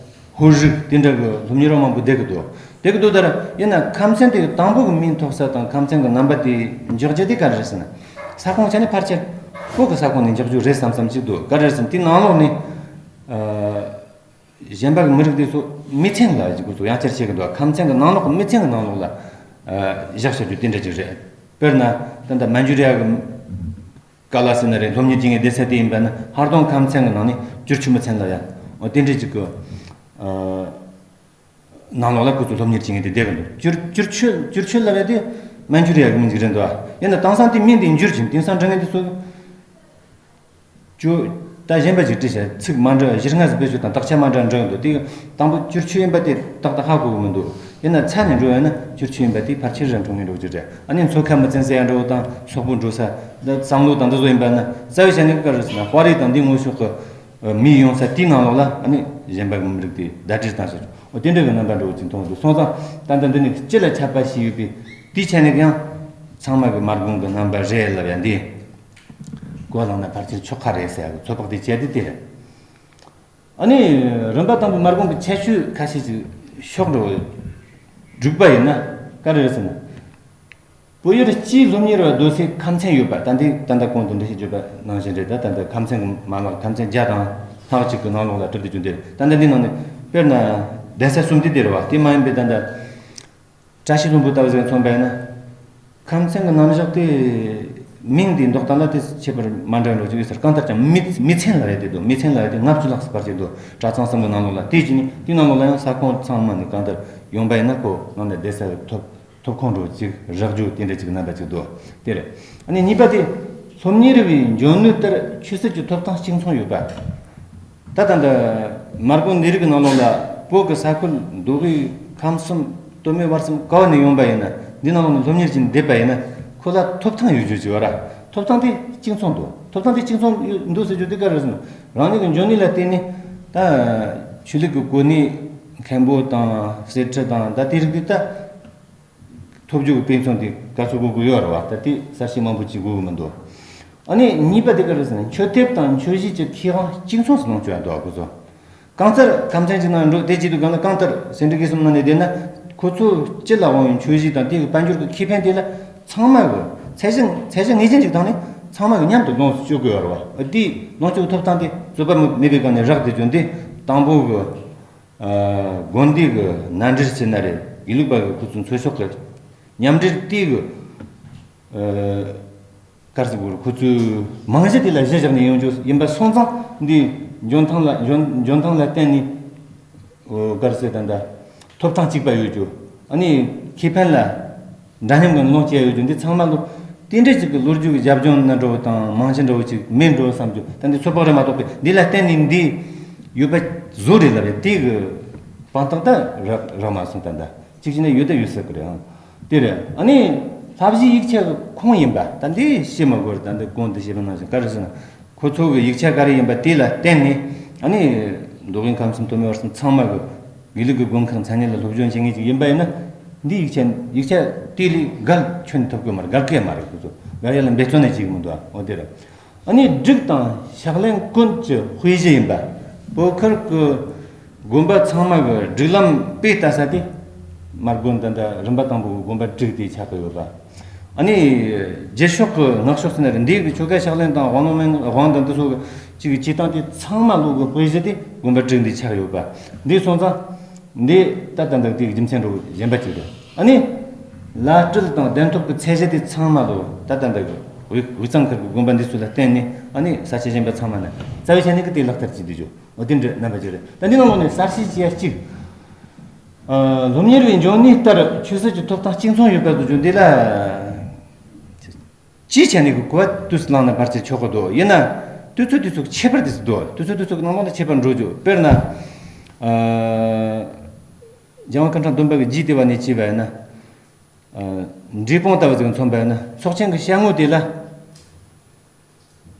ཧོར་རིགས་དེ་འདྲ་གི་སློབ་གཉེར་བ་མང་པོ་བསྡད་ཀྱི་འདུག་བསྡད་ཀྱི་འདུག་ད་ར་ཡིན་ན་ཁམས་ཚན་དེ་དང་པོ་གི་མིང་ཐོགས་ས་དང་ཁམས་ཚན་གྱི་རྣམ་པ་དེ་འཇོག་རྒྱུ་དེ་ག་རེ་རེད་ཟེར་ན། ས་ཁོངས་ཆ་ནས་ཕལ་ཆེར་བོད་ཀྱི་ས་ཁོངས་ནས་འཇོག་རྒྱུ་རེད་བསམ་བསམ་ཅིག་འདུག་ག་རེ་རེད་ཟེར་ན་དེའི་ནང་ལོགས་ནས། ཨ། གཞན་པ་གི་མི་རིགས་དེ་ཚོ་མི་ཚན་ལ་ཅིག་གོ་ཚོ་ཡང་བསྐྱར་བྱེད་ཀྱི་འདུག་ཁམས་ཚན་གྱི་ནང་ལོགས་ཀྱི་མི་ཚན་གྱི་ནང་ལོགས་ལ། ཨ། བཞག་བྱ་རྒྱུ་དེ་འདྲ་ཅིག་རེད། དཔེར་ན། ད་ལྟ་མན་ཇུ་རི་ཡ་གི་ཀ་ལ་ཟེར་ན་རེད། སློབ་གཉེར་བྱེད་མཁན་སྡེ་ཚན་དེ་ཡིན་པ་ན་ཧར་ཏོང་ཁམས་ཚན་གྱི་ནང་ནས་བསྒྱུར་བཅོས་མི་ཚན་ལ་ཡང་འོ་དེ་འདྲ་ཅིག་གི། ཨ། ནང་ལོགས་ལ་ཁོ་ཚོ་སློབ་གཉེར་བྱེད་མཁན་དེ་བསྡད་ཀྱི་འདུག་བསྒྱུར་བསྒྱུར་བཅོས་བསྒྱུར་བཅོས་ལབ་ཡ་དེ་མན་ཇུ་རི་ཡ་གི་མིང་ཅིག་རེད་འདུག་ཡིན་ན་དེང་སང་དེ་མིང་དེ་འགྱུར་ཅིང་དེང་སང་འབྲི་མཁན་དེ་ཚོ། ཅོ། ད་གཞན་པ་ཅིག་བྲིས་བྱས་ཚིག་མ་འདྲ་བ་གཞིར་ངས་སུ་བེད་སྤྱོད་དང་དག་ཆ་མ་འདྲ་འགྲོ་ཡོང་འདུག་དེ་དང་པོ་བསྒྱུར་བཅོས་ཡིན་པ་དེ་ཏག་ཏག་ཧ་གོ་གི་མི་འདུག་ཡིན་ན་ཚ་ནས་འགྲོ་ཡོང་ན་བསྒྱུར་བཅོས་ཡིན་པ་དེ་ཕལ་ཆེར་རང་འགྲོ་ངེས་འགྲོ་གི་རེད། ཨ་ནི་མཚོ་ཁ་མི་བཙན་ཟེར་ཡ་འགྲོ་དང་སོག་པོ་འགྲོ་ས་ད་བསམ་བློ་དང་འདི་ཚོ་ཡིན་པ་ན་རྩ་བའི་ཆ་ནས་ག་རེ་ཟེར་ན་དཔའ་རིས་དང་འདི་ངོ་ཤོག་གི་མི་ཡོང་ས་དེའི་ནང་ལོགས་ལ་ཨ་ནི་གཞན་པ་གི་མི་རིགས་དེ་ཟླ་སྒྲིལ་བཏང་ཟེར་འོ་དེ་འདྲ་གི་རྣམ་པ་འགྲོ་གི་ཅིག་མཐོང་འདུག་སོང་ཙང་ད་ལྟ་འདི་ནི་སྤྱི་ལ་ཆད་པ་ཞིག་ཡོད་པའི་དེའི་ཆ་ནས་ཀྱང་ཚང་མ་གི་མ་དགོངས་གི་རྣམ་པ་རེད་ལབ་ཡ་འདི། གོ་བླངས་ན་ཕལ་ཆེར་ཆོག་ཁ་རེད་ཟེར་ཡག་གི་ཚོད་དཔག་དེ་བྱས་ཏེ་དེ་རེད། ཨ་ནི་རིམ་པ་དང་པོ་མ་དགོངས་པའི་ཁྱད་ཆོས་ཁ་ཤས་ཅིག་ཤོག་འགྲོ་བའི་འབྲུག་པ་ཡིན་ན་ག་རེ་རེད་ཟེར་ན། བོད་ཡུལ་སྤྱིའི་སློབ་གཉེར་བ་སྡོད་སའི་ཁམས་ཚན་ཡོད་པ་ད་འདི་ད་ལྟ་གོང་དུ་འགྲེལ་བཤད་བརྗོད་པ་ནང་བཞིན་རེད། ད་ད་ལྟ་ཁམས་ཚན་གྱི་མ་ལག་ཁམས་ཚན་བརྒྱ་དང་ལྷག་ཅིག་གི་ནང་ལོགས་ལ་གྲུབ་བསྡད་རྒྱུ་འདི་རེད། ད་ལྟ་འདི་ནང་ནས་དཔེར་ན་གདན་ས་གསུམ་དེ་དེ་རེད་བ། དེ་མ་ཡིན་པའི་ད་ལྟ། བཀྲ་ཤིས་ལྷུན་པོ་ལྟ་བུ་ཟིག་མཚོན་པ་ཡིན་ན། ཁམས་ཚན་གྱི་རྣམ་གཞག་དེ། མིང་དེ་འདོགས་སྟངས་ལ་དེ་ཁྱད་པར་མ་འདྲ་འགྲོ་གི་ཡོད་ཟེར། གང་ལྟར་ཀྱང་མི་མི་ཚན་ལ་རེད་དེ་འདུག་མི་ཚན་ལ་རེད་དེ་ལྔ་བཅུ་ལྷག་ཙམ་བར་གྱི་འདུག་གྲྭ་ཚང་གསུམ་གྱི་ནང་ལོགས་ལ་དེ་བྱས་ནས་དེའི་ནང་ལོགས་ལ་ཡང་ས་ཁོངས་ཚང་མ་ནས་གང་ལྟར་ཡོང་པ་ཡིན་ན་ཁོ་ནང་ནས་བསྡད་ས་ཐོབ་ཐོབ་ཁོངས་འགྲོ་ཅིག་རག་རྒྱུ་དེ་འདྲ་ཅིག་རྣམ་པ་ཅིག་འདུག་དེ་རེད། ཨ་ནི་གཉིས་པ་དེ། སློབ་གཉེར་བའི་འཇོན་ནུས་ལྟར་ཆོས་སྲིད་ཀྱི་ཐོབ་ཐང་གཅིག་མཚུངས་ཡོད་པ། ད་ལྟ་འདི། མར་ཁུ་འདི་རིགས་ཀྱི་ནང་ལོགས་ལ་བོད་ཀྱི་ས་ཁུལ་མདོ་དབུས་ཁམས་གསུམ་སྟོད་སྨད་བར་གསུམ་ག་བ་ནས་ཡོང་པ་ཡིན་ན་འདི་ནང་ལོགས་ནས་སློབ་གཉེར་གྱིས་འདེབས་པ་ཡིན་ན་ཁོ་ལ་ཐོབ་ཐང་ཡོད་རྒྱུ་ཅིག་ཡོད་ར། ཐོབ་ཐང་དེ་གཅིག་མཚུངས་འདུག་ཐོབ་ཐང་དེ་གཅིག་མཚུངས་ཡོད་འདུག་ཟེར་རྒྱུ་དེ་ག་རེ་ཟེར་ན་རང་ཉིད་ཀྱི་འཇོན་ནུས་ལ་བརྟེན་ནས་ད་ཆོས་ལུགས་ཀྱི་གོ་གནས་མཁན་པོ་དང་གསེར་ཁྲི་དང་ད་དེ་རིགས་དེ་ད། ཐོབ་རྒྱུ་གི་དཔེ་མཚོན་དེ་ག་ཚོད་དགོས་ཀྱི་ཡོད་རེད་བ། ད་དེ་གསལ་བཤད་མང་པོ་བྱེད་དགོས་ཀྱི་མི་འདུག་ཨ་ནི་གཉིས་པ་དེ་ག་རེ་ཟེར་ན་འཆོལ་དེབ་དང་འཆོལ་གཞི་གྱི་ཁེ་དབང་གཅིག་མཚུངས་སུ་ལོངས་སྤྱོད་ཡ་འདུག་ཁོ་ཚོ། གང་ལྟར་ཁམས་ཚན་གཅིག་ནང་འགྲོ་བསྡད་ཀྱི་འདུག་གང་ལ་གང་ལྟར་སེ་འབྲུ་དགེ་གསུམ་ནང་ནས་བསྡད་ན་ཁོ་ཚོ་སྤྱི་ལ་དབང་བའི་འཆོལ་གཞི་དང་དེ་གི་དཔལ་འབྱོར་གྱི་ཁེ་ཕན་དེ་ལ་ཚང་མ་གི་ཚད་གཞི་ཚད་གཞི་ངེས་ཅན་ཅིག་བཏང་ནས་ཚང་མ་གི་མཉམ་དུ་ལོངས་སུ་སྤྱོད་དགོས་ཡོད་རེད་བ། དེའི་ལོངས་སྤྱོད་ཐོབ་ཐང་དེ་རྩོད་པ་མེད་པའི་སྒང་ནས་རག་བསྡད་རྒྱུ་འདི་དང་པོ་གི། ཨ། དགོན་སྡེ་གི་མནའ་འབྲེལ་ཟེར་ན་རེད། དགེ་ལུགས་པ་གི་ཁོ་ཚོའི་ཚོས་ཤོག་གི་མཉམ་འབྲེལ་དེ་གི། ཨ། ག་རེ་ཟེར་དགོས་རེད། ཁོ་ཚོའི་རྨང་གཞི་དེ་ལ་གཞི་བཞག་ནས་ཡོང་རྒྱུ་ཡིན་པ་སོང་ཙང་འདི་འཇོན་ཐང་ལ་འཇོན་འཇོན་ཐང་ལ་བརྟེན་ནས། ཨོ། ག་རེ་ཟེར་ད་ལྟ་ཐོབ་ཐང་གཅིག་པ་ཡོད་རྒྱུ། ཨ་ནི་ཁེ་ཕན་ལ། འདྲ་མཉམ་གྱི་ལོངས་སྤྱད་ཡོད་རྒྱུ་འདི་ཚང་མ་ལོ། དེ་འདྲ་ཅིག་གི་ལོ་རྒྱུས་ཀྱི་རྒྱབ་ལྗོངས་ན་འགྲོ་བ་དང་རྨང་གཞི་འདྲ་བོ་ཅིག་མེད་འགྲོ་བསམ་རྒྱུ་ད་འདི་ཚོད་དཔག་རེད་མ་གཏོགས་པའི་འདི་ལ་བརྟེན་ནས་འདི་ཡོད་པ་བཟོ་རེད་ལབ་རེད། དེ་གི་དཔང་རྟགས་ད་རག་རག་མ་སོང་ད་ལྟ་གཅིག་བྱས་ན་ཡོད་ད་ཡོད་ས་གི་རེད་ཨང་། དེ་རེད། ཨ་ནི་བསླབ་གཞིའི་ཡིག་ཆ་གི་ཁུངས་ཡིན་པ་ད་འདི་བཤད་མ་དགོས་རེད། ད་འདི་གོང་དུ་བཤད་པ་ནང་བཞིན་ག་རེ་ཟེར་ན། ཁོ་ཚོ་གི་ཡིག་ཆ་ག་རེ་ཡིན་པ་དེ་ལ་བརྟེན་ནས་ཨ་ནི་མདོ་དབུས་ཁམས་གསུམ་སྟོད་སྨད་བར་གསུམ་ཚང་མ་གི་དགེ་ལུགས་ཀྱི་དགོན་ཁག་ཚང་མ་ལ་སློབ་སྦྱོང་བྱེད་མཁན་ཅིག་ཡིན་པ་ཡིན་ན་འདི་ཡིག་ཆ་ཡིག་ཆ་དེ་ལས་འགལ་ཁྱོན་ཐུབ་ཀྱི་མ་རེད། འགལ་གི་མ་རེད། ཁོ་ཚོ་འགལ་ཡ་ལ་འབད་བརྩོན་ནས་བྱེད་ཀྱི་མི་འདུག་ཨོ་དེ་རེད། ཨ་ནི་སྒྲིག་དང་ཕྱག་ལེན་ཀུན་གྱི་དཔེ་གཞི་ཡིན་པ་བོད་ཁུལ་གྱི་དགོན་པ་ཚང་མ་གི་སྒྲིག་ལམ་དཔེ་ལྟ་ས་དེ་མར་དགོན་ད་ལྟ་རིམ་པ་དང་པོ་གི་དགོན་པ་དྲུག་དེ་ཆགས་ཀྱི་ཡོད་པ། ཨ་ནི། རྗེས་ཕྱོགས་ཀྱི་སྔགས་ཕྱོགས་ཟེར་ན་རེད། འདི་གི་ཆོ་ག་ཕྱག་ལེན་དང་དབང་ལུང་མན་དབང་དང་འདི་ཚོ་གི་གཅིག་གི་བྱེད་སྟངས་དེ་ཚང་མ་ལོག་གི་དཔེ་གཞི་དེ་དགོན་པ་དྲུག་འདི་ཆགས་ཡོད་པ། འདི་སོང་ཙང་། འདི་ད་ལྟ་འདི་དེའི་རྒྱུ་མཚན་འགྲོ་གཞན་པ་ཅིག་རེད། ཨ་ནི། བླ་སྤྲུལ་དང་གདན་ཐོབ་ཀྱི་ཚད་གཞི་དེ་ཚང་མ་ལོ་ད་ལྟ་འདི་གི་དབུས་དབུས་གཙང་ཁུལ་གྱི་དགོན་པ་འདི་ཚོ་ལ་བརྟེན་ནས་ཨ་ནི་ས་ཆ་གཞན་པ་ཚང་མ་ན་རྩ་བའི་ཆ་ནས་ཀྱི་དེ་ལག་བསྟར་བྱེད་དུ་འཇུག་འོ་དེ་འདྲ་རྣམ་པ་ཅིག་རེད། ད་འདི་ནང་ལོགས་ནས་གསར་བཤད་བྱས་གཅིག་ཨ། སློབ་གཉེར་བའི་འཇོན་ནུས་ལྟར་ཆོས་སྲིད་ཀྱི་ཐོབ་ཐང་གཅིག་མཚུངས་ཡོད་པ་བཟོ་རྒྱུ་འདི་ལ། སྤྱིའི་ཆ་ནས་ཀྱི་གོ་བ་དུས་སུ་བླངས་ན་ཕལ་ཆེར་ཆོག་གི་འདུག་ཡིན་ན། དུས་ཚོད་དུས་ཚོད་ཀྱི་ཁྱད་པར་དུས་སུ་འདུག་དུས་ཚོད་དུས་ཚོད་ཀྱི་ནང་ལོགས་ནས་ཁྱད་པར་འགྲོ་རྒྱུ་དཔེར་ན། ཨ། རྒྱལ་དབང་སྐུ་ཕྲེང་བདུན་པ་གི་རྗེས་དེ་བ་ནས་བྱས་པ་ཡིན་ན། ཨ། འབྲས་སྤུངས་ལྟ་བུ་ཟིག་མཚོན་པ་ཡིན་ན་ཚོགས་ཆེན་གྱི་བཤད་ངོ་དེ་ལ།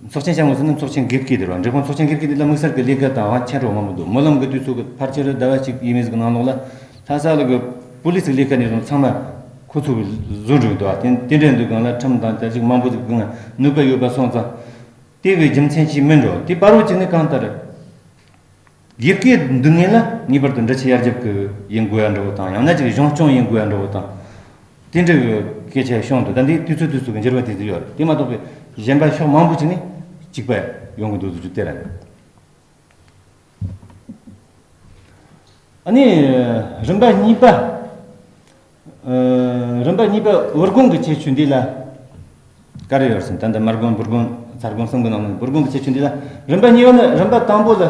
ཚོགས་ཆེན་བཤད་ངོ་ཟེར་ན་ཚོགས་ཆེན་དགེ་བསྐོས་དེ་རེད་བ། འབྲས་སྤུངས་ཚོགས་ཆེན་དགེ་བསྐོས་དེ་ལ་དམིགས་བསལ་གྱི་ལས་ཀ་དང་དབང་ཆེན་རོགས་མང་པོ་འདུག་སྨོན་ལམ་གྱི་དུས་ཚོད་ཀྱི་ཕལ་ཆེར་ཟླ་བ་གཅིག་ཡས་མས་ཟིག་གི་ནང་ལོགས་ལ་ལྷ་ས་ལ་གི་པུ་ལི་སི་ལས་ཀ་ནས་བཟུང་ཚང་མ་ཁོ་ཚོ་གི་བཟོ་འགྲོ་གི་འདུག་བ། དེ་དེ་འདྲ་འདུག་གང་ལ་ཁྲིམས་དང་དེ་ཅིག་མང་པོ་ཟིག་གི་ནུས་པ་ཡོད་པ་སོང་ཙང་དེ་གི་རྒྱུ་མཚན་ཅིག་མིན་འགྲོ། དེ་བར་བོ་ཅིག་ནི་གང་ལྟར། དགེ་བསྐོས་འདུག་ངེས་ལ་ངེས་པར་དུ་འབྲི་ཆུ་ཡར་རྒྱབ་ཀྱི་ཡིན་དགོས་ཡ་འདྲ་བོ་དང་། ཡང་ན་ཅིག་གཞུང་སྐྱོང་ཡིན་དགོས་ཡ་འདྲ་བོ་དང་། དེ་འདྲ་གི་སྐད་ཆ་བྱུང་འདུག་ད་འདི་དུས་ཚོད་དུས་ཚོད་ཀྱི་འགྱུར་བ་དེ་ཚོ་ཡོད་རེད། དེ་མ་གཏོགས་པའི་གཞན་པ་ཕྱོགས་མང་པོ་ཅིག་ནས་གཅིག་པ་ཡོང་གི་འདུག་ཟེར་རྒྱུ་དེ་རེད། ཨ་ནི་རིམ་པ་གཉིས་པ། ཨ། རིམ་པ་གཉིས་པ་འུར་སྒོང་གི་ཁྱད་ཆོས་འདི་ལ་ག་རེ་ཡོད་ཟེར་ན། ད་ལྟ་མར་སྒོང་འབུར་སྒོང་ཚར་སྒོང་གསུམ་གྱི་ནང་ནས་འུར་སྒོང་གི་ཁྱད་ཆོས་འདི་ལ། རིམ་པ་གཉིས་པ་ནི་རིམ་པ་དང་པོ་ལ་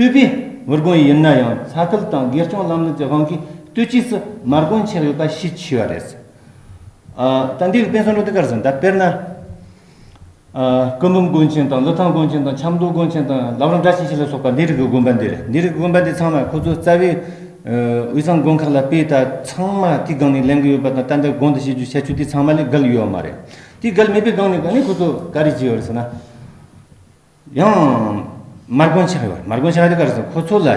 ལྟོས་པའི་འུར་སྒོང་ཡིན་ན་ཡང་། ས་ཁུལ་དང་སྒེར་སྐྱོང་ལམ་ལུགས་ཀྱི་དབང་གིས་ལྟོས་བཅས་སུ་མར་སྒོང་ཆགས་ཡོད་པ་ཤས་ཆེ་བ་རེད། ཨ། ད་འདི་གི་དཔེ་མཚོན་འདྲ་བོ་དེ་ག་རེ་ཟེར་ན། ད་དཔེར་ན། ཨ། སྐུ་འབུམ་དགོན་ཆེན་དང་ཀླུ་ཐང་དགོན་ཆེན་དང་ཆབ་མདོ་དགོན་ཆེན་དང་བླ་བྲང་བཀྲ་ཤིས་འཁྱིལ་ལ་སོགས་པ་འདི་རིགས་ཀྱི་དགོན་པ་འདི་རེད། འདི་རིགས་ཀྱི་དགོན་པ་འདི་ཚང་མ་ཁོ་ཚོ་རྩ་བའི་ཨ་དབུས་གཙང་དགོན་ཁག་ལ་དཔེ་ད་ཚང་མ་དེའི་སྒང་ནས་ལེན་གྱི་ཡོད་པ་དང་། ད་ལྟ་གོང་དུ་བཤད་རྒྱུའི་ཁྱད་ཆོས་དེ་ཚང་མ་ལས་བརྒལ་ཡོད་མ་རེད། དེ་བརྒལ་མེད་པའི་སྒང་ནས་གང་ནས་ཁོ་ཚོ་ག་རེ་བྱས་ཡོད་རེད་ཟེར་ན། ཡང་མར་སྒོང་ཆགས་ཡོད། མར་སྒོང་ཆགས་ཡོད་དེ་ག་རེ་ཟེར་ན། ཁོ་ཚོ་ལ་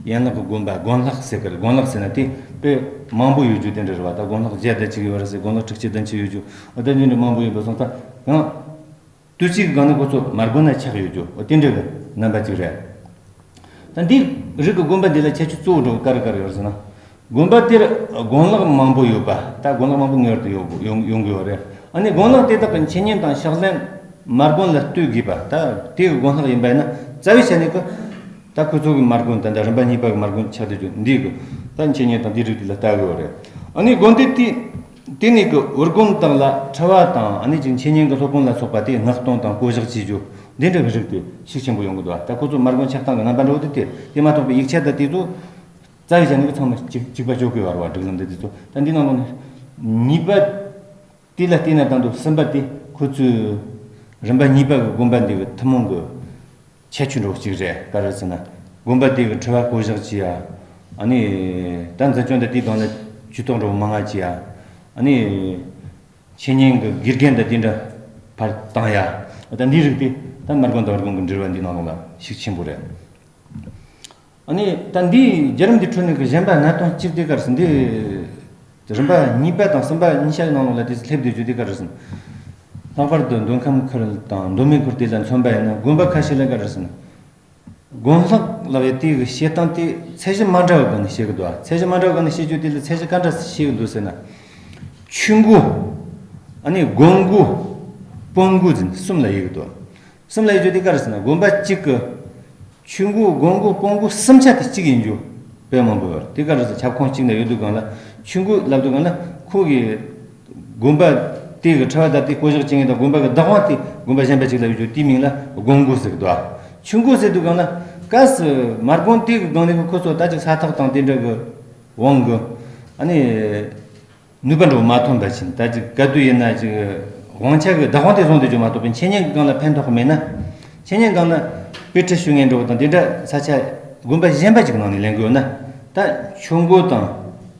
ཡན་ལག་གི་དགོན་པ། དགོན་ལག་ཟེར་གི་རེད། དགོན་ལག་ཟེར་ན་དེ་དཔེ་མང་པོ་ཡོད་རྒྱུ་དེ་འདྲ་རེད་བ། ད་དགོན་ལག་བརྒྱ་དང་གཅིག་ཡོད་རེད་ཟེར། དགོན་ལག་དྲུག་ཅུ་དང་གཅིག་ཡོད་རྒྱུ། འོ་ད་འདི་འདྲ་མང་པོ་ཡོད་པ་སོང་ཙང་། ཡང་དུས་གཅིག་གི་སྒང་ནས་ཁོ་ཚོ་མར་སྒོང་ན་ཆགས་ཡོད་རྒྱུ། འོ་དེ་འདྲ་གི་རྣམ་པ་གཅིག་རེད། ད་འདི་རིགས་ཀྱི་དགོན་པ་འདི་ལ་ཁྱད་ཆོས་གཙོ་བོ་འདྲ་བོ་ག་རེ་ག་རེ་ཡོད་རེད་ཟེར་ན། དགོན་པ་དེར་དགོན་ལག་མང་པོ་ཡོད་པ། ད་དགོན་ལག་མང་པོ་ངེས་པར་དུ་ཡོད་དགོས། ཡོང་ཡོང་དགོས་པ་རེད། ཨ་ནི་དགོན་ལག་དེ་དག་གི་འཆད་ཉན་དང་ཕྱག་ལེན་མར་སྒོང་ལ་ལྟོས་དགོས་པ། ད་དེ་གི་དགོན་ལག་ཡིན་པ་ཡིན་ན་རྩ་བའི་ཆ་ནས་ཀི་ད་ཁོ་ཚོ་གི་མར་སྒོང་། ད་ལྟ་རིམ་པ་གཉིས་པ་གི་མར་སྒོང་ཆགས་བསྡད་རྒྱུ་འདི་གི་ད་འཆད་ཉན་དང་དེ་རིགས་དེ་ལ་ལྟ་དགོས་པ་རེད། ཨ་ནི་དགོན་སྡེ་དེ་དེ་ནས་གི་འུར་སྒོང་དག་ལ་ཁྲི་བ་དང་། ཨ་ནི་ཅིག་འཆད་ཉན་གི་སློབ་དཔོན་ལ་སོགས་པ་དེ་མངགས་གཏོང་དང་བསྐོ་བཞག་བྱེད་རྒྱུ་འདི་འདྲ་གི་རིགས་དེ་ཤུགས་ཆེན་པོ་ཡོང་གི་འདུག་ད་ཁོ་ཚོ་མར་སྒོང་ཆགས་སྟངས་གི་རྣམ་པ་འདྲ་བོ་དེ་དེ་དེ་མ་གཏོགས་པའི་ཡིག་ཆ་དང་དེ་ཚོ་རྩ་བའི་ཆ་ནས་ཚང་མ་གཅིག་གཅིག་པ་ཅོག་གི་བར་བ་སྒྲིག་ལམ་འདི་དེ་ཚོ། ད་འདི་ནང་ལོགས་ནས་གཉིས་པ་དེ་ལ་བལྟས་ན། དང་དུ་གསུམ་པ་དེ་ཁོ་ཚོའི་རིམ་པ་གཉིས་པ་གི་དགོན་པ་འདི་གི་ཐུན་མོང་གི་ཁྱད་ཆོས་འདྲ་བོ་གཅིག་རེད། ག་རེ་ཟེར་ན། དགོན་པ་དེ་གི་ཁྲི་བ་བསྐོ་བཞག་བྱེད་ཡ། ཨ་ནི་ད་འཛིན་སྐྱོང་དང་དེའི་སྒང་ལ་ཇུས་གཏོགས་འདྲ་བོ་མང་ང་བྱེད་ཡ། ཨ་ནི་འཆད་ཉན་གི་དགེ་རྒན་དང་དེ་འདྲ་ཕར་བཏང་ཡ། ད་འདིའི་རིགས་དེ་ད་མར་སྒོང་དང་འུར་སྒོང་གི་འབྲེལ་བ་འདི་ནང་ལོགས་ལ་ཤུགས་ཆེན་པོ་རེད། ཨ་ནི་ད་འདིའི་བརྒྱུད་རིམ་འདི་ཁྲོད་ནས་གི་གཞན་པ་གནད་དོན་གཅིག་དེ་ག་རེ་ཟེར་ན། འདི་རིམ་པ་གཉིས་པ་དང་གསུམ་པ་གཉིས་ཆ་ནང་ལོགས་ལ་དེ་སླེབས་བསྡད་རྒྱུ་དེ་ག་རེ་ཟེར་ན། ལྷག་པར་དུ་མདོ་ཁམས་ཁུལ་དང་མདོ་སྨད་ཁུལ་དེ་ལ་མཚོན་པ་ཡིན་ན། དགོན་པ་ཁ་ཤས་ལ་ག་རེ་ཟེར་ན། དགོན་ལག་ལབ་ཡ་དེ་གི་བཤད་སྟངས་དེ་ཚད་གཞི་མ་འདྲ་བའི་སྒང་ནས་བཤད་གི་འདུག་ཚད་གཞི་མ་འདྲ་བའི་སྒང་ནས་བཤད་རྒྱུ་དེ་ལ་ཚད་གཞི་ག་འདྲ་བཤད་གི་འདུག་ཟེར་ན། ཆོས་འགོ། ཨ་ནི་དགོན་འགོ། སྤོན་འགོ་ཟེར་གསུམ་ལ་དབྱེ་གི་འདུག་གསུམ་ལ་དབྱེ་རྒྱུ་དེ་ག་རེ་ཟེར་ན། དགོན་པ་གཅིག་གི་ཆོས་འགོ། དགོན་འགོ། སྤོན་འགོ་གསུམ་ཆ་དེ་གཅིག་ཡིན་རྒྱུ་དཔེ་མང་པོ་ཡོད་རེད། དེ་ག་རེ་ཟེར། ཁྱབ་ཁོངས་གཅིག་ན་ཡོད་དུས་སྒང་ལ། ཆོས་འགོ་ལབ་དུས་སྒང་ལ་ཁོ་གི་དགོན་པ་དེ་གི་ཁྲི་བ་དང་དེ་བསྐོ་བཞག་བྱེད་མཁན་དང་དགོན་པ་གི་བདག་དབང་དེ་དགོན་པ་གཞན་པ་ཅིག་ལ་ཡོད་རྒྱུ་དེའི་མིང་ལ་དགོན་འགོ་ཟེར་གི་འདུག་ཆོས་འགོ་ཟེར་དུས་སྒང་ལ་གལ་སྲིད་མར་སྒོང་དེ་གི་སྒང་ནས་ཁོ་ཚོ་ད་ཅིག་ས་ཐག་དང་དེ་འདྲ་གི་དབང་གི། ཨ་ནི། ནུས་པ་འདྲ་བོ་མ་ཐོན་པ་ཕྱིན། ད་ཅིག་ག་དུས་ཡིན་ན་ཅིག་དབང་ཆ་གི་བདག་དབང་དེ་བཟུང་བསྡད་རྒྱུ་མ་གཏོགས་པའི་འཆད་ཉན་གྱི་སྒང་ལ་ཕན་ཐོགས་མེད་ན། འཆད་ཉན་སྒང་ལ་དཔེ་ཁྲིད་ཞུ་མཁན་འདྲ་བོ་དང་དེ་འདྲ་ས་ཆ་དགོན་པ་གཞན་པ་ཅིག་ནང་ནས་ལེན་དགོས་ན། ད་ཆོས་འགོ་དང་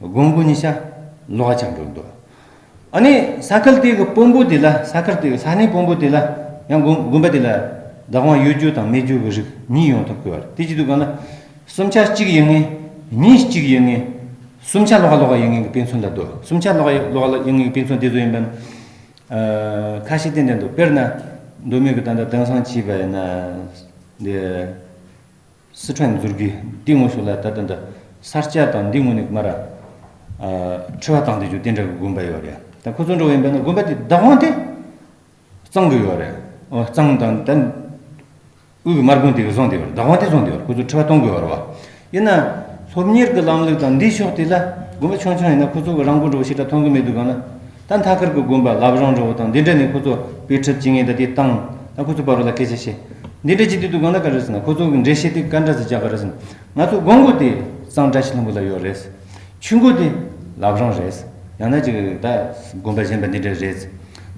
དགོན་འགོ་གཉིས་ཆ་ལོགས་ཀ་ཆགས་འགྲོ་འདུག་ཨ་ནི་ས་ཁུལ་དེ་གི་དཔོན་པོ་དེ་ལ། ས་ཁུལ་དེ་གི་ས་གནས་དཔོན་པོ་དེ་ལ་ཡང་དགོན་དགོན་པ་དེ་ལ་བདག་དབང་ཡོད་རྒྱུ་དང་མེད་རྒྱུ་གི་རིགས་གཉིས་ཡོང་ཐུབ་ཀྱི་ཡོད་རེད། དེ་བྱེད་དུས་སྒང་ལ། གསུམ་ཆ་གཅིག་ཡིན་ངེས། གཉིས་གཅིག་ཡིན་ངེས། གསུམ་ཆ་ལོགས་ཀ་ལོགས་ཀ་ཡིན་ངེས་ཀྱི་དཔེ་མཚོན་ལ་འདུག་གསུམ་ཆ་ལོགས་ཀ་ལོགས་ཀ་ཡིན་ངེས་ཀྱི་དཔེ་མཚོན་དེ་ཚོ་ཡིན་པ། ཨ། ཁ་ཤས་ཏན་ཏན་འདུག་དཔེར་ན་མདོ་སྨད་ཀྱི་ད་ལྟ་དེང་སང་བྱས་པ་ཡིན་ན། འདི་སི་ཁྲོན་མཛུབ་དཀར་འདི་ངོས་ཕྱོགས་ལ་ད་ལྟ་འདི་ས་སྐྱ་དང་འདི་ངོས་ནས་མར། ཨ། ཁྲི་བ་བཏང་བསྡད་རྒྱུ་དེ་འདྲ་གི་དགོན་པ་ཡོད་རེད། ད་ཁོ་ཚོ་འདྲ་བོ་ཡིན་པ་ན་དགོན་པ་དེ་བདག་དབང་དེ་གཙང་གི་ཡོད་རེད། ཨོ། གཙང་དང་ད་དབུས་ཀྱི་མར་སྒོང་དེ་གི་བཟུང་བསྡད་ཡོད་རེད། བདག་དབང་དེ་བཟུང་བསྡད་ཡོད་རེད། ཁོ་ཚོ་ཁྲི་བ་གཏོང་དགོས་ཡོད་རེད་བ། ཡིན་ན་སློབ་གཉེར་གྱི་ལམ་ལུགས་དང་འདིའི་ཕྱོགས་དེ་ལ་དགོན་པ་ཆུང་ཆུང་ཡིན་ན་ཁོ་ཚོ་གི་རང་མགོ་འདྲ་བོ་ཞེ་དྲག་ཐོན་གི་མེད་དུས་སྒང་ལ། ད་མཐའ་ཁུལ་གྱི་དགོན་པ་བླ་བྲང་འདྲ་བོ་དང་འདི་འདྲ་ནས་ཁོ་ཚོ་དཔེ་ཁྲིད་བྱེད་མཁན་དང་དེ་བཏང་། ད་ཁོ་ཚོ་བར་ལ་སྐད་ཆ་བཤད། འདི་འདྲ་བྱེད་དུས་སྒང་ལ་ག་རེ་ཟེར་ན། ཁོ་ཚོ་གི་འགྲེལ་བཤད་དེ་ག་འདྲ་ཟེར་རྒྱག་ག་རེ་ཟེར་ན། ང་ཚོ་དགོན་པ་དེ་གཙང་བཀྲ་ཤིས་ལྷུན་པོ་ལ་ཡོད་རེད། ཆུ་འགོ་དེ་བླ་བྲང་རེད། ཡང་ན་ཅིག་ད་དགོན་པ་གཞན་པ་འདི་འདྲ་རེད།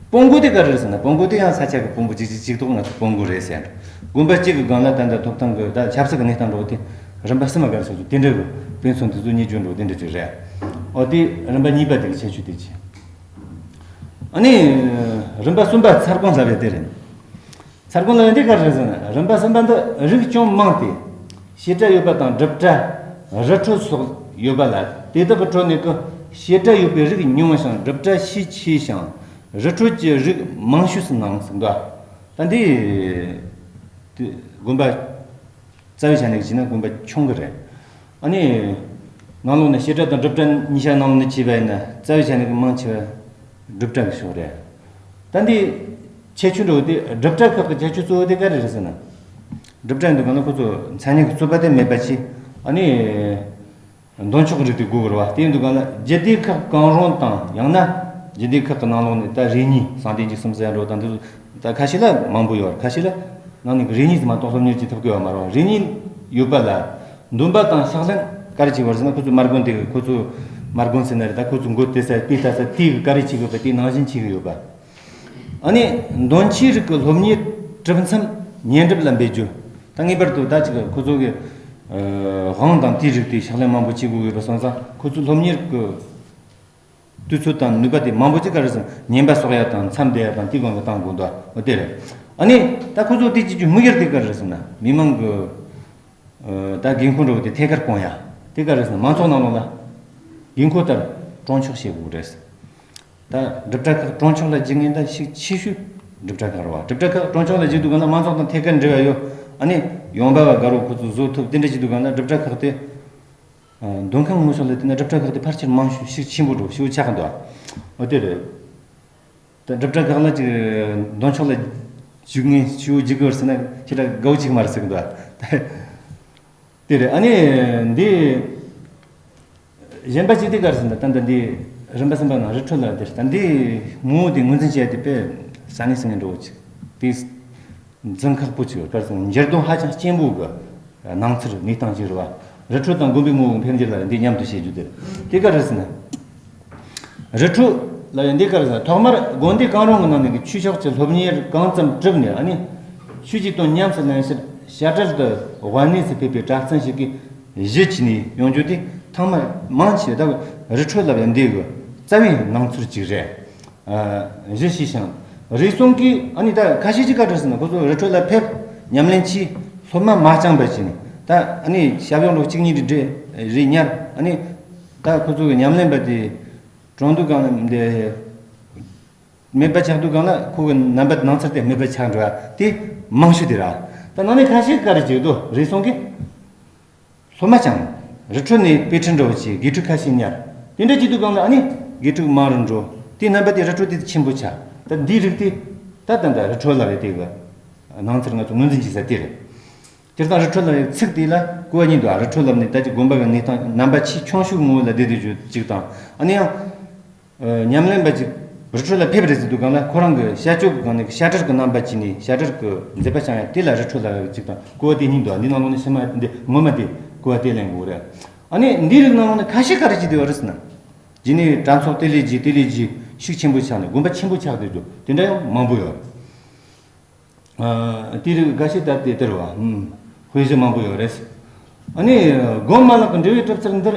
སྤོ་འགོ་དེ་ག་རེ་རེད་ཟེར་ན། སྤོ་འགོ་དེ་ཡང་ས་ཆ་གི་སྤོ་འགོ་གཅིག་གཅིག་གཅིག་ཐོག་ང་ཚོ་སྤོ་འགོ་རེད་ཟེར། དགོན་པ་གཅིག་གི་སྒང་ལ་ད་ལྟ་ཐོབ་ཐང་གི་ད་ཆབ་སྲིད་ཀྱི་གནས་སྟངས་འདྲ་བོ་དེ་རིམ་པ་གསུམ་མ་ག་རེ་ཟེར་རྒྱུ་དེ་འདྲ་གི་དཔེ་མཚོན་དེ་ཚོ་རྙེད་རྒྱུ་འདྲ་བོ་དེ་འདྲ་ཅིག་རེད། ཨོ་དེ་རིམ་པ་གཉིས་པ་དེ་གི་ཁྱད་ཆོས་དེ་ཅི། ཨ་ནི་རིམ་པ་གསུམ་པ་ཚར་གོང་ལབ་ཡ་དེ་རེད། ཚར་གོང་ལ་འདི་ག་རེ་ཟེར་ན། རིམ་པ་གསུམ་པ་འདི་རིགས་ཅུང་མང་སྟེ། བྱེད་སྒྲ་ཡོད་པ་དང་སྒྲུབ་སྒྲ། རི་ཁྲོད་སོགས་ཡོད་པ་ལ། དེ་དག་གི་ཁྲོད་ནས་ཀྱི་བྱེད་སྒྲ་ཡོད་པའི་རིགས་ཉུང་ཞིང་། སྒྲུབ་སྒྲ་ཤས་ཆེ་ཞིང་། རི་ཁྲོད་ཀྱི་རིགས་མང་ཤོས་སུ་སྣང་ཟིན་པ། ད་འདི་དགོན་པ་ རྩ་བའི་ཆ་ནས་བྱས་ན་དགོན་པ་ཆུང་གི་རེད། ཨ་ནི། ནང་ལོགས་ནས་བཤད་གྲྭ་དང་སྒྲུབ་གྲྭ་གཉིས་ཆ་ནང་ལོགས་ནས་བྱས་པ་ཡིན་ན་རྩ་བའི་ཆ་ནས་མང་ཆེ་བ་སྒྲུབ་གྲྭ་གི་ཕྱོགས་རེད། ད་འདི། ཁྱད་ཆོས་འགྲོ་དེ་སྒྲུབ་གྲྭ་ཁག་གི་ཁྱད་ཆོས་གཙོ་བོ་དེ་ག་རེ་རེད་ཟེར་ན། སྒྲུབ་གྲྭ་འདུག་ག་ན་ཁོ་ཚོ་མཚན་ཉིད་ཀྱི་རྩོད་པ་དེ་མེད་པ་ཆེ། ཨ་ནི། འདོན་ཆོག་རིགས་དེ་དགོས་གི་རེད་བ། དེ་འདུག་ག་ན་རྒྱུད་སྡེ་ཁག་གང་རུང་དང་ཡང་ན། རྒྱུད་སྡེ་ཁག་གི་ནང་ལོགས་ནས་ད་རེ་གཉིས་གསང་བདེ་འཇིགས་གསུམ་ཟེར་ཡ་འགྲོ་དང་འདི་ཚོ་ད་ཁ་ཤས་ལ་མང་པོ་ཡོད་རེད། ཁ་ཤས་ལ་ནང་ནས་རེ་གཉིས་ཙམ་མ་གཏོགས་སློབ་གཉེར་གྱི་ཐུབ་ཀྱི་ཡོད་མ་རེད། རེ་གཉིས་ཡོད་པ་ལ། འདོན་པ་དང་ཕྱག་ལེན་ག་རེ་བྱེད་པ་རེད་ཟེར་ན། ཁོ་ཚོ་མ་དགོན་དེ་གི་ཁོ་ཚོ་མ་དགོན་ཟེར་ན་རེད། ད་ཁོ་ཚོ་མགོ་དེ་ས་དེ་ལྟ་ས་དེ་གི་ག་རེ་བྱེད་དགོས་པ་དེ་ནང་བཞིན་བྱེད་གི་ཡོད་པ། ཨ་ནི། འདོན་ཆོག་རིགས་ཀྱི་སློབ་གཉེར་གྲུབ་མཚམས་ཉེ་འགྲུབ་ལ་འབད་རྒྱུ། ད་ངེས་པར་དུ་ད་ཅིག་ཁོ་ཚོ་གི་དབང་དང་དེའི་རིགས་དེ་ཕྱག་ལེན་མང་པོ་བྱེད་དགོས་ཡོད་པ་སོང་ཙང་ཁོ་ཚོའི་སློབ་གཉེར་གྱི་དུས་ཚོད་དང་ནུས་པ་དེ་མང་པོ་ཅིག་ག་རེ་ཟེར་ན་ཉན་པ་གསོག་ཡ་དང་མཚམས་བསྡད་ཡ་དང་དེའི་སྒང་ལ་བཏང་དགོས་འདུག་འོ་དེ་རེད། ཨ་ནི། ད་ཁོ་ཚོ་དེ་བྱེད་རྒྱུའི་དམིགས་ཡུལ་དེ་ག་རེ་ཟེར་ན་མི་མང་གི། ད་དགོས་མཁོ་འདྲ་བོ་དེ་ཐད་ཀར་སྐོང་ཡ། དེ་ག་རེ་ཟེར་ན་མང་ཚོགས་ནང་ལོགས་ལ་དགོས་མཁོ་ལྟར་གྲོན་ཆོག་བྱེད་དགོས་རེད། ད་སྒྲུབ་གྲྭ་ཁག་གྲོན་ཆོག་ལ་འཇུག་མཁན་ད་ཤུགས་ཆེ་ཤོས་སྒྲུབ་གྲྭ་ཁག་རེད་བ། སྒྲུབ་གྲྭ་ཁག་གྲོན་ཆོག་ལ་འཇུག་དུས་གང་ལ་མང་ཚོགས་དང་ཐད་ཀར་འབྲེལ་བ་ཡོད། ཨ་ནི་ཡོང་འབབ་བ་དགའ་རོགས་ཁོ་ཚོ་བཟོ་ཐུབ་དེ་འདྲ་བྱེད་དུས་གང་ལ་སྒྲུབ་གྲྭ་ཁག་དེ། འདོན་ཁང་ངོ་ཕྱོགས་ལ་བལྟས་ན་སྒྲུབ་གྲྭ་ཁག་དེ་ཕལ་ཆེར་མང་ཤོས་ཤུགས་ཆེན་པོ་འགྲོ་ཤུགས་ཆག་གི་འདུག་འོ་དེ་རེད། ད་སྒྲུབ་གྲྭ་ཁག་ལ་ཅིག་འདོན་ཆོག་ལ་འཇུག་ངེས་ཤུགས་འཇུག་དགོས་ཟེར་ན་ཁྱེད་རང་དགའ་བོ་ཅིག་མ་རེད་ཟེར་གི་འདུག་དེ་རེད། ཨ་ནི་འདི། གཞན་པ་ཅིག་དེ་ག་རེ་ཟེར་ན་ད་ལྟ་འདི་རིམ་པ་གསུམ་པ་ནང་རི་ཁྲོད་ལ་དེ་ད་འདི་ངོ་བོ་དེ་ངོས་འཛིན་བྱས་ཏེ་དཔེ་ས་ངན་སི་ངན་འགྲོ་བོ་ཅིག་དེ་འཛིན་ཁག་པོ་ཅིག་ཡོད། ག་རེ་ཟེར་ན་འགྱུར་ལྡོག་ཧ་ཅང་ཆེན་པོ་གི་སྣང་ཚུལ་གནས་སྟངས་ཅིག་རེད་བ། རི་ཁྲོད་དང་དགོན་པའི་ངོ་བོ་འཕེལ་འགྱུར་ལ་འདི་མཉམ་དུ་བྱེད་རྒྱུ་དེ་དེ་ག་རེ་ཟེར་ན། རི་ཁྲོད་ལ་ཡང་འདི་ག་རེ་ཟེར་ན་ཐོག་མར་དགོན་སྡེ་གང་རུང་གི་ནང་ནས་ཀྱི་ཆོས་ཕྱོགས་ཀྱི་སློབ་གཉེར་གང་ཙམ་གྲུབ་ནས་ཨ་ནི་ཆོས་ཀྱི་དོན་ཉམས་སུ་ལེན་ཕྱིར་བཤད་གྲྭར་དུ་དབུ་གནས་སུ་ཕེབས་པའི་གྲྭ་བཙུན་ཞིག་གིས་གཞི་བྱས་ནས་ཡོང་རྒྱུ་དེ་ཐེངས་མ་མང་ཆེ་ད་རི་ཁྲོད་ལ་ཡང་འདི་གི་རྩ་བའི་སྣང་ཚུལ་ཅིག་རེད། གཞི་ཞིག་ཞིང་རེ་ཟུང་གིས་ཨ་ནི་ད་ཁ་ཤས་ཀྱིས་ག་རེ་ཟེར་ན་ཁོ་ཚོ་རི་ཁྲོད་ལ་ཕེབས་ཉམས་ལེན་གྱིས་སློབ་མ་མ་བསྐྱངས་པ་བྱས་ནས་ད་ཨ་ནི་ཞབས་གཡོག་ལོ་གཅིག་གཉིས་རེ་རེ་ཉར་ཨ་ནི་ད་ཁོ་ཚོ་གི་ཉམས་ལེན་པ་དེ་གྲོང་སྡུད་གང་ལ་འདི་མེད་པ་ཆགས་དུས་གང་ལ་ཁོ་གི་རྣམ་པ་སྣང་ཚུལ་དེ་མེད་པ་ཆགས་འགྲོ་བ་དེ་མང་ཤོས་དེ་ར། ད་ནང་ནས་ཁ་ཤས་ག་རེ་བྱེད་དོ་རེ་ཟུང་གིས། སློབ་མ་ཀྱང་རི་ཁྲོད་ནས་དཔེ་ཁྲིད་འགྲོ་བ་བྱས་དགེ་ཕྲུག་ཁ་ཤས་ཉར། དེ་འདྲ་བྱེད་དུས་གང་ལ་ཨ་ནི་དགེ་ཕྲུག་མང་རུ་འགྲོ། དེའི་རྣམ་པ་དེ་རི་ཁྲོད་དེ་ཆེན་པོ་ཆགས། ད་འདིའི་རིགས་དེ་ད་ད་ད་རི་ཁྲོད་ལ་རེད་དེ་གི་སྣང་ཚུལ་ང་ཚོ་ངོས་འཛིན་བྱེད་ས་དེ་རེད། སྤྱིར་བཏང་རི་ཁྲོད་ལ་རེད་ཚིག་དེ་ལ་གོ་བ་གཉིས་འདུག་རི་ཁྲོད་ལ་ནི་ད་ཀྱི་དགོན་པ་གི་གནས་སྟངས་རྣམ་པ་ཆེས་ཆུང་ཤོས་ངོ་བོ་ལ་བསྡད་དེ་བརྗོད་ཅིག་དང་ཨ་ནི་ཡང་། ཉམས་ལེན་པ་ཅིག་རི་ཁྲོད་ལ་ཕེབས་རེད་ཟེར་དུས་གང་ལ་ཁོ་རང་གི་བཤད་སྤྱོད་ཀྱི་སྒང་ནས་བཤད་གྲྭར་གྱི་རྣམ་པ་ཅིག་ནས་བཤད་གྲྭར་གྱི་མཛད་པ་བྱུང་ཡ་དེ་ལ་རི་ཁྲོད་ལ་ཅིག་དང་གོ་བ་དེ་གཉིས་འདུག་འདི་ནང་ལོགས་ནས་ཕྱི་མ་འདི་ངོ་མ་དེ་གོ་བ་དེ་ལེན་དགོས་རེད། ཨ་ནི་འདིའི་རིགས་ནང་ལོགས་ནས་ཁ་ཤས་ག་རེ་བྱེད་དེ་ཡོད་རེད་ཟེར་ན། རྗེས་ནས་གྲྭ་ཚོགས་དེ་ལས་རྗེས་དེ་ལས་རྗེས་ཤུགས་ཆེན་པོ་ཆགས་ནས་དགོན་པ་ཆེན་པོ་ཆགས་བསྡད་རྒྱུ་དེ་འདྲ་ཡང་མང་པོ་ཡོད། དེའི་རིགས་འགའ་ཤས་ད་ལྟའི་དེར་བ། དཔེ་གཞི་མང་པོ་ཡོད་རེད། ཨ་ནི་དགོན་མ་ལག་གི་འབྲེལ་བའི་གྲུབ་ཚུལ་འདིར་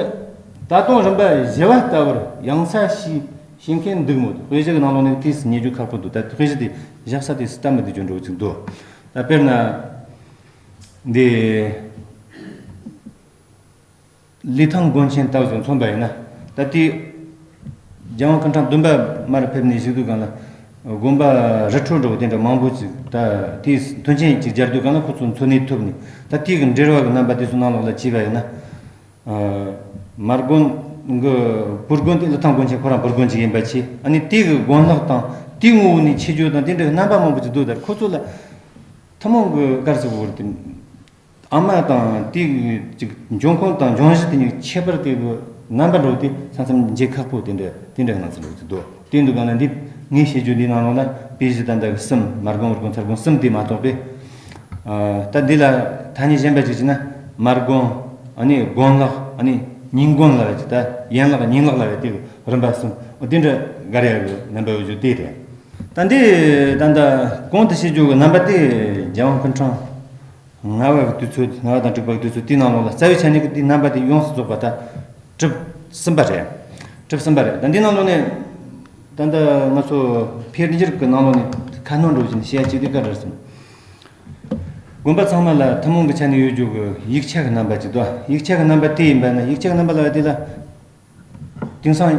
ད་དུང་རིམ་པ་བཞི་བ་ལྟ་བུར་ཡང་ས་ཞིག་ཤེས་མཁན་འདུག་མོད། དཔེ་གཞི་གི་ནང་ལོགས་ནས་དེས་ཉེ་རྒྱུ་ཁག་པོ་འདུག་ད་དཔེ་གཞི་དེ་བཞག་ས་དེ་སྟབས་མི་བདེ་རྒྱུ་འདྲ་བོ་ཅིག་འདུག་ད་དཔེར་ན་འདི། ལི་ཐང་དགོན་ཆེན་ལྟ་བུ་ཞིག་མཚོན་པ་ཡིན་ན། ད་ལྟའི་རྒྱལ་དབང་སྐུ་ཕྲེང་བདུན་པ་མར་ཕེབས་ནས་བཞུགས་དུས་གང་ལ། དགོན་པ་རི་ཁྲོད་འགྲོ་བ་དེ་འདྲ་མང་པོ་ཅིག་ད་དེའི་མཐུན་རྐྱེན་ཅིག་སྦྱར་དུས་གང་ལ་ཁོ་ཚོ་འཚོ་གནས་ཐུབ་ནས་ད་དེའི་གི་འབྲེལ་བ་གི་རྣམ་པ་དེ་ཚོ་ནང་ལོགས་ལ་བྱས་པ་ཡིན་ན། མར་དགོན་གི་བུ་དགོན་དེ་ལི་ཐང་དགོན་ཆེན་ཁོ་རང་བུ་དགོན་ཅིག་ཡིན་པ་ཆེ། ཨ་ནི་དེའི་གི་དགོན་ལག་དང་དེའི་ངོ་བོ་ནས་ཆེ་རྒྱུ་དང་དེ་འདྲ་གི་རྣམ་པ་མང་པོ་ཅིག་འདུག་ད་ཁོ་ཚོ་ལ་ཐུན་མོང་གི་གར་ཟེར་བོ་རེད་དེ། ཨ་མ་དང་དེ་ཅིག་འབྱུང་ཁུངས་དང་འབྱུང་གཞི་དེ་གཉིས་ཁྱད་པར་དེ་གི་རྣམ་པ་འགྲོ་དེ་ས་མཚམས་འབྱེད་ཁག་པོ་དེ་འདྲ་དེ་འདྲ་ང་ཚོ་འགྲོ་གི་འདུག་དེ་འདུག་ག་ན་འདི་ངས་བཤད་རྒྱུ་འདི་ནང་ལོགས་ལ་དཔེ་གཞི་ད་ལྟ་གི་གསུམ་མར་དགོན་བུ་དགོན་ཚར་དགོན་གསུམ་དེ་མ་གཏོགས་པས། ད་འདི་ལ་ཐ་སྙད་གཞན་པ་ཅིག་བྱས་ན་མར་དགོན་ཨ་ནི་དགོན་ལག་ཨ་ནི་ཉིན་དགོན་ལ་བ་ཅིག་ད་ཡན་ལག་ཉིན་ལག་ལ་བ་དེ་གི་རིམ་པ་གསུམ་དེ་འདྲ་ག་རེ་ཡ་གི་རྣམ་པ་ཡོད་རྒྱུ་དེ་རེད། ད་འདི་ད་ལྟ་གོང་དུ་བཤད་རྒྱུ་གི་རྣམ་པ་དེ་རྒྱལ་དབང་སྐུ་ཕྲེང་ལྔ་བ་གི་དུས་ཚོད་ལྔ་བ་དང་དྲུག་པ་གི་དུས་ཚོད་དེའི་ནང་ལོགས་ལ་རྩ་བའི་ཆ་ནས་ཀྱི་དེའི་རྣམ་པ་དེ་ཡོངས་སུ་རྫོགས་པ་ད་གྲུབ་ཟིན་པ་རེད། གྲུབ་ཟིན་པ་རེད། ད་འདིའི་ནང་ལོགས་ནས་ད་ལྟ་ང་ཚོ་འཕེལ་འགྱུར་གྱི་ནང་ལོགས་ནས་ཁ་སྣོན་འགྲོ་བཞིན་བཤད་ཡ་གཅིག་དེ་ག་རེ་ཟིན། དགོན་པ་ཚང་མ་ལ་ཐུན་མོང་གི་ཆ་ནས་ཡོད་རྒྱུ་གི་ཡིག་ཆ་གི་རྣམ་པ་གཅིག་དང་ཡིག་ཆ་གི་རྣམ་པ་དེ་ཡིན་པ་ན་ཡིག་ཆ་གི་རྣམ་པ་ལ་བ་དེ་ལ། དེང་སང་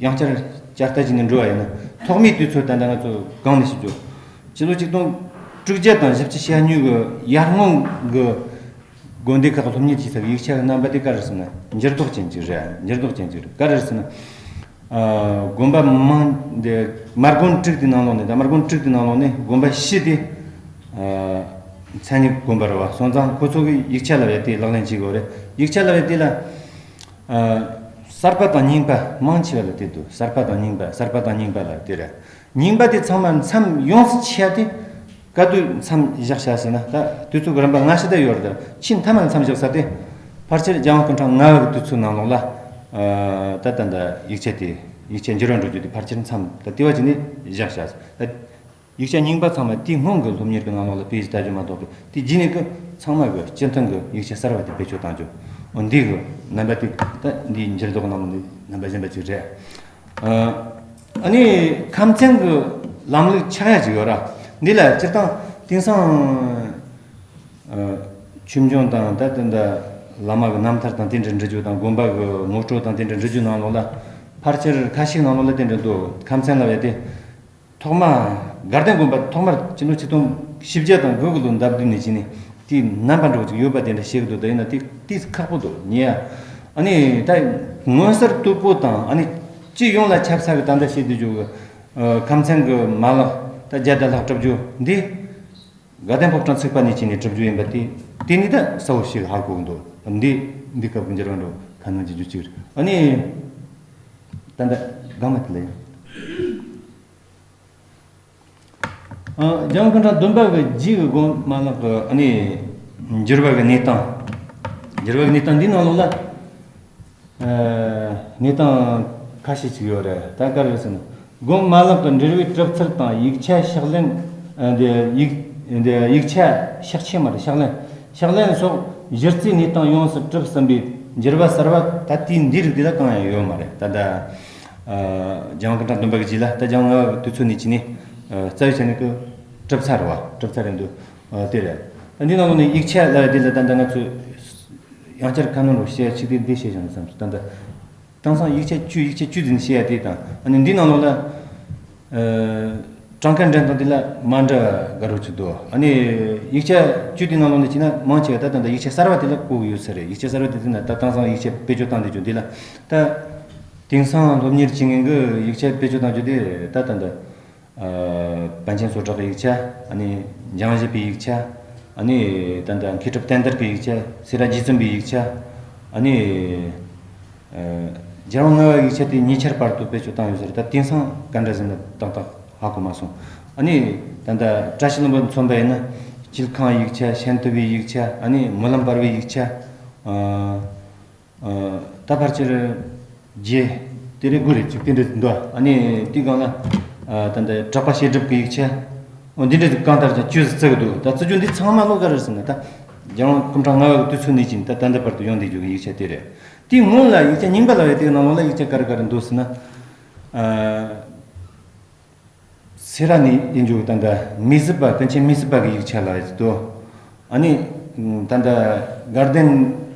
ཡང་བསྐྱར་བསྐྱར་ལྟ་བྱས་ནས་འགྲོ་བ་ཡིན་ན་ཐོག་མའི་དུས་ཚོད་ད་ལྟ་ང་ཚོ་གང་ནས་ཞིག་འཇོག་སྤྱི་ལོ་ཆིག་སྟོང་དྲུག་བརྒྱ་དང་བཞི་བཅུ་ཞེ་གཉིས་གི་ཡར་སྔོན་གི་ དགོན་སྡེ་ཁག་གི་སློབ་གཉེར་བྱེད་ས་གི་ཡིག་ཆ་གི་རྣམ་པ་དེ་ག་རེ་ཟེར་ན་འགྱུར་ལྡོག་ཅན་ཅིག་རེད། འགྱུར་ལྡོག་ཅན་ཅིག་རེད། ག་རེ་ཟེར་ན། ཨ། དགོན་པ་མང་དེ་མ་དགོན་དྲུག་དེའི་ནང་ལོགས་ནས། ད་མ་དགོན་དྲུག་དེའི་ནང་ལོགས་ནས་དགོན་པ་བཞི་དེ། ཨ། མཚན་ཉིད་དགོན་པ་རེད་བ། སོང་ཙང་ཁོ་ཚོ་གི་ཡིག་ཆ་ལབ་ཡ་དེ་ལག་ལེན་བྱེད་དགོས་རེད། ཡིག་ཆ་ལབ་ཡ་དེ་ལ། ཨ། གསར་པ་དང་རྙིང་པ་མང་ཆེ་བ་ལ་དེ་འདུག་གསར་པ་དང་རྙིང་པ། གསར་པ་དང་རྙིང་པ་ལ་དེ་རེད། རྙིང་པ་དེ་ཚང་མ་མཚམས་ཡོངས་སུ་ཆད་དེ། ག་དུས་མཚམས་བཞག་བྱ་ཟེར་ན། ད་དུས་ཚོད་ཀྱི་རིམ་པ་སྔ་ཕྱི་ད་ཡོད་རེད། ཆེས་མཐའ་མ་མཚམས་བཞག་ས་དེ་ཕལ་ཆེར་རྒྱལ་དབང་སྐུ་ཕྲེང་ལྔ་པ་གི་དུས་ཚོད་ནང་ལོགས་ལ། ཨ། ད་ད་ད་ཡིག་ཆ་དེ། ཡིག་ཆ་འགྱུར་བ་འགྲོ་རྒྱུ་དེ་ཕལ་ཆེར་མཚམས་ད་དེ་བ་ཅིག་ནས་བཞག་བྱ། ད་ཡིག་ཆ་རྙིང་པ་ཚང་མ་དེའི་སྔོན་གྱི་སློབ་གཉེར་གྱི་ནང་ལོགས་ལ་དཔེ་ཞིག་ལྟ་རྒྱུ་མ་གཏོགས་པའི། དེ་རྗེས་ནས་ཀྱི་ཚང་མ་གི་སྤྱི་མཐུན་གྱི་ཡིག་ཆ་གསར་བ་དེ་བེད་སྤྱོད་བཏང་རྒྱུ། འོ། འདི་གི་རྣམ་པ་དེ་ད་འདིའི་འགྱུར་ལྡོག་ནང་ལོགས་ནས་རྣམ་པ་གཞན་པ་ཅིག་རེད། ཨ། ཨ་ནི་ཁམས་ཚན་གྱི་ལམ་ལུགས་ཆགས་ཡ་ཅིག་ཡོད་ར། འདི་ལ་སྤྱིར་བཏང་དེང་སང་། ཨ། ཆོས་འབྱུང་དང་ད་ལྟ་འདི་བླ་མ་གི་རྣམ་ཐར་དང་དེ་འདྲ་འབྲི་རྒྱུ་དང་། དགོན་པ་གི་ངོ་སྤྲོད་དང་དེ་འདྲ་འབྲི་རྒྱུ་ནང་ལོགས་ལ། ཕལ་ཆེར་ཁ་ཤས་ནང་ལོགས་ལ་དེ་འདྲ་འདུག་ཁམས་ཚན་ལབ་ཡ་དེ། ཐོག་མ་དགའ་ལྡན་དགོན་པ་ཐོག་མར་སྤྱི་ལོ་ཆིག་སྟོང་བཞི་བརྒྱ་དང་དགུ་གི་ལོ་འདབས་བདུན་ནས་བྱས་ནས་དེའི་རྣམ་པ་འདྲ་བོ་ཅིག་ཡོད་པ་དེ་འདྲ་བཤད་གི་འདུག་ད་ཡིན་ན་དེ་དེ་ཁག་པོ་འདུག་ཉེ་ཡ། ཨ་ནི་ད་མངོན་གསལ་དོད་པོ་དང་། ཨ་ནི་སྤྱི་ཡོངས་ལ་ཁྱབ་ས་གི་ད་ལྟ་བཤད་དུ་འཇུག་གི། ཨ། ཁམས་ཚན་གི་མ་ལག་ད་བརྒྱ་དང་ལྷག་གྲུབ་རྒྱུ་འདི། དགའ་ལྡན་ཕོ་བྲང་ཚིགས་པ་ནས་བྱས་ནས་གྲུབ་རྒྱུ་ཡིན་པ་དེ། དེ་ནི་ད་གསལ་བོ་ཞིག་ཧ་གོ་གི་འདུག་འདི་འདི་སྐབས་ཀྱི་འགྱུར་བ་འགྲོ་ཁ་སྣོན་གྱི་རྒྱུ་གཅིག་རེད། ཨ་ནི་ད་ལྟ་གང་མ་དེ་ལ་ཡིན། ཨ། རྒྱལ་དབང་སྐུ་ཕྲེང་བདུན་པ་གི་རྗེས་ཀྱི་དགོན་མ་ལག་གི། ཨ་ནི་འགྱུར་བ་གི་གནས་སྟངས། འགྱུར་བ་གི་གནས་སྟངས་འདི་ནང་ལོགས་ལ། ཨ། གནས་སྟངས་ཁ་ཤས་ཅིག་ཡོད་རེད། ད་ག་རེ་ཟེར་ན། དགོན་མ་ལག་གི་འབྲེལ་བའི་གྲུབ་ཚུལ་དང་། ཡིག་ཆ་ཕྱག་ལེན། ཨ། འདི་ཡིག་འདི་ཡིག་ཆ་ཕྱག་ཆེན་མ་རེད། ཕྱག་ལེན། ཕྱག་ལེན་སོགས་གཞི་རྩའི་གནས་སྟངས་ཡོངས་སུ་གྲུབ་ཟིན་པའི་འགྱུར་བ་གསར་བ་ད་ལྟའི་འདི་རིགས་འདི་ལ་གང་ཡང་ཡོད་མ་རེད། ད་ལྟ། ཨ། རྒྱལ་དབང་སྐུ་ཕྲེང་བདུན་པ་གི་རྗེས་ལ། ད་རྒྱལ་དབང་ལྔ་པ་གི་དུས་ཚོད་ནས་བྱས་ནས། ཨ། རྩ་བའི་ཆ་ནས་ཀྱི་གྲུབ་ཚར་བ། གྲུབ་ཚར་རེད་འདུག་ཨ། དེ་རེད། ད་འདི་ནང་ལོགས་ནས་ཡིག་ཆ་ལ་དེ་ལ་ད་ལྟ་ང་ཚོས་ཡང་བསྐྱར་ཁ་སྣོན་རོགས་བྱེད་ཡ་ཅིག་དེ་འདི་བཤད་བཞག་ན་བསམ་སོང་། ད་ལྟ་དེང་སང་ཡིག་ཆ་བཅུ། ཡིག་ཆ་བཅུ་ཟིན་བཤད་ཡ་དེ་དང་། ཨ་ནི་འདི་ནང་ལོགས་ལ། ཨ། གྲངས་ཀ་འདྲེན་སྟངས་དེ་ལ་མ་འདྲ་བ་འགའ་རེ་ཅིག་འདུག་ཨ་ནི་ཡིག་ཆ་བཅུ་དེ་ནང་ལོགས་ནས་བྱས་ན་མང་ཆེ་བ་ད་ད་ལྟ་ཡིག་ཆ་གསར་བ་དེ་ལ་གོ་གི་ཡོད་ས་རེད། ཡིག་ཆ་གསར་བ་དེ་ཟེར་ན་ད་དེང་སང་ཡིག་ཆ་བེད་སྤྱོད་བཏང་བསྡད་རྒྱུ་འདི་ལ། ད་དེང་སང་སློབ་གཉེར་བྱེད་མཁན་གྱི་ཡིག་ཆ་བེད་སྤྱོད་བཏང་རྒྱུ་དེ་ད་ད་ད། ཨ། པཎ་ཆེན་བསོད་གྲགས་ཀྱི་ཡིག་ཆ། ཨ་ནི་འཇང་བཞི་པའི་ཡིག་ཆ། ཨ་ནི་ད་ལྟ་མཁས་གྲུབ་བསྟན་དར་གྱི་ཡིག་ཆ། སེ་ར་རྗེ་བཙུན་པའི་ཡིག་ཆ། ཨ་ནི། ཨ། རྒྱལ་དབང་ལྔ་པ་ཡིག་ཆ་དེ་ཉེ་ཆར་བར་དུ་བེད་སྤྱོད་བཏང་ཡོད་ས་རེད། ད་དེང་སང་ག་འདྲ་ཟིན་ན་ཏག་ཏག་ཧ་གོ་མ་སོང་། ཨ་ནི་ད་ལྟ་བཀྲ་ཤིས་ལྷུན་པོ་མཚོན་པ་ཡིན་ན། སྐྱིད་ཁང་ཡིག་ཆ། ཤན་ཐུབ་པའི་ཡིག་ཆ། ཨ་ནི་སྨོན་ལམ་བར་བའི་ཡིག་ཆ། ཨ། ཨ། ད་ཕལ་ཆེར་བརྒྱད་དེ་རེད། དགུ་རེད། ཅིག་དེ་འདྲ་འདུག་ཨ་ནི་དེའི་སྒང་ལ། ཨ། ད་ལྟ་གྲགས་པ་བཤད་སྒྲུབ་ཀྱི་ཡིག་ཆ། འོ། འདི་འདྲ་ཅིག་གང་ལྟར་ཀྱང་བཅུ་ཙམ་བརྩི་གི་འདུག་ད་བརྩི་རྒྱུ་འདི་ཚང་མ་ལོ་ག་རེ་ཟེར་ན། ད་རྒྱལ་དབང་སྐུ་ཕྲེང་ལྔ་པ་གི་དུས་ཚོད་ནས་བྱས་ནས་ད་ད་ལྟ་བར་དུ་ཡོང་བསྡད་རྒྱུ་གི་ཡིག་ཆ་དེ་རེད། དེའི་སྔོན་ལ་ཡིག་ཆ་རྙིང་པ་ལབ་ཡ་དེའི་ནང་ལོགས་ལ་ཡིག་ཆ་ག་རེ་ག་རེ་འདུག་ཟེར་ན། ཨ། སེ་ར་ནས་ཡིན་རྒྱུ་ད་ལྟ་མི་སྲིད་པ། ཀུན་མཁྱེན་མི་སྲིད་པ་གི་ཡིག་ཆ་ལབ་ཡ་ཅིག་འདུག་ཨ་ནི་ད་ལྟ་དགའ་ལྡན་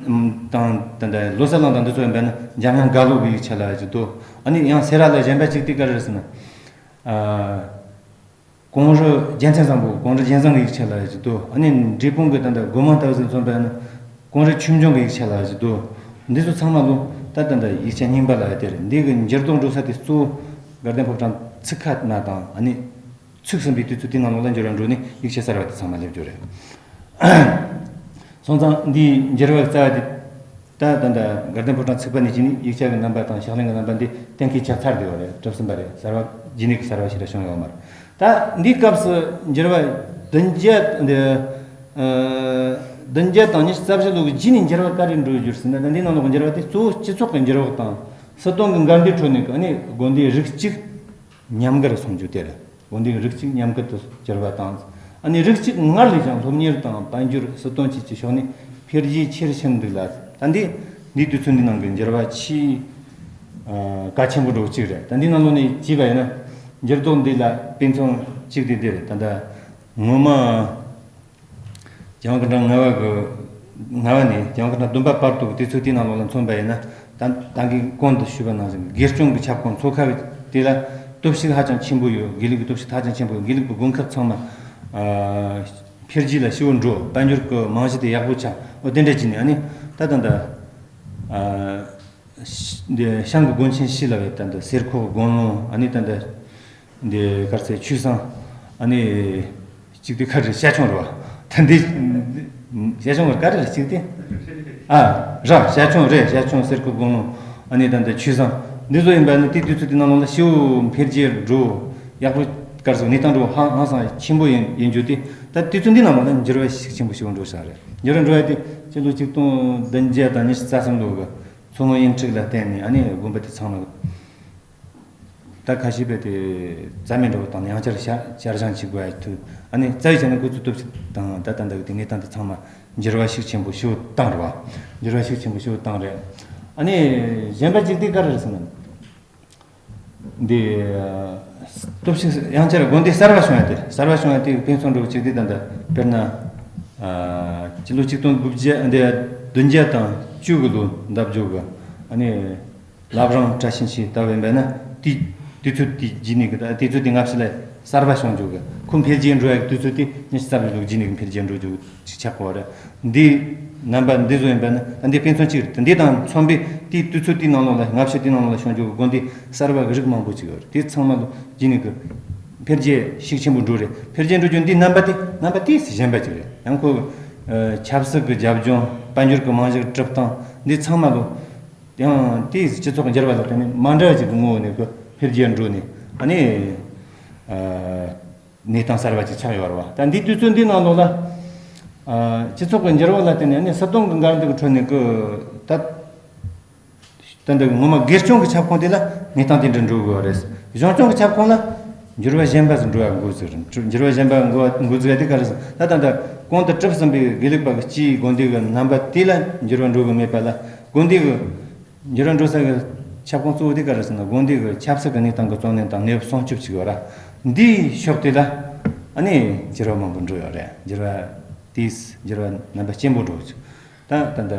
དང་། ད་ལྟ་ལོ་གསར་གླིང་དང་འདི་ཚོ་ཡིན་པ་ན་འཇམ་དབྱངས་རྒྭ་ལོ་གི་ཡིག་ཆ་ལབ་ཡ་ཅིག་འདུག་ཨ་ནི་ཡང་སེ་ར་ལ་གཞན་པ་ཅིག་དེ་ག་རེ་རེད་ཟེར་ན། ཨ། ཀོང་རུ་རྒྱལ་མཚན་བཟང་པོ། ཀོང་རུ་རྒྱལ་བཟང་གི་ཡིག་ཆ་ལབ་ཡ་ཅིག་འདུག་ཨ་ནི་འབྲས་སྤུངས་གི་ད་ལྟ་སྒོ་མང་ལྟ་བུ་ཟིག་མཚོན་པ་ཡིན་ན། ཀོང་རུ་ཆོས་འབྱུང་གི་ཡིག་ཆ་ལབ་ཡ་ཅིག་འདུག་འདི་ཚོ་ཚང་མ་ལོ་ད་ད་ལྟ་ཡིག་ཆ་རྙིང་པ་ལབ་ཡ་དེ་རེད། འདི་གི་འགྱུར་ལྡོག་འགྲོ་ས་དེ་གཙོ་བོ་དགའ་ལྡན་ཕོ་བྲང་ཚིག་ཁ་ན་དང་། ཨ་ནི་ཚུགས་ཟིན་པའི་དུས་ཚོད་དེའི་ནང་ལོགས་ལ་འགྱུར་བ་འགྲོ་ནས་ཡིག་ཆ་གསར་བ་དེ་ཚང་མ་སླེབས་རྒྱུ་རེད། སོང་ཙང་འདིའི་འགྱུར་བ་རྩ་བ་དེ། ད་ད་ལྟ་དགའ་ལྡན་ཕོ་བྲང་ཚིག་པ་ནས་བྱས་ནས་ཡིག་ཆ་གི་རྣམ་པ་དང་ཕྱག་ལེན་གྱི་རྣམ་པ་འདི་གཏན་འཁེལ་ཆགས་ཚར་བསྡད་པ་རེད། གྲུབ་ཟིན་པ་རེད། གསར་བ་རྗེས་ནས་གསར་བ་ཞིག་ར་བྱུང་ཡོད་མ་རེད། ད་འདིའི་སྐབས་སུ་འགྱུར་བ་བདུན་བརྒྱ། འདི། ཨ། བདུན་བརྒྱ་དང་ཉི་ཤུ་རྩ་བཞི་ལོ་གི་རྗེས་ནས་འགྱུར་བ་ག་རེ་འགྲོ་རྒྱུ་ཟེར་ན། ད་འདིའི་ནང་ལོགས་ཀྱི་འགྱུར་བ་དེ་གཙོ་བོ་སྤྱི་ཚོགས་ཀྱི་འགྱུར་བ་དང་། སྲིད་དོན་གྱི་འགལ་ཟླའི་ཁྲོད་ནས། ཨ་ནི་དགོན་སྡེའི་རིགས་གཅིག་ཉམས་དགར་སོང་རྒྱུ་དེ་རེད། དགོན་སྡེའི་རིགས་གཅིག་ཉམས་དགར་དུ་གྱུར་བ་དང་། ཨ་ནི་རིགས་གཅིག་སྔར་ལས་ཀྱང་སློབ་གཉེར་དང་དཔལ་འབྱོར། སྲིད་དོན་བཅས་ཀྱི་ཕྱོགས་ནས་འཕེལ་རྒྱས་ཆེར་ཕྱིན་འདུག་ལ། ད་འདི་འདིའི་དུས་ཚོད་འདི་ནང་གི་འགྱུར་བ་ཆེས། ཨ། གལ་ཆེན་པོ་འདྲ་བོ་གཅིག་རེད། ད་འདི་ནང་ལོགས་ནས་བྱས་པ་ཡིན་ན། འགྱུར་ལྡོག་འདི་ལ་དཔེ་མཚོན་གཅིག་དེ་འདི་རེད། ད་ལྟ་སྔོན་མ་རྒྱལ་དབང་སྐུ་ཕྲེང་ལྔ་པ་གི། ལྔ་པ་ནས་རྒྱལ་དབང་སྐུ་ཕྲེང་བདུན་པ་བར་དུ་གི་དུས་ཚོད་དེའི་ནང་ལོགས་ལ་མཚོན་པ་ཡིན་ན། ད་ད་གིན་གོང་དུ་ཞུས་པ་ནང་བཞིན་དགེ་སྐྱོང་གི་ཁྱབ་ཁོངས་ཚོ་ཁག་དེ་ལ་སྟོབས་ཤུགས་ཧ་ཅང་ཆེན་པོ་ཡོད། དགེ་ལུགས་ཀྱི་སྟོབས་ཤུགས་ཧ་ཅང་ཆེན་པོ་ཡོད། དགེ་ལུགས་ཀྱི་དགོན་ཁག་ཚང་མ། ཨ། འཕེལ་རྒྱས་ལ་ཞེ་པོ་འགྲོ། དཔལ་འབྱོར་གྱི་རྨང་གཞི་དེ་ཡག་པོ་ཆགས། འོ་དེ་འདྲ་བྱས་ནས་ཨ་ནི་ད་ད་ད་ཨ་འདི་ཞང་གི་དགོན་ཆེན་བཞི་ལབ་པའི་ད་ད་གསེར་ཁོག་དགོན་ལུང་། ཨ་ནི་ད་ད་འདི་གར་ཚེ་ཆོས་བཟང་། ཨ་ནི་གཅིག་དེ་ག་རེ་བྱ་ཁྱུང་རེད་བ། ད་འདི་བྱ་ཁྱུང་ག་རེ་རེད་གཅིག་དེ། ཨ་ར་བྱ་ཁྱུང་རེད། བྱ་ཁྱུང་གསེར་ཁོག་དགོན་ལུང་། ཨ་ནི་ད་ད་ཆོས་བཟང་འདི་ཚོ་ཡིན་པ་ནི་དེ་དུས་ཚོད་དེ་ནང་ལོགས་ལ་ཞེ་པོ་འཕེལ་རྒྱས་འགྲོ། ཡག་པོ་གར་སོང་གནས་སྟངས་འགྲོ་ཧང་ཧང་སང་ཆེན་པོ་ཡིན་ཡིན་རྒྱུ་དེ། ད་དུས་ཚོད་འདི་ནང་ལོགས་ལ་འགྱུར་བ་ཤུགས་ཆེན་པོ་ཞིག་འགྲོ་ས་རེད། འགྱུར་བ་འགྲོ་ཡ་དེ་སྤྱི་ལོ་ཆིག་སྟོང་བདུན་བརྒྱ་དང་ཉི་ཤུ་རྩ་གསུམ་ལོ་གི་མཚོ་སྔོན་དབྱིན་ཁྲུག་ལ་བརྟེན་ནས་ཨ་ནི་དགོན་པ་དེ་ཚང་མ་ད་ཁ་ཤས་པས་དེ་རྩ་མེད་འགྲོ་བ་དང་ཡང་བསྐྱར་བསྐྱར་བཞེངས་བྱེད་དགོས་ཡ་ཐུག་ཨ་ནི་རྩ་བའི་ཆ་ནས་འགོ་ཚུགས་སྟོབས་ཤུགས་དང་ད་ད་ལྟ་གི་དེ་གནས་སྟངས་དེ་ཚང་མ་འགྱུར་བ་ཤུགས་ཆེན་པོ་ཞིག་བཏང་རེད་བ། འགྱུར་བ་ཤུགས་ཆེན་པོ་ཞིག་བཏང་རེད། ཨ་ནི་གཞན་པ་གཅིག་དེ་ག་རེ་རེད་ཟེར་ན། འདི་སྟོབས་ཤུགས་ཡང་བསྐྱར་དགོན་སྡེ་གསར་པ་བྱུང་ཡ་དེ། གསར་པ་བྱུང་ཡ་དེ་ཕན་ཚུན་འགྲོ་གཅིག་དེ་ད་ལྟ་དཔེར་ན་ཨ་སྤྱི་ལོ་ཆིག་སྟོང་དགུ་བརྒྱ་འདི་བདུན་བརྒྱ་དང་བཅུ་གི་ལོ་འདབ་ལྗོངས་གི་ཨ་ནི་བླ་བྲང་བཀྲ་ཤིས་འཁྱིལ་ལྟ་བུ་ཡིན་པ་ན་དེ་དུས་ཚོད་དེ་རྗེས་ནས་གི་ད་དུས་ཚོད་དེ་སྔ་ཕྱི་ལ་གསར་པ་བྱུང་རྒྱུ་གི་ཁོ་འཕེལ་རྒྱས་འགྲོ་ཡ་གི་དུས་ཚོད་དེ་ཉི་ཤུ་རྩ་བཞི་ལོ་རྗེས་ནས་གི་འཕེལ་རྒྱས་འགྲོ་རྒྱུ་གི་ཅིག་ཆགས་གོ་རེད། འདི་རྣམ་པ་འདི་བཟོ་ཡིན་པ་ན་ད་འདི་དཔེ་མཚོན་གཅིག་རེད། འདི་དང་མཚུངས་པའི་དེའི་དུས་ཚོད་དེའི་ནང་ལོགས་ལ་སྔ་ཕྱི་དེའི་ནང་ལོགས་ལ་བྱུང་རྒྱུ་གི་དགོན་སྡེ་གསར་པ་གི་རིགས་མང་པོ་ཅིག་ཡོད་རེད། དེ་ཚང་མ་ལོ་རྗེས་ནས་གི་འཕེལ་རྒྱས་ཤུགས་ཆེན་པོ་འགྲོ་རེད། འཕེལ་རྒྱས་འགྲོ་རྒྱུ་འདི་རྣམ་པ་དེ་རྣམ་པ་དེ་གཞན་པ་ཅིག་རེད། ཡང་ཁོ་ཆབ་སྲིད་ཀྱི་རྒྱབ་ལྗོངས། དཔལ་འབྱོར་གྱི་རྨང་གཞི་གི་གྲུབ་སྟངས་འདི་ཚང་མ་ལོ་ཡང་དེའི་སྤྱི་ཚོགས་ཀྱི་འགྱུར་བ་ལ་བརྟེན་ནས་མ་འདྲ་བ་ཅིག་གི་ངོ་བོ་ནས་གི་འཕེལ་རྒྱས་འགྲོ་ནས་ཨ་ནི་གནས་སྟངས་གསར་པ་ཅིག་ཆགས་ཡོད་རེད་བ། ད་འདིའི་དུས་ཚོད་འདིའི་ནང་ལོགས་ལ་སྤྱི་ཚོགས་ཀྱི་འགྱུར་བ་ལ་བརྟེན་ནས་ཨ་ནི་སྲིད་དོན་གྱི་འགལ་འདུ་གི་ཁྲོད་ནས་གི་ད། ད་འདི་ངོ་མ་དགེ་སྐྱོང་གི་ཁྱབ་ཁོངས་དེ་ལ་གནས་སྟངས་དེ་འདྲ་འགྲོ་དགོས་པ་རེད། གཞུང་སྐྱོང་གི་ཁྱབ་ཁོངས་ལ་འགྱུར་བ་གཞན་པ་ཟིག་འགྲོ་ཡ་འགོ་ཚུགས་རེད། འགྱུར་བ་གཞན་པ་འགོ་འགོ་ཚུགས་ཡ་དེ་ག་རེ་ཟེར་ད་ད་ལྟ་གོང་དུ་གྲུབ་ཟིན་པའི་དགེ་ལུགས་པ་གི་སྤྱིའི་དགོན་སྡེ་གི་རྣམ་པ་དེ་ལ་འགྱུར་བ་འགྲོ་གི་མེད་པ་ལ། དགོན་སྡེ་གི་འགྱུར་བ་འགྲོ་ས་གི་ཁྱབ་ཁོངས་གཙོ་བོ་དེ་ག་རེ་ཟེར་ན་དགོན་སྡེ་གི་ཆབ་སྲིད་ཀྱི་གནས་སྟངས་ཀྱི་གཙོ་གནད་དང་གནས་བབ་སྲུང་སྐྱོབ་བྱེད་ཀྱི་ཡོད་ར། འདིའི་ཕྱོགས་དེ་ལ་ཨ་ནི་འགྱུར་བ་མང་པོ་འགྲོ་ཡོད་རེད། འགྱུར་བ་དེས་འགྱུར་བ་རྣམ་པ་སྐྱེན་པོ་འགྲོ་ཆུག་ད་ད་ལྟ་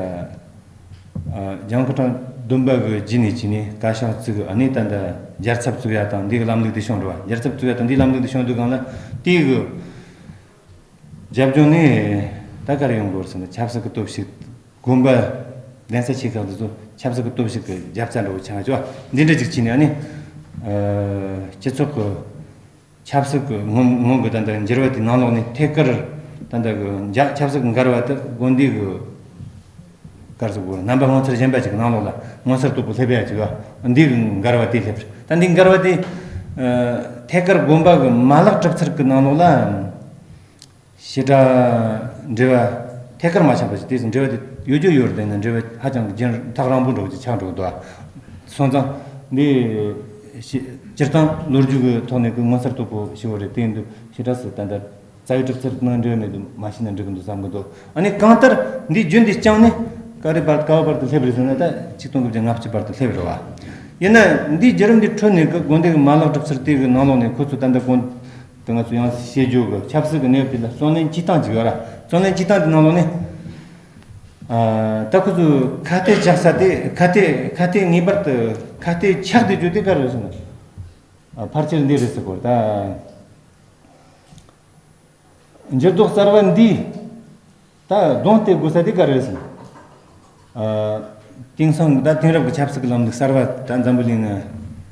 ཨ་ལྗང་ཁུ་ཁྲང་བདུན་པ་གི་རྗེས་ནས་བྱས་ནས་བཀའ་ཤག་བཙུགས། ཨ་ནི་ད་ལྟ་རྒྱལ་ཚབ་བཙུགས་ཡ་དང་འདི་གི་ལམ་ལུགས་དེ་བྱུང་འགྲོ་བ། རྒྱལ་ཚབ་བཙུགས་ཡ་དང་འདིའི་ལམ་ལུགས་དེ་བྱུང་དུས་སྒང་ལ་དེའི་གི་རྒྱབ་ལྗོངས་ནས་ད་ག་རེ་ཡོང་དགོས་ཟེར་ན་ཆབ་སྲིད་ཀྱི་སྟོབས་ཤུགས། དགོན་པ་གདན་ས་ཆེ་ཁག་འདི་ཚོ་ཆབ་སྲིད་ཀྱི་སྟོབས་ཤུགས་ཀྱི་རྒྱབ་རྩ་འདྲ་བོ་ཆགས་ཀྱི་འདི་འདྲ་ཅིག་བྱས་ནས་ཨ་ནི་ཨ་སྤྱི་ཚོགས་ཀྱི་ཆབ་སྲིད་ཀྱི་ངོམ་ངོམ་གྱི་ད་ལྟ་འགྱུར་བ་དེའི་ནང་ལོགས་ནས་ཐད་ཀར་ད་ལྟ་གི་འཇའ་ཆབ་སྲིད་ཀྱི་འགལ་བ་དེ་དགོན་སྡེ་གི་གར་སོགས་རྣམ་པ་ངོ་མཚར་གཞན་པ་ཅིག་གི་ནང་ལོགས་ལ་ངོ་མཚར་དོད་པོ་སླེབས་ཡ་ཅིག་ཨ་འདི་གི་འགལ་བ་དེ་སླེབས་རེད། ད་འདི་འགལ་བ་དེ་ཐད་ཀར་དགོན་པ་གི་མ་ལག་གྲུབ་ཚུལ་གྱི་ནང་ལོགས་ལ་བྱེ་བྲག་འབྲེལ་བ་ཐད་ཀར་མ་ཆགས་པ་ཞིག་དེ་ཚོ་འབྲེལ་བ་དེ་ཡོད་རྒྱུ་ཡོད་རེད། ཡིན་ན་འབྲེལ་བ་ཧ་ཅང་གི་རྒྱུན་ཐག་རིང་པོ་འདྲ་བོ་ཅིག་ཆགས་འགྲོ་གི་འདུག་སོང་ཙང་འདི་སྤྱི་སྤྱིར་བཏང་ལོ་རྒྱུས་ཀྱི་ཐོག་ནས་ཀྱི་ངོ་མཚར་དོད་པོ་ཞིག་རེད། དེ་ཡིན་དུས་ཞེ་དྲག་སུ་ད་ལྟ་རྩ་བའི་གྲུབ་ཚུལ་ནང་འབྲེལ་བ་མེད་དུ་མ་ཤེས་ན་འགྲིག་གི་འདུག་བསམ་གི་འདུག་ཨ་ནི་གང་ལྟར་འདིའི་རྒྱུན་འདི་བསྐྱངས་ནས་ག་རེ་བར་ག་བ་བར་དུ་སླེབས་རེད་ཟེར་ན་ད་ཆིག་སྟོང་དགུ་བརྒྱ་ལྔ་བཅུ་བར་དུ་སླེབས་རེད་བ། ཡིན་ན་འདིའི་བརྒྱུད་རིམ་འདི་ཁྲོད་ནས་ཀྱི་དགོན་སྡེ་གི་མ་ལག་གྲུབ་ཚུལ་དེ་གི་ནང་ལོགས་ནས་ཁོ་ཚོ་ད་ལྟ་དགོན་དེ་ང་ཚོ་ཡང་བཤད་རྒྱུ་གི་ཆབ་སྲིད་ཀྱི་གནས་བབ་དེ་ལ་བརྩོན་ལེན་བྱེད་སྟངས་ཅིག་ཡོད་ར། བརྩོན་ལེན་བྱེད་སྟངས་དེ་ནང་ལོགས་ནས་ཨ་ད་ཁོ་ཚོས་ཁ་གཏད་བཅག་ས་དེ་ཁ་གཏད་ཁ་གཏད་ངེས་པར་དུ་ཁ་གཏད་ཆགས་བསྡད་རྒྱུ་དེ་ག་རེ་རེད་ཟེར་ན་ཨ་ཕལ་ཆེར་འདི་རེད་ཟེར་གོ་ད། འགྱུར་ལྡོག་གསར་བ་འདིས་ད་གདོང་གཏད་དགོས་ས་དེ་ག་རེ་རེད་ཟེར་ན། ཨ། དེང་སང་ད་དེང་རབས་ཀྱི་ཆབ་སྲིད་ཀྱི་ལམ་ལུགས་གསར་བ་ད་འཛམ་བུ་གླིང་ན་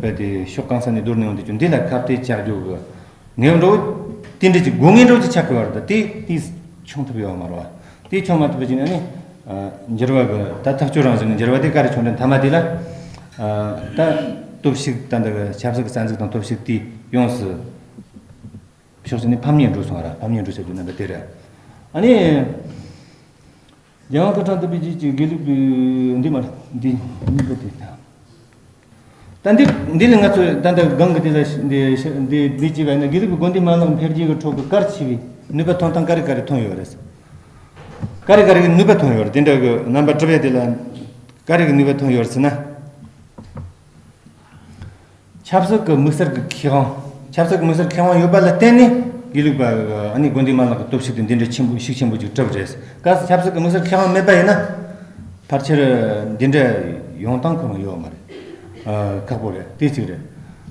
རྦད་དེ་ཕྱོགས་གང་ས་ནས་བརྡོལ་ནས་ཡོང་བསྡད་རྒྱུ་འདི་ལ་ཁ་གཏད་བཅག་རྒྱུ་གི་ངེས་འགྲོ་དེ་འདྲ་ཅིག་དགོས་ངེས་འགྲོ་ཅིག་ཆགས་ཀྱི་བར་དུ་དེ་དེ་བྱུང་ཐུབ་ཡོད་མ་རེད་བ། དེ་བྱུང་མ་ཐུབ་པ་ཅིག་ན་ནི་ཨ་འགྱུར་བ་གི་ད་ཐག་གཅོད་རང་བཞིན་གྱི་འགྱུར་བ་དེ་ག་རེ་བྱུང་དྲན་མཐའ་མ་དེ་ལ་ཨ་ད་སྟོབས་ཤུགས་ད་འདི་གི་ཆབ་སྲིད་ཀྱི་རྩ་འཛུགས་དང་སྟོབས་ཤུགས་དེ་ཡོངས་སུ། ཕྱོགས་གཅིག་ནས་ཕམ་ཉེས་འགྲོ་སོང་བ་ར། ཕམ་ཉེས་འགྲོ་བྱ་རྒྱུ་རྣམ་པ་དེ་རེད། ཨ་ནི། རྒྱལ་དབང་བཀའ་ཁྲིམས་བསྟན་པའི་རྗེས་ཀྱི་དགེ་ལུགས་པའི་འདི་མ་རེད། འདི་གཉིས་པ་དེ་ད། ད་འདི་འདི་ལས་ང་ཚོས་ད་ལྟ་སྒང་གི་དེ་ལ་འདི་འདི་འདི་བྱས་པ་ཡིན་ན་དགེ་ལུགས་པའི་དགོན་སྡེ་མ་ལག་འཕེལ་རྒྱས་ཀྱི་ཁྲོད་ཀྱི་གལ་ཆེ་བའི་ནུས་པ་ཐོན་སྟངས་ག་རེ་ག་རེ་ཐོན་ཡོད་རེད། ག་རེ་ག་རེ་གི་ནུས་པ་ཐོན་ཡོད་རེད། དེ་འདྲ་གི་རྣམ་པ་གྲུབ་ཡ་དེ་ལ་ག་རེ་གི་ནུས་པ་ཐོན་ཡོད་རེད་ཟེར་ན། ཆབ་སྲིད་ཀྱི་དམིགས་བསལ་གྱི་ཁེ་དབང་། ཆབ་སྲིད་ཀྱི་དམིགས་བསལ་ཁེ་དབང་ཡོད་པ་ལ་བརྟེན་ནས་དགེ་ལུགས་པ་ཨ་ནི་དགོན་སྡེ་མ་ལག་གི་སྟོབས་ཤུགས་དེ་འདི་འདྲ་ཆེན་པོ་ཤུགས་ཆེན་པོ་ཅིག་གྲུབ་རེད། གལ་སྲིད་ཆབ་སྲིད་ཀྱི་དམིགས་བསལ་ཁེ་དབང་མེད་པ་ཡིན་ན་ཕལ་ཆེར་འདི་འདྲ་ཡོང་སྟངས་ཁོ་རང་ཡོད་མ་རེད། ཨ་ཁག་པོ་རེད། དེ་གཅིག་རེད།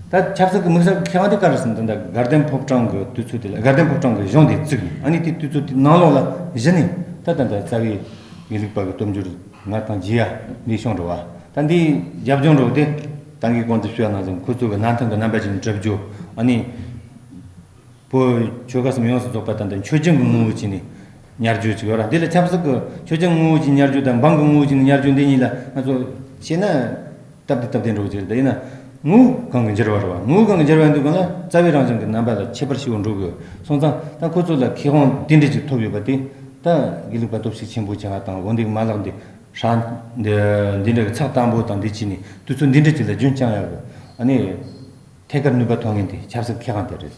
ད་ཆབ་སྲིད་ཀྱི་དམིགས་བསལ་གྱི་ཁེ་དབང་དེ་ག་རེ་ཟེར་ན། ད་ལྟ་དགའ་ལྡན་ཕོ་བྲང་གི་དུས་ཚོད་དེ་ལ། དགའ་ལྡན་ཕོ་བྲང་གི་གཞུང་དེ་བཙུགས་ནས། ཨ་ནི་དེ་དུས་ཚོད་དེ་ནང་ལོགས་ལ་གཞི་ནས་ད་ད་ལྟ་རྩ་བའི་དགེ་ལུགས་པ་གི་སྟོབས་འབྱོར་ང་དང་རྗེས་ཡ་འདི་བྱུང་འགྲོ་བ། ད་འདི་རྒྱབ་ལྗོངས་འགྲོ་དེ་ད་གིན་གོང་དུ་ཞུས་པ་ནང་བཞིན་ཁོ་ཚོ་གི་མནའ་མཐུན་གྱི་རྣམ་པ་ཅིག་གྲུབ་རྒྱུ། ཨ་ནི་བོད་ཆོལ་ཁ་གསུམ་ཡོངས་སུ་རྫོགས་པ་ད་ལྟ་མཆོད་སྦྱིན་གྱི་ངོ་བོ་བྱས་ནས་ཉར་རྒྱུ་ཅིག་ཡོད་ར། འདི་ལ་ཆབ་སྲིད་ཀྱི་མཆོད་སྦྱིན་ངོ་བོ་བྱས་ནས་ཉར་རྒྱུ་དང་འབངས་ཀྱི་ངོ་བོ་བྱས་ནས་ཉར་རྒྱུ་འདི་གཉིས་ལ་ང་ཚོ་བཤད་ན་སྟབས་བདེ་སྟབས་བདེ་འགྲོ་གི་ཅིག་རེད། ད་ཡིན་ན་དངོས་གང་གི་འགྱུར་བ་རེད་བ། དངོས་གང་གི་འགྱུར་བ་འདུག་གང་ལ་རྩ་བའི་རང་བཞིན་གྱི་རྣམ་པ་ལ་ཁྱད་པར་ཞིག་འགྲོ་གི་སོང་ཙང་། ད་ཁོ་ཚོ་ལ་ཁེ་དབང་དེ་འདྲ་ཅིག་ཐོབ་ཡོད་པ་དེ་ད་དགེ་ལུགས་པ་སྟོབས་ཤུགས་ཆེན་པོ་ཆགས་པ་དང་། དབང་སྡུད་མ་ལག་འདི་ཧྲ་འདི་འདི་འདྲ་གི་ཚགས་དམ་པོ་དང་འདི་བྱས་ནས་དུས་ཚོད་འདི་འདྲ་ཅིག་ལ་རྒྱུན་བསྐྱང་ཡག་གི། ཨ་ནི། ཐད་ཀར་ནུས་པ་ཐོན་མཁན་དེ་ཆབ་སྲིད་ཁེ་དབང་དེ་རེད།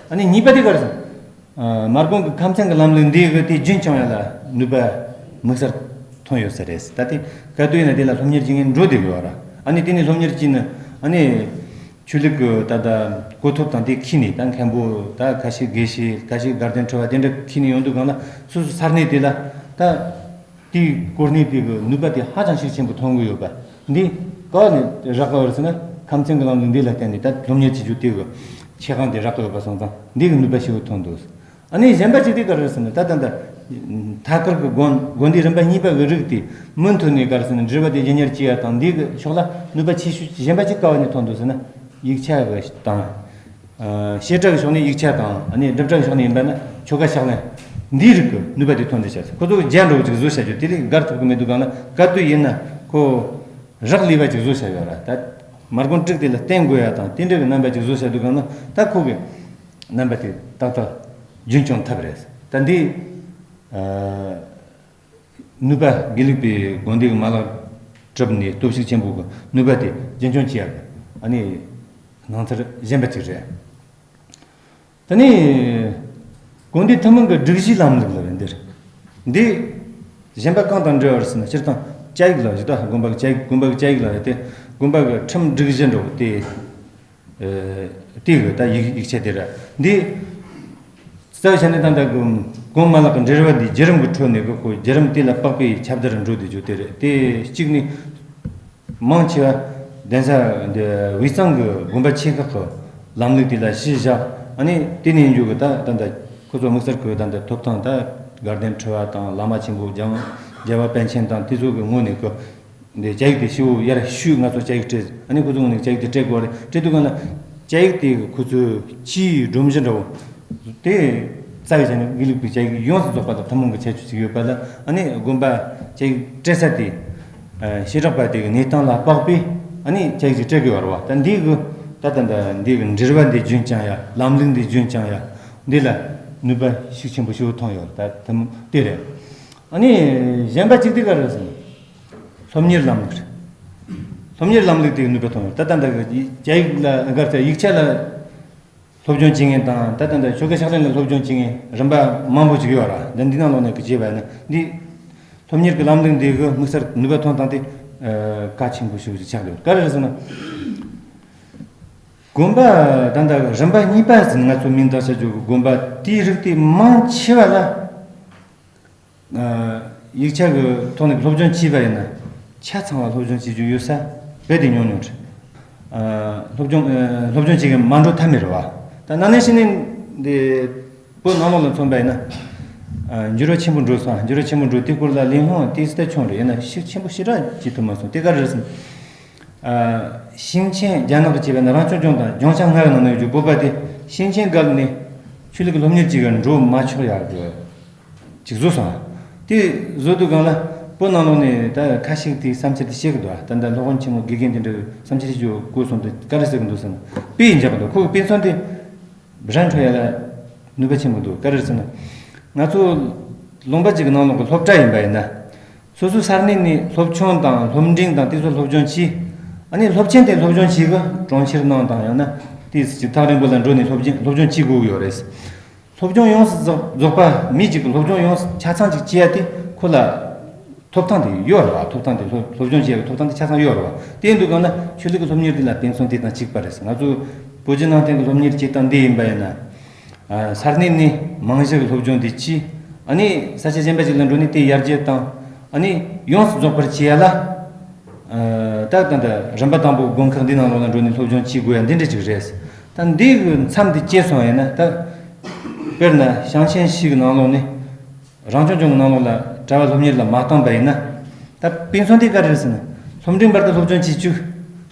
ཨ་ནི་གཉིས་པ་དེ་ག་རེ་ཟེར། ཨ། དམར་གོང་གི་ཁམས་ཚན་གྱི་ལམ་ལུགས་འདི་གི་དེ་རྒྱུན་སྐྱོང་ཡ་ལ་ནུས་པ་དམིགས་བསལ་ཐོན་ཡོད་ས་རེད། ད་དེ་ག་དུས་ཡིན་ན་དེ་ལ་སློབ་གཉེར་བྱེད་མཁན་འགྲོ་བསྡད་ཡོད་ར། ཨ་ནི་དེ་ནས་སློབ་གཉེར་བྱས་ནས། ཨ་ནི་ཆོས་ལུགས་ཀྱི་ད་ལྟ་གོ་ཐོབ་དང་དེ་ཁྱེར་ནས། ད་མཁན་པོ་ད་ཁ་ཤས་དགེ་བཤེས། ཁ་ཤས་དགའ་ལྡན་ཁྲི་པ་དེ་འདྲ་ཁྱེར་ནས་ཡོང་དུས་སྒང་ལ་སོ་སོ་ས་གནས་དེ་ལ་ད། དེའི་གོ་གནས་དེ་གི་ནུས་པ་དེ་ཧ་ཅང་ཤུགས་ཆེན་པོ་ཐོན་གི་ཡོད་པ་འདི་ག་ནས་རག་གི་ཡོད་ཟེར་ན། ཁམས་ཚན་གྱི་ལམ་ལུགས་འདི་ལ་བརྟེན་ནས་ད་སློབ་གཉེར་བྱེད་རྒྱུ་དེ་གི་ཁེ་དབང་དེ་རག་གི་ཡོད་པ་སོང་ཙང་འདི་གི་ནུས་པ་ཞེ་པོ་ཐོན་འདུག། ཨ་ནི་གཞན་པ་ཅིག་དེ་ག་རེ་ཟེར་ན། ད་ད་ད་ཐད་ཀར་གྱི་དགོན་དགོན་སྡེ་རིམ་པ་གཉིས་པ་གི་རིགས་དེ་མུ་མཐུད་ནས་ག་རེ་ཟེར་ན་འབྲེལ་བ་དེ་རྒྱུན་གཉེར་བྱེད་ཡ་དང་། འདི་གི་ཕྱོགས་ལ་ནུས་པ་ཆེ་ཤོས་གཞན་པ་ཅིག་ག་བ་ནས་ཐོན་འདུག་ཟེར་ན། ཡིག་ཆ་གི་དང་། ཨ། བཤད་གྲྭ་གི་ཕྱོགས་ནས་ཡིག་ཆ་དང་། ཨ་ནི་སྒྲུབ་གྲྭ་གི་ཕྱོགས་ནས་ཡིན་པ་ན་ཆོ་ག་ཕྱག་ལེན་འདིའི་རིགས་ཀྱི་ནུས་པ་དེ་ཐོན་ཏེ་བྱས། ཁོ་ཚོ་གི་རྒྱ་འགྲོ་བ་ཅིག་བཟོ་བྱ་རྒྱུ་དེ་ལས་བརྒལ་ཐུབ་ཀྱི་མི་འདུག་གང་ལ། ག་དུས་ཡིན་ན་ཁོ་རག་ལས་པ་ཅིག་བཟོ་བྱ་ཡོད་ར། ད་དམར་གོང་དྲུག་དེ་ལ་བརྟེན་དགོས་ཡ་དང་དེ་འདྲ་གི་རྣམ་པ་ཅིག་བཟོ་བྱ་འདུག་གང་ལ། ད་ཁོ་གི་རྣམ་པ་དེ་ཏག་ཏག་རྒྱུན་སྐྱོང་ཐུབ་རེད། ད་འདི། ཨ། ནུས་པ། དགེ་ལུགས་པའི་དགོན་སྡེ་གི་མ་ལག་གྲུབ་ནས་སྟོབས་ཤུགས་ཆེན་པོ་གི་ནུས་པ་དེ་རྒྱུན་སྐྱོང་བྱེད་ཡག་གི་ཨ་ནི་སྣང་ཚུལ་གཞན་པ་ཅིག་རེད། ད་ནི་དགོན་སྡེ་ཐུན་མོང་གི་སྒྲིག་གཞིའི་ལམ་ལུགས་ལ་འདིར། འདི་གཞན་པ་གང་དང་འབྲེལ་བ་རེད་ཟེར་ན། སྤྱིར་བཏང་བཅའ་ཡིག་ལ་བཞག། ད་དགོན་པ་གི་བཅའ་ཡིག་དགོན་པ་གི་བཅའ་ཡིག་ལ་བཞག་སྟེ། དགོན་པ་གི་ཁྲིམས་སྒྲིག་གཞི་འདྲ་བོ་དེ། ཨ། དེ་གི་ད་ཡིག་ཡིག་ཆ་དེ་ར། འདི་རྩ་བའི་ཆ་ནས་ད་ལྟ་གི་དགོན་མ་ལག་གི་འབྲེལ་བ་འདི་བརྒྱུད་རིམ་གྱི་ཁྲོད་ནས་གི་ཁོ་བརྒྱུད་རིམ་དེ་ལ་དཔག་པའི་ཁྱབ་བརྡལ་འགྲོ་བསྡད་རྒྱུ་དེ་རེད། དེ་གཅིག་ནི་མང་ཆེ་བ་གདན་ས་འདི་དབུས་གཙང་གི་དགོན་པ་ཆེ་ཁག་གི་ལམ་ལུགས་དེ་ལ་གཞི་བཞག། ཨ་ནི་དེ་ནས་འཇུག་གི་ད་ད་ལྟ་ཁོ་ཚོ་དམིགས་བསལ་གི་ད་ལྟ་ཐོབ་ཐང་ད་དགའ་ལྡན་ཁྲི་པ་དང་བླ་མ་ཆེན་པོ་རྒྱལ་རྒྱལ་བ་པཎ་ཆེན་དང་དེ་ཚོ་གི་ངོས་ནས་གི་འདི་བཅའ་ཡིག་དེ་ཞེ་པོ་ཡར་ཞུས། ང་ཚོ་བཅའ་ཡིག་སྤྲད། ཨ་ནི་ཁོ་ཚོ་ངོས་ནས་བཅའ་ཡིག་དེ་སྤྲད་དགོས་རེད། སྤྲད་དུས་གང་ལ་བཅའ་ཡིག་དེ་ཁོ་ཚོའི་སྤྱིའི་སྒྲོམ་གཞི་འདྲ་བོ་དེ་རྩ་བའི་ཆ་ནས་དགེ་ལུགས་པའི་བཅའ་ཡིག་ཡོངས་སུ་རྫོགས་པ་དང་ཐུན་མོང་གི་ཁྱད་ཆོས་ཅིག་ཡོད་པ་ལ། ཨ་ནི་དགོན་པ་བཅའ་ཡིག་སྤྲད་ས་དེ་བྱེ་བྲག་པ་དེ་གི་གནས་སྟངས་ལ་དཔག་པའི་ཨ་ནི་བཅའ་ཡིག་ཅིག་སྤྲད་དགོས་པ་རེད་བ། ད་འདི་གི་ད་ད་ད་འདི་གི་འབྲེལ་བ་འདི་རྒྱུན་བསྐྱང་ཡ། ལམ་ལུགས་འདི་རྒྱུན་བསྐྱང་ཡ། འདི་ལ་ནུས་པ་ཤུགས་ཆེན་པོ་ཞེ་པོ་ཐོན་ཡོད། ད་དེ་མོ་དེ་རེད། ཨ་ནི་གཞན་པ་གཅིག་དེ་ག་རེ་ཟེར་ན། སློབ་གཉེར་ལམ་ལུགས་རེད། སློབ་གཉེར་ལམ་ལུགས་དེ་གི་ནུས་པ་ཐོན་ཡོད། ད་ད་ལྟ་གི་བཅའ་ཡིག་ལ་གར་ཚེ་ཡིག་ཆ་ལ་སློབ་སྦྱོང་བྱེད་མཁན་དང་། ད་ད་ལྟ་ཆོ་ག་ཕྱག་ལེན་ལ་སློབ་སྦྱོང་བྱེད་མཁན་རིམ་པ་མང་པོ་ཞིག་ཡོད་ར། འདི་འདི་ནང་ལོགས་ནས་གི་བྱས་པ་ཡིན་ན་འདི་སློབ་གཉེར་གྱི་ལམ་ལུགས་འདི་གི་དམིགས་བསལ་ནུས་པ་ཐོན་སྟངས་དེ་གལ་ཆེན་པོ་ཞིག་ཆགས་འདུག། ག་རེ་རེད་ཟེར་ན། དགོན་པ་ད་ལྟ་རིམ་པ་གཉིས་པ་ཟེར་ནས་ང་ཚོ་མིང་བཏགས་བྱ་རྒྱུ་གི་དགོན་པ་དེའི་རིགས་དེ་མང་ཆེ་བ་ལ། ཨ། ཡིག་ཆ་གི་ཐོག་ནས་སློབ་སྦྱོང་བྱས་པ་ཡིན་ན་ཆ་ཚང་བ་སློབ་སྦྱོང་བྱེད་རྒྱུ་ཡོད་ས་རྦད་དེ་ཉུང་ཉུང་རེད། ཨ། སློབ་སྦྱོང་། ཨ། སློབ་སྦྱོང་བྱེད་མཁན་མ་འགྲོ་ཐབས་མེད་རེད་བ། ད་ན་ནིང་ཕྱི་ནིང་འདི་བོད་ནང་ལོགས་ལ་མཚོན་པ་ཡིན་ན། ཨ། འགྱུར་བ་ཆེན་པོ་འགྲོ་སོང་། འགྱུར་བ་ཆེན་པོ་འགྲོ། དེའི་སྐོར་ལ་ལས་སླ་བོ་ཏོག་ཙམ་བྱུང་རེད། ཡིན་ན་ཤུགས་ཆེན་པོ་ཞེ་དྲག་བྱེད་ཐུབ་མ་སོང་། དེ་ག་རེ་རེད་ཟེར་ན། ཨ། ཞིང་ཆེན་རྒྱ་ནག་གི་བྱས་པ་ན་རང་སྐྱོང་ལྗོངས་དང་ལྗོངས་ཆ་ལྔ་གི་ནང་ན་ཡོད་རྒྱུ་བོད་པ་དེ་ཞིང་ཆེན་བརྒལ་ནས་ཆོས་ལུགས་ཀྱི་སློབ་གཉེར་བྱེད་གར་འགྲོ་མ་ཆོག་ཡག་གི་ཅིག་བཟོས་སོང་། དེ་བཟོ་དུས་སྒང་ལ་བོད་ནང་ལོགས་ནས་ད་ཁ་ཤས་དེའི་བསམ་འཆར་དེ་བཤད་གི་འདུག། ད་ལྟ་སློབ་དཔོན་ཆེན་མོ་དགེ་རྒན་དེ་འདྲ་བསམ་འཆར་ཞིག་བཀོད་སོང་དུས་ག་རེ་ཟེར་གི་འདུག་ཟེར་ན། དཔེ་ཡིན་འཇགས་གི་འདུག། ཁོ་གི་དཔེ་མཚོན་དེ་ར་འཕྲོད་ཡ་ལ་ནུས་པ་ཆེན་པོ་འདུག། ག་རེ་ཟེར་ན། ང་ཚོ་ལུང་པ་གཅིག་གི་ནང་ལོགས་ཀྱི་སློབ་གྲྭ་ཡིན་པ་ཡིན་ན། སོ་སོའི་ས་གནས་ནས་སློབ་ཆུང་དང་སློབ་འབྲིང་དང་དེ་ཚོ་སློབ་སྦྱོང་བྱས། ཨ་ནི་སློབ་ཆེན་དེ་སློབ་སྦྱོང་བྱེད་གི་གྲོང་ཁྱེར་ནང་དང་ཡང་ན་དེ་ཅིག་ཐག་རིང་པོ་ལ་འགྲོ་ནས་སློབ་སྦྱོང་སློབ་སྦྱོང་བྱེད་དགོས་ཀྱི་ཡོད་རེད། སློབ་སྦྱོང་ཡོངས་སུ་རྫོགས་རྫོགས་པ་མི་གཅིག་གི་སློབ་སྦྱོང་ཡོངས་སུ་ཆ་ཚང་ཅིག་བྱེད་ཡ་དེ་ཁོ་ལ་ཐོབ་ཐང་དེ་ཡོད་རེད་བ། ཐོབ་ཐང་དེ་སློབ་སློབ་སྦྱོང་བྱེད་ཡ་གི་ཐོབ་ཐང་དེ་ཆ་ཚང་ཡོད་རེད་བ། དེ་ཡིན་དུས་སྒང་ལ་ཆོས་ལུགས་ཀྱི་སློབ་གཉེར་དེ་ལ་དཔེ་མཚོན་དེ་དང་གཅིག་པ་རེད། ང་ཚོ་བོད་བརྒྱུད་ནང་བསྟན་གྱི་སློབ་གཉེར་བྱེད་སྟངས་འདི་ཡིན་པ་ཡིན་ན། ཨ། ས་གནས་ནས་རྨང་གཞི་གི་སློབ་སྦྱོང་དེ་བྱས། ཨ་ནི་ས་ཆ་གཞན་པ་ཞིག་ལ་འགྲོ་ནས་དེ་ཡར་རྒྱས་བཏང་། ཨ་ནི་ཡོངས་སུ་རྫོགས་པར་བྱེད་ཡ་ལ་ ད་ད་ད་རིམ་པ་དང་པོ་དགོན་ཁག་འདི་ནང་ལོགས་ལ་འགྲོ་ནས་སློབ་སྦྱོང་བྱེད་དགོས་ཡ་འདི་འདྲ་ཅིག་རེད། ད་འདི་གི་མཚམས་འདི་བཅད་སོང་ཡིན་ན་ད་དཔེར་ན་ཞིང་ཆེན་ཞིག་གི་ནང་ལོགས་ནས་རང་སྐྱོང་ལྗོངས་ཀྱི་ནང་ལོགས་ལ་གྲྭ་བ་སློབ་གཉེར་ལ་མ་བཏང་པ་ཡིན་ན། ད་དཔེ་མཚོན་དེ་ག་རེ་རེད་ཟེར་ན། སློབ་འབྲིང་བར་དུ་སློབ་སྦྱོང་བྱེད་བཅུག་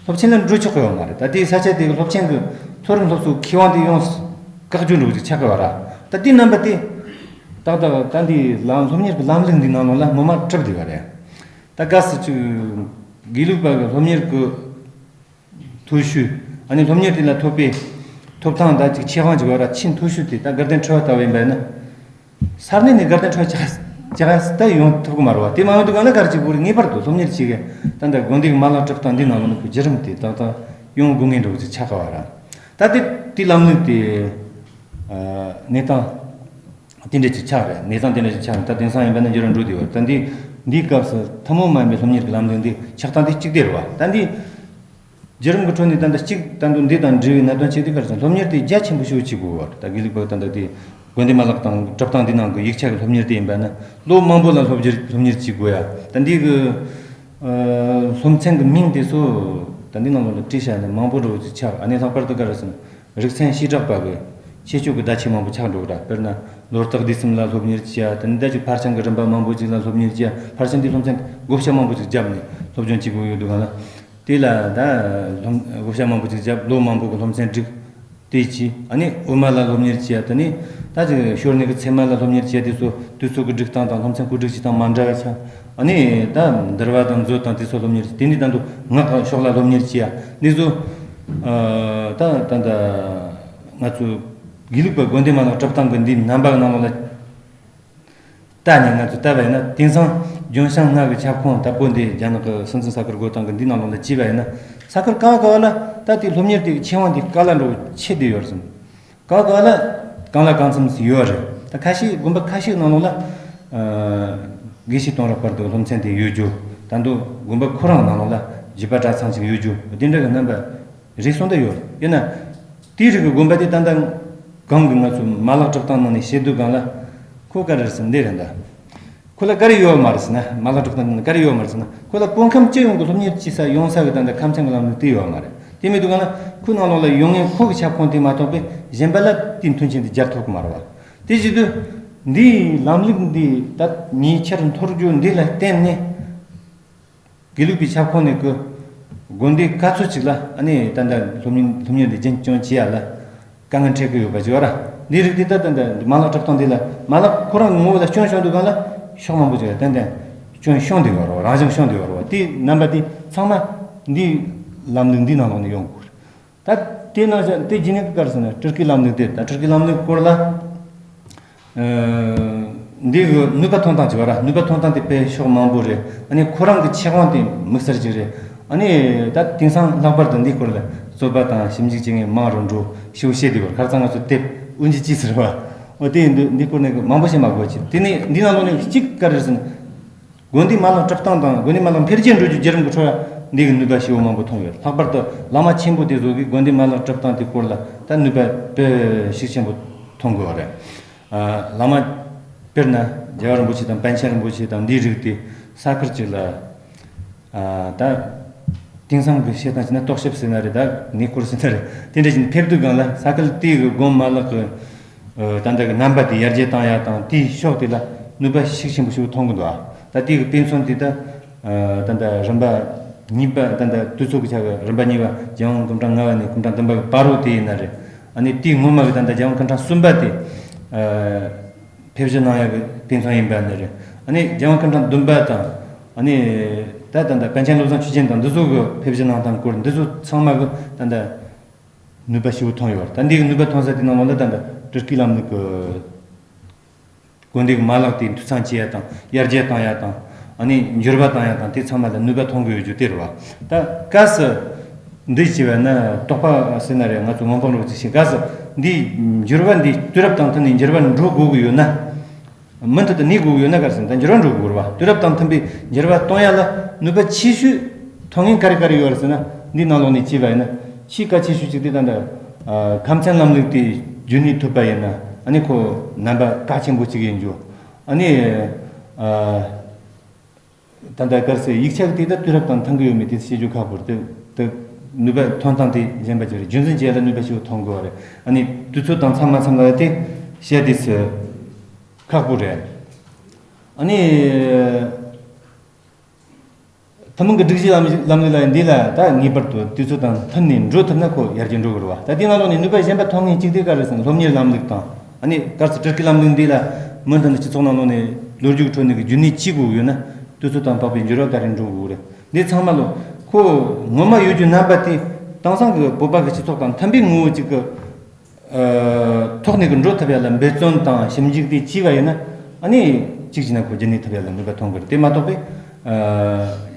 སློབ་ཆེན་ལ་འགྲོ་ཆོག་གི་ཡོད་མ་རེད། ད་དེའི་ས་ཆ་དེ་གི་སློབ་ཆེན་གྱི་མཐོ་རིམ་སློབ་གསོའི་ཁེ་དབང་དེ་ཡོངས་སུ་བཀག་རྒྱུ་འགྲོ་གི་ཆགས་ཀྱི་བ་ར། ད་དེའི་རྣམ་པ་དེ་ཏག་ཏག་ད་འདི་ལམ་སློབ་གཉེར་གྱི་ལམ་ལུགས་འདི་ནང་ལོགས་ལ་ངོ་མ་གྲུབ་བསྡད་པ་རེད། ད་གལ་སྲིད་ཅིག་དགེ་ལུགས་པ་གི་སློབ་གཉེར་གྱི་མཐོ་ཤོས། ཨ་ནི་སློབ་གཉེར་དེ་ལ་ཐོབ་པའི་ཐོབ་ཐང་ད་ཅིག་ཆེ་དབང་ཅིག་ཡོད་ར་ཆེས་མཐོ་ཤོས་དེ་ད་དགའ་ལྡན་ཁྲི་པ་ལྟ་བུ་ཡིན་པ་ཡིན་ན། ས་གནས་ནས་དགའ་ལྡན་ཁྲི་པ་ཅིག་ཅིག་ད་ཡོང་ཐུབ་ཀྱི་མ་རེད་བ། དེ་མ་ཡོང་དུས་གང་ལ་ག་རེ་བྱེད་དགོས་རེད། ངེས་པར་དུ་སློབ་གཉེར་བྱེད་མཁན་ད་ལྟ་དགོན་སྡེ་གི་མ་ལག་གྲུབ་སྟངས་འདི་ནང་ལོགས་ནས་ཁོ་བརྒྱུད་རིམ་དེ་ཏག་ཏག་ཡོང་དགོས་ངེས་འགྲོ་གི་ཆགས་ཀ་བ་ར། ད་དེ་དེ་ལམ་ལུགས་དེ་གནས་སྟངས་དེ་འདྲ་ཅིག་ཆགས་རེད། གནས་སྟངས་དེ་འདྲ་ཅིག་ཆགས་རེད། ད་དེང་སང་ཡིན་པ་ན་འགྱུར་བ་འགྲོ་བསྡད་ཡོད། ད་འདི་འདིའི་སྐབས་སུ་ཐུན་མོང་མ་ཡིན་པའི་སློབ་གཉེར་གྱི་ལམ་ལུགས་འདི་ཆགས་སྟངས་དེ་གཅིག་དེ་རེད་བ། ད་འདི་བརྒྱུད་རིམ་གྱི་ཁྲོད་ནས་ད་ལྟ་གཅིག་ད་དུང་འདི་དང་འབྲེལ་བའི་གནད་དོན་གཅིག་དེ་ག་རེ་ཟེར་ན། སློབ་གཉེར་དེ་རྒྱ་ཆེན་པོ་ཞིག་བྱེད་དགོས་པ་རེད། ད་དགེ་ལུགས་པ་ད་ལྟ་དེ་དགོན་སྡེ་མ་ལག་དང་གྲུབ་སྟངས་འདི་ནང་གི་ཡིག་ཆ་གི་སློབ་གཉེར་དེ་ཡིན་པ་ན་ལོ་མང་པོ་ལ་སློབ་གཉེར་སློབ་གཉེར་བྱེད་དགོས་ཡ། ད་འདི་གི་སློབ་ཚན་གི་མིང་དེ་ཚོ་ད་འདི་ནང་ལོགས་ལ་བྲིས་བཞག་ནས་མང་པོ་འགྲོ་གི་ཆགས། ཨ་ནི་ལྷག་པར་དུ་ག་རེ་ཟེར་ན། རིག་ཚན་བྱེ་བྲག་པ་གི་ཁྱད་ཆོས་ཀྱི་བརྡ་ཆད་མང་པོ་ཆགས་འགྲོ་གི་ར། དཔེར་ན་ལོ་རྟགས་འདི་གསུམ་ལ་སློབ་གཉེར་བྱེད་ཡ། དེ་ནས་ད་ཅིག་ཕར་ཕྱིན་གྱི་རིམ་པ་མང་པོ་ཅིག་ལ་སློབ་གཉེར་བྱེད་ཡ། ཕར་ཕྱིན་འདི་སློབ་ཚན་བགོ་བཤའ་མང་པོ་ཅིག་བརྒྱབ་ནས་སློབ་སྦྱོང་བྱེད་དགོས་ཡོད་འདུག་ག་ལ། དེ་ལ་ད་སློབ་བགོ་བཤའ་མང་པོ་ཅིག་བརྒྱབ། ལོ་མང་པོ་གི་སློབ་ཚན་བསྒྲིགས། དེ་ཅི་ཨ་ནི་དབུ་མ་ལ་སློབ་གཉེར་བྱེད་ཡ། དེ་ནི་ད་ཅིག་ཞོར་ནས་གི་ཚད་མ་ལ་སློབ་གཉེར་བྱེད་ཡ། དེ་ཚོ་དུས་ཚོད་ཀྱི་སྒྲིག་སྟངས་དང་སློབ་ཚན་བཀོད་སྒྲིག་བྱེད་སྟངས་མ་འདྲ་བ་ཆགས། ཨ་ནི་ད་འདུལ་བ་དང་མཛོད་དང་དེ་ཚོ་སློབ་གཉེར་བྱེད། དེ་ནི་ད་དུང་སྔགས་ཕྱོགས་ལ་སློབ་གཉེར་བྱེད་ཡ། འདི་ཚོ་ཨ་ད་ད་ད་ང་ཚོ་དགེ་ལུགས་པ་དགོན་སྡེ་མ་ལག་གྲུབ་སྟངས་ཀྱི་འདི་རྣམ་པ་གི་ནང་ལོགས་ལ་ལྟ་ནས་ང་ཚོ་ལྟ་བ་ཡིན་ན། དེང་སང་ལྗོན་ཤིང་ལྔ་གི་ཁྱབ་ཁོངས་ད་བོད་འདི་རྒྱ་ནག་གི་སྲིད་འཛིན་ས་ཁུལ་བགོ་སྟངས་ཀྱི་འདི་ནང་ལོགས་ལ་བྱས་པ་ཡིན་ན། ས་ཁུལ་ག་བ་ག་བ་ལ་ད་དེ་སློབ་གཉེར་དེ་གི་ཆེ་དབང་དེ་དཀའ་ལས་འགྲོ་ཆེ་བསྡད་ཡོད་རེད་ཟེར། ག་བ་ག་བ་ལ་གང་ལ་གང་འཚམ་ཞིག་ཡོད་རེད། ད་ཁ་ཤས་དགོན་པ་ཁ་ཤས་ནང་ལོགས་ལ་ཨ་དགེ་བཤེས་དོན་རབ་བར་དུ་སློབ་ཚན་དེ་ཡོད་རྒྱུ། ད་དུང་དགོན་པ་ཁོ་རང་ནང་ལོགས་ལ་བརྒྱུད་པ་གྲྭ་ཚང་ཅིག་ཡོད་རྒྱུ། དེ་འདྲ་གི་རྣམ་པ་རེ་ཟུང་ད་ཡོད། ཡིན་ན་དེའི་རིགས་ཀྱི་དགོན་པ་དེ་ད་ལྟ་གང་གི་ང་ཚོ་མ་ལག་གྲུབ་སྟངས་ནང་ནས་བཤད་དུས་གང་ལ་ཁོ་ག་རེ་རེད་ཟེར་འདི་རེད་ད། ཁོ་ལ་ག་རེ་ཡོད་མ་རེད་ཟེར་ན། མ་ལག་གྲུབ་སྟངས་ནང་ག་རེ་ཡོད་མ་རེད་ཟེར་ན། ཁོ་ལ་སྐུ་ཁམས་སྤྱི་ཡོངས་ཀྱི་སློབ་གཉེར་བྱེད་ས་ཡོང་ས་གི་ད་ལྟ་ཁམས་ཚན་གྱི་ལམ་ལུགས་དེ་ཡོད་མ་རེད། དེ་མེད་དུས་གང་ལ་ཁོའི་ནང་ལོགས་ལ་ཡོང་མཁན་ཁོ་གི་ཁྱབ་ཁོངས་དེ་མ་གཏོགས་པའི་གཞན་པ་ལ་དེའི་མཐུན་རྐྱེན་དེ་སྦྱར་ཐུབ་ཀྱི་མ་རེད་བ། དེ་བྱེད་དུས་འདིའི་ལམ་ལུགས་འདི་ད་ཉེ་ཆར་འཐོར་རྒྱུ་འདི་ལ་བརྟེན་ནས། དགེ་ལུགས་པའི་ཁྱབ་ཁོངས་ནས་ཀྱི་དགོན་སྡེ་ག་ཚོད་ཅིག་ལ་ཨ་ནི་ད་ལྟ་སློབ་གཉེར་སློབ་གཉེར་འདི་རྒྱུན་སྐྱོང་བྱེད་ཡ་ལ་དཀའ་ངལ་འཕྲད་ཀྱི་ཡོད་པ་ཅིག་ཡོད་ར། འདིའི་རིགས་འདི་ད་ད་ལྟ་མ་ལག་གྲུབ་སྟངས་འདི་ལ་མ་ལག་ཁོ་རང་གི་ངོ་བོ་ལ་སྐྱོན་བྱུང་དུས་གང་ལ་ཕྱོགས་མང་པོ་ཅིག་ལ་ཏན་ཏན་སྐྱོན་བྱུང་བསྡད་ཡོད་རེད་བ། རང་བཞིན་བྱུང་བསྡད་ཡོད་རེད་བ། དེའི་རྣམ་པ་དེ་ཚང་མ་འདིའི་ལམ་ལུགས་འདིའི་ནང་ལོགས་ནས་ཡོང་དགོས་རེད། ད་དེ་ནང་བཞིན་དེ་རྗེས་ནས་ག་རེ་ཟེར་ན་སྤྲུལ་སྐུའི་ལམ་ལུགས་དེ། ད་སྤྲུལ་སྐུའི་ལམ་ལུགས་སྐོར་ལ། ཨ་འདི་གི་ནུས་པ་ཐོན་སྟངས་ཅིག་ཡོད་ར། ནུས་པ་ཐོན་སྟངས་དེ་དཔེ་ཕྱོགས་མང་པོ་རེད། ཨ་ནི་ཁོ་རང་གི་ཁྱད་དབང་དེ་དམིགས་བསལ་ཅིག་རེད། ཨ་ནི་ད་དེང་སང་ལྷག་པར་དུ་འདིའི་སྐོར་ལ་རྩོད་པ་དང་ཞིབ་འཇུག་བྱེད་མཁན་མང་རུ་འགྲོ་ཞེས་བཤད་དེ་བར་ཁ་སང་ང་ཚོ་དེབ་དབུ་འབྱེད་ཅིག་ཟེར་བ། འོ་དེ་ཡིན་དུས་འདིའི་སྐོར་ནས་མང་པོ་ཞིག་མ་གོ་ཅིག་དེ་ནས་འདི་ནང་ལོགས་ནས་གཅིག་ག་རེ་ཟེར་ན། དགོན་སྡེའི་མ་ལག་གྲུབ་སྟངས་དང་དགོན་སྡེའི་མ་ལག་འཕེལ་རྒྱས་འགྲོ་རྒྱུ་བརྒྱུད་རིམ་གྱི་ཁྲོད་འདི་གི་ནུས་པ་ཞེ་པོ་མང་པོ་ཐོན་ཡོད། ལྷག་པར་དུ་བླ་མ་ཆེན་པོ་དེ་ཚོ་གིས་དགོན་སྡེའི་མ་ལག་གྲུབ་སྟངས་དེ་སྐོར་ལ་ད་ནུས་པ་དཔེ་ཤུགས་ཆེན་པོ་ཐོན་དགོས་པ་རེད། ཨ་བླ་མ་དཔེར་ན་རྒྱལ་བ་རིན་པོ་ཆེ་དང་པཎ་ཆེན་རིན་པོ་ཆེ་དང་འདིའི་རིགས་དེ་ས་ཁུལ་གཅིག་ལ་ཨ་ད་དེང་སང་གི་བཤད་སྟངས་བྱས་ན་རྟོག་ཞིབ་ཟེར་ན་རེད། ད་གནས་སྐོར་ཟེར་ན་རེད། དེ་འདྲ་བྱས་ནས་ཕེབས་དུས་སྒང་ལ་ས་ཁུལ་དེའི་གི་དགོན་མ་ལག་གི་ཨ་ད་ལྟ་གི་རྣམ་པ་དེ་ཡར་རྒྱས་བཏང་ཡ་དང་དེའི་ཕྱོགས་དེ་ལ་ནུས་པ་ཤུགས་ཆེན་པོ་ཞིག་ཐོན་གི་འདུག་ཨ་ད་དེ་གི་དཔེ་མཚོན་དེ་ད་ཨ་ད་ལྟ་རིམ་པ་གཉིས་པ། ད་ལྟ་དུས་ཚོད་ཀྱི་ཆ་གི་རིམ་པ་གཉིས་པ་རྒྱལ་དབང་སྐུ་ཕྲེང་ལྔ་པ་ནས་སྐུ་ཕྲེང་བདུན་པ་གི་བར་དུ་དེ་ཡིན་ན་རེད། ཨ་ནི་དེའི་སྔོན་མ་གི་ད་ལྟ་རྒྱལ་དབང་སྐུ་ཕྲེང་གསུམ་པ་དེ་ཨ་ཕེབས་བཞུགས་གནང་ཡ་གི་དཔེ་མཚོན་ཡིན་པ་ནི་རེད། ཨ་ནི་རྒྱལ་དབང་སྐུ་ཕྲེང་བདུན་པ་དང་ཨ་ནི་ད་ད་ལྟ་པཎ་ཆེན་བློ་བཟང་ཆོས་རྒྱན་དང་འདི་ཚོ་གི་ཕེབས་བཞུགས་གནང་སྟངས་སྐོར་འདི་ཚོ་ཚང་མ་གི་ད་ལྟ་ནུས་པ་ཞེ་པོ་ཐོན་ཡོད་རེད། ད་འདི་གི་ནུས་པ་ཐོན་ས་དེ་ནང་ལོགས་ལ་ད་ལྟ་སྤྲུལ་སྐུའི་ལམ་ལུགས་ཀྱི་དགོན་སྡེ་གི་མ་ལག་དེ་འཐུས་ཚང་བྱེད་ཡ་དང་ཡར་རྒྱས་བཏང་ཡ་དང་། ཨ་ནི་འགྱུར་བ་བཏང་ཡ་དང་དེ་ཚང་མ་ལ་ནུས་པ་ཐོན་གི་ཡོད་རྒྱུ་དེ་རེད་བ། ད་གལ་སྲིད་འདི་བྱས་པ་ན་དོགས་པ་ཟེར་ན་རེད། ང་ཚོ་སྔོན་དཔག་འགྲོ་ཅིག་བྱེད། གལ་སྲིད་འདི་འགྱུར་བ་འདི་དུས་རབས་དང་མཐུན་ནས་འགྱུར་བ་འགྲོ་དགོས་ཀྱི་ཡོད་ན། མུ་མཐུད་དུ་གནས་དགོས་ཀྱི་ཡོད་ན་ག་རེ་ཟེར་ན་ད་འགྱུར་བ་འགྲོ་དགོས་རེད་བ། དུས་རབས་དང་མཐུན་པའི་འགྱུར་བ་གཏོང་ཡ་ལ་ནུས་པ་ཆེ་ཤོས་ཐོན་མཁན་ག་རེ་ག་རེ་ཡོད་རེད་ཟེར་ན། འདི་ནང་ལོགས་ནས་བྱས་པ་ཡིན་ན་ཆེས་གལ་ཆེ་ཤོས་གཅིག་དེ་ད་ལྟ་ཨ་ཁམས་ཚན་ལམ་ལུགས་དེ་རྒྱུན་གནས་ཐུབ་པ་ཡིན་ན། ཨ་ནི་ཁོ་རྣམ་པ་གལ་ཆེན་པོ་གཅིག་ཡིན་རྒྱུ། ཨ་ནི་ཨ་ ད་ལྟ་གལ་སྲིད་ཡིག་ཆ་གི་དེ་ད་དུས་རབས་དང་མཐུན་གི་ཡོད་མེད་དེ་བཤད་རྒྱུ་ཁག་པོ་རེད། དེ་དེ་ནུས་པ་ཐོན་སྟངས་དེ་གཞན་པ་ཅིག་རེད། རྒྱུན་འཛིན་བྱེད་ཡ་ལ་ནུས་པ་ཞིག་ཐོན་དགོས་པ་རེད། ཨ་ནི་དུས་ཚོད་དང་མཚམས་མ་མཚམས་ལ་དེ་བཤད་དུས་སུ་ཁག་པོ་རེད། ཨ་ནི། ཐུན་མོང་གི་སྒྲིག་གཞི་ལམ་ལམ་ལུགས་ལ་འདི་ལ་ད་ངེས་པར་དུ་དུས་ཚོད་དང་མཐུན་ནས་འགྲོ་ཐུབ་ན་ཁོ་ཡར་རྒྱས་འགྲོ་གི་རེད་བ། ད་དེའི་ནང་ལོགས་ནས་ནུས་པ་གཞན་པ་ཐོན་མཁན་གཅིག་དེ་ག་རེ་ཟེར་ན་སློབ་གཉེར་ལམ་ལུགས་དང་། ཨ་ནི་གལ་སྲིད་སྤྲུལ་སྐུའི་ལམ་ལུགས་འདི་ལ་མུ་མཐུད་ནས་སྤྱི་ཚོགས་ནང་ལོགས་ནས་ལོ་རྒྱུས་ཀྱི་ཁྲོད་ནས་རྒྱུན་གནས་བྱེད་དགོས་ཡོད་ན། དུས་ཚོད་དང་དཔག་པའི་འགྱུར་བ་ག་རེ་འགྲོ་དགོས་རེད། འདི་ཚང་མ་ལོ་ཁོ་ངོ་མ་ཡོད་རྒྱུ་རྣམ་པ་དེ་དེང་སང་གི་བོད་པ་གི་སྤྱི་ཚོགས་དང་མཐུན་པའི་ངོ་བོ་གཅིག་གི་ཐོག་ནས་གི་འགྲོ་ཐུབ་ཡ་ལ་འབད་བརྩོན་དང་ཞིབ་འཇུག་དེ་བྱས་པ་ཡིན་ན། ཨ་ནི་གཅིག་བྱས་ན་ཁོ་རྒྱུན་གནས་ཐུབ་ཡ་ལ་ནུས་པ་ཐོན་གི་རེད། དེ་མ་གཏོགས་པའི་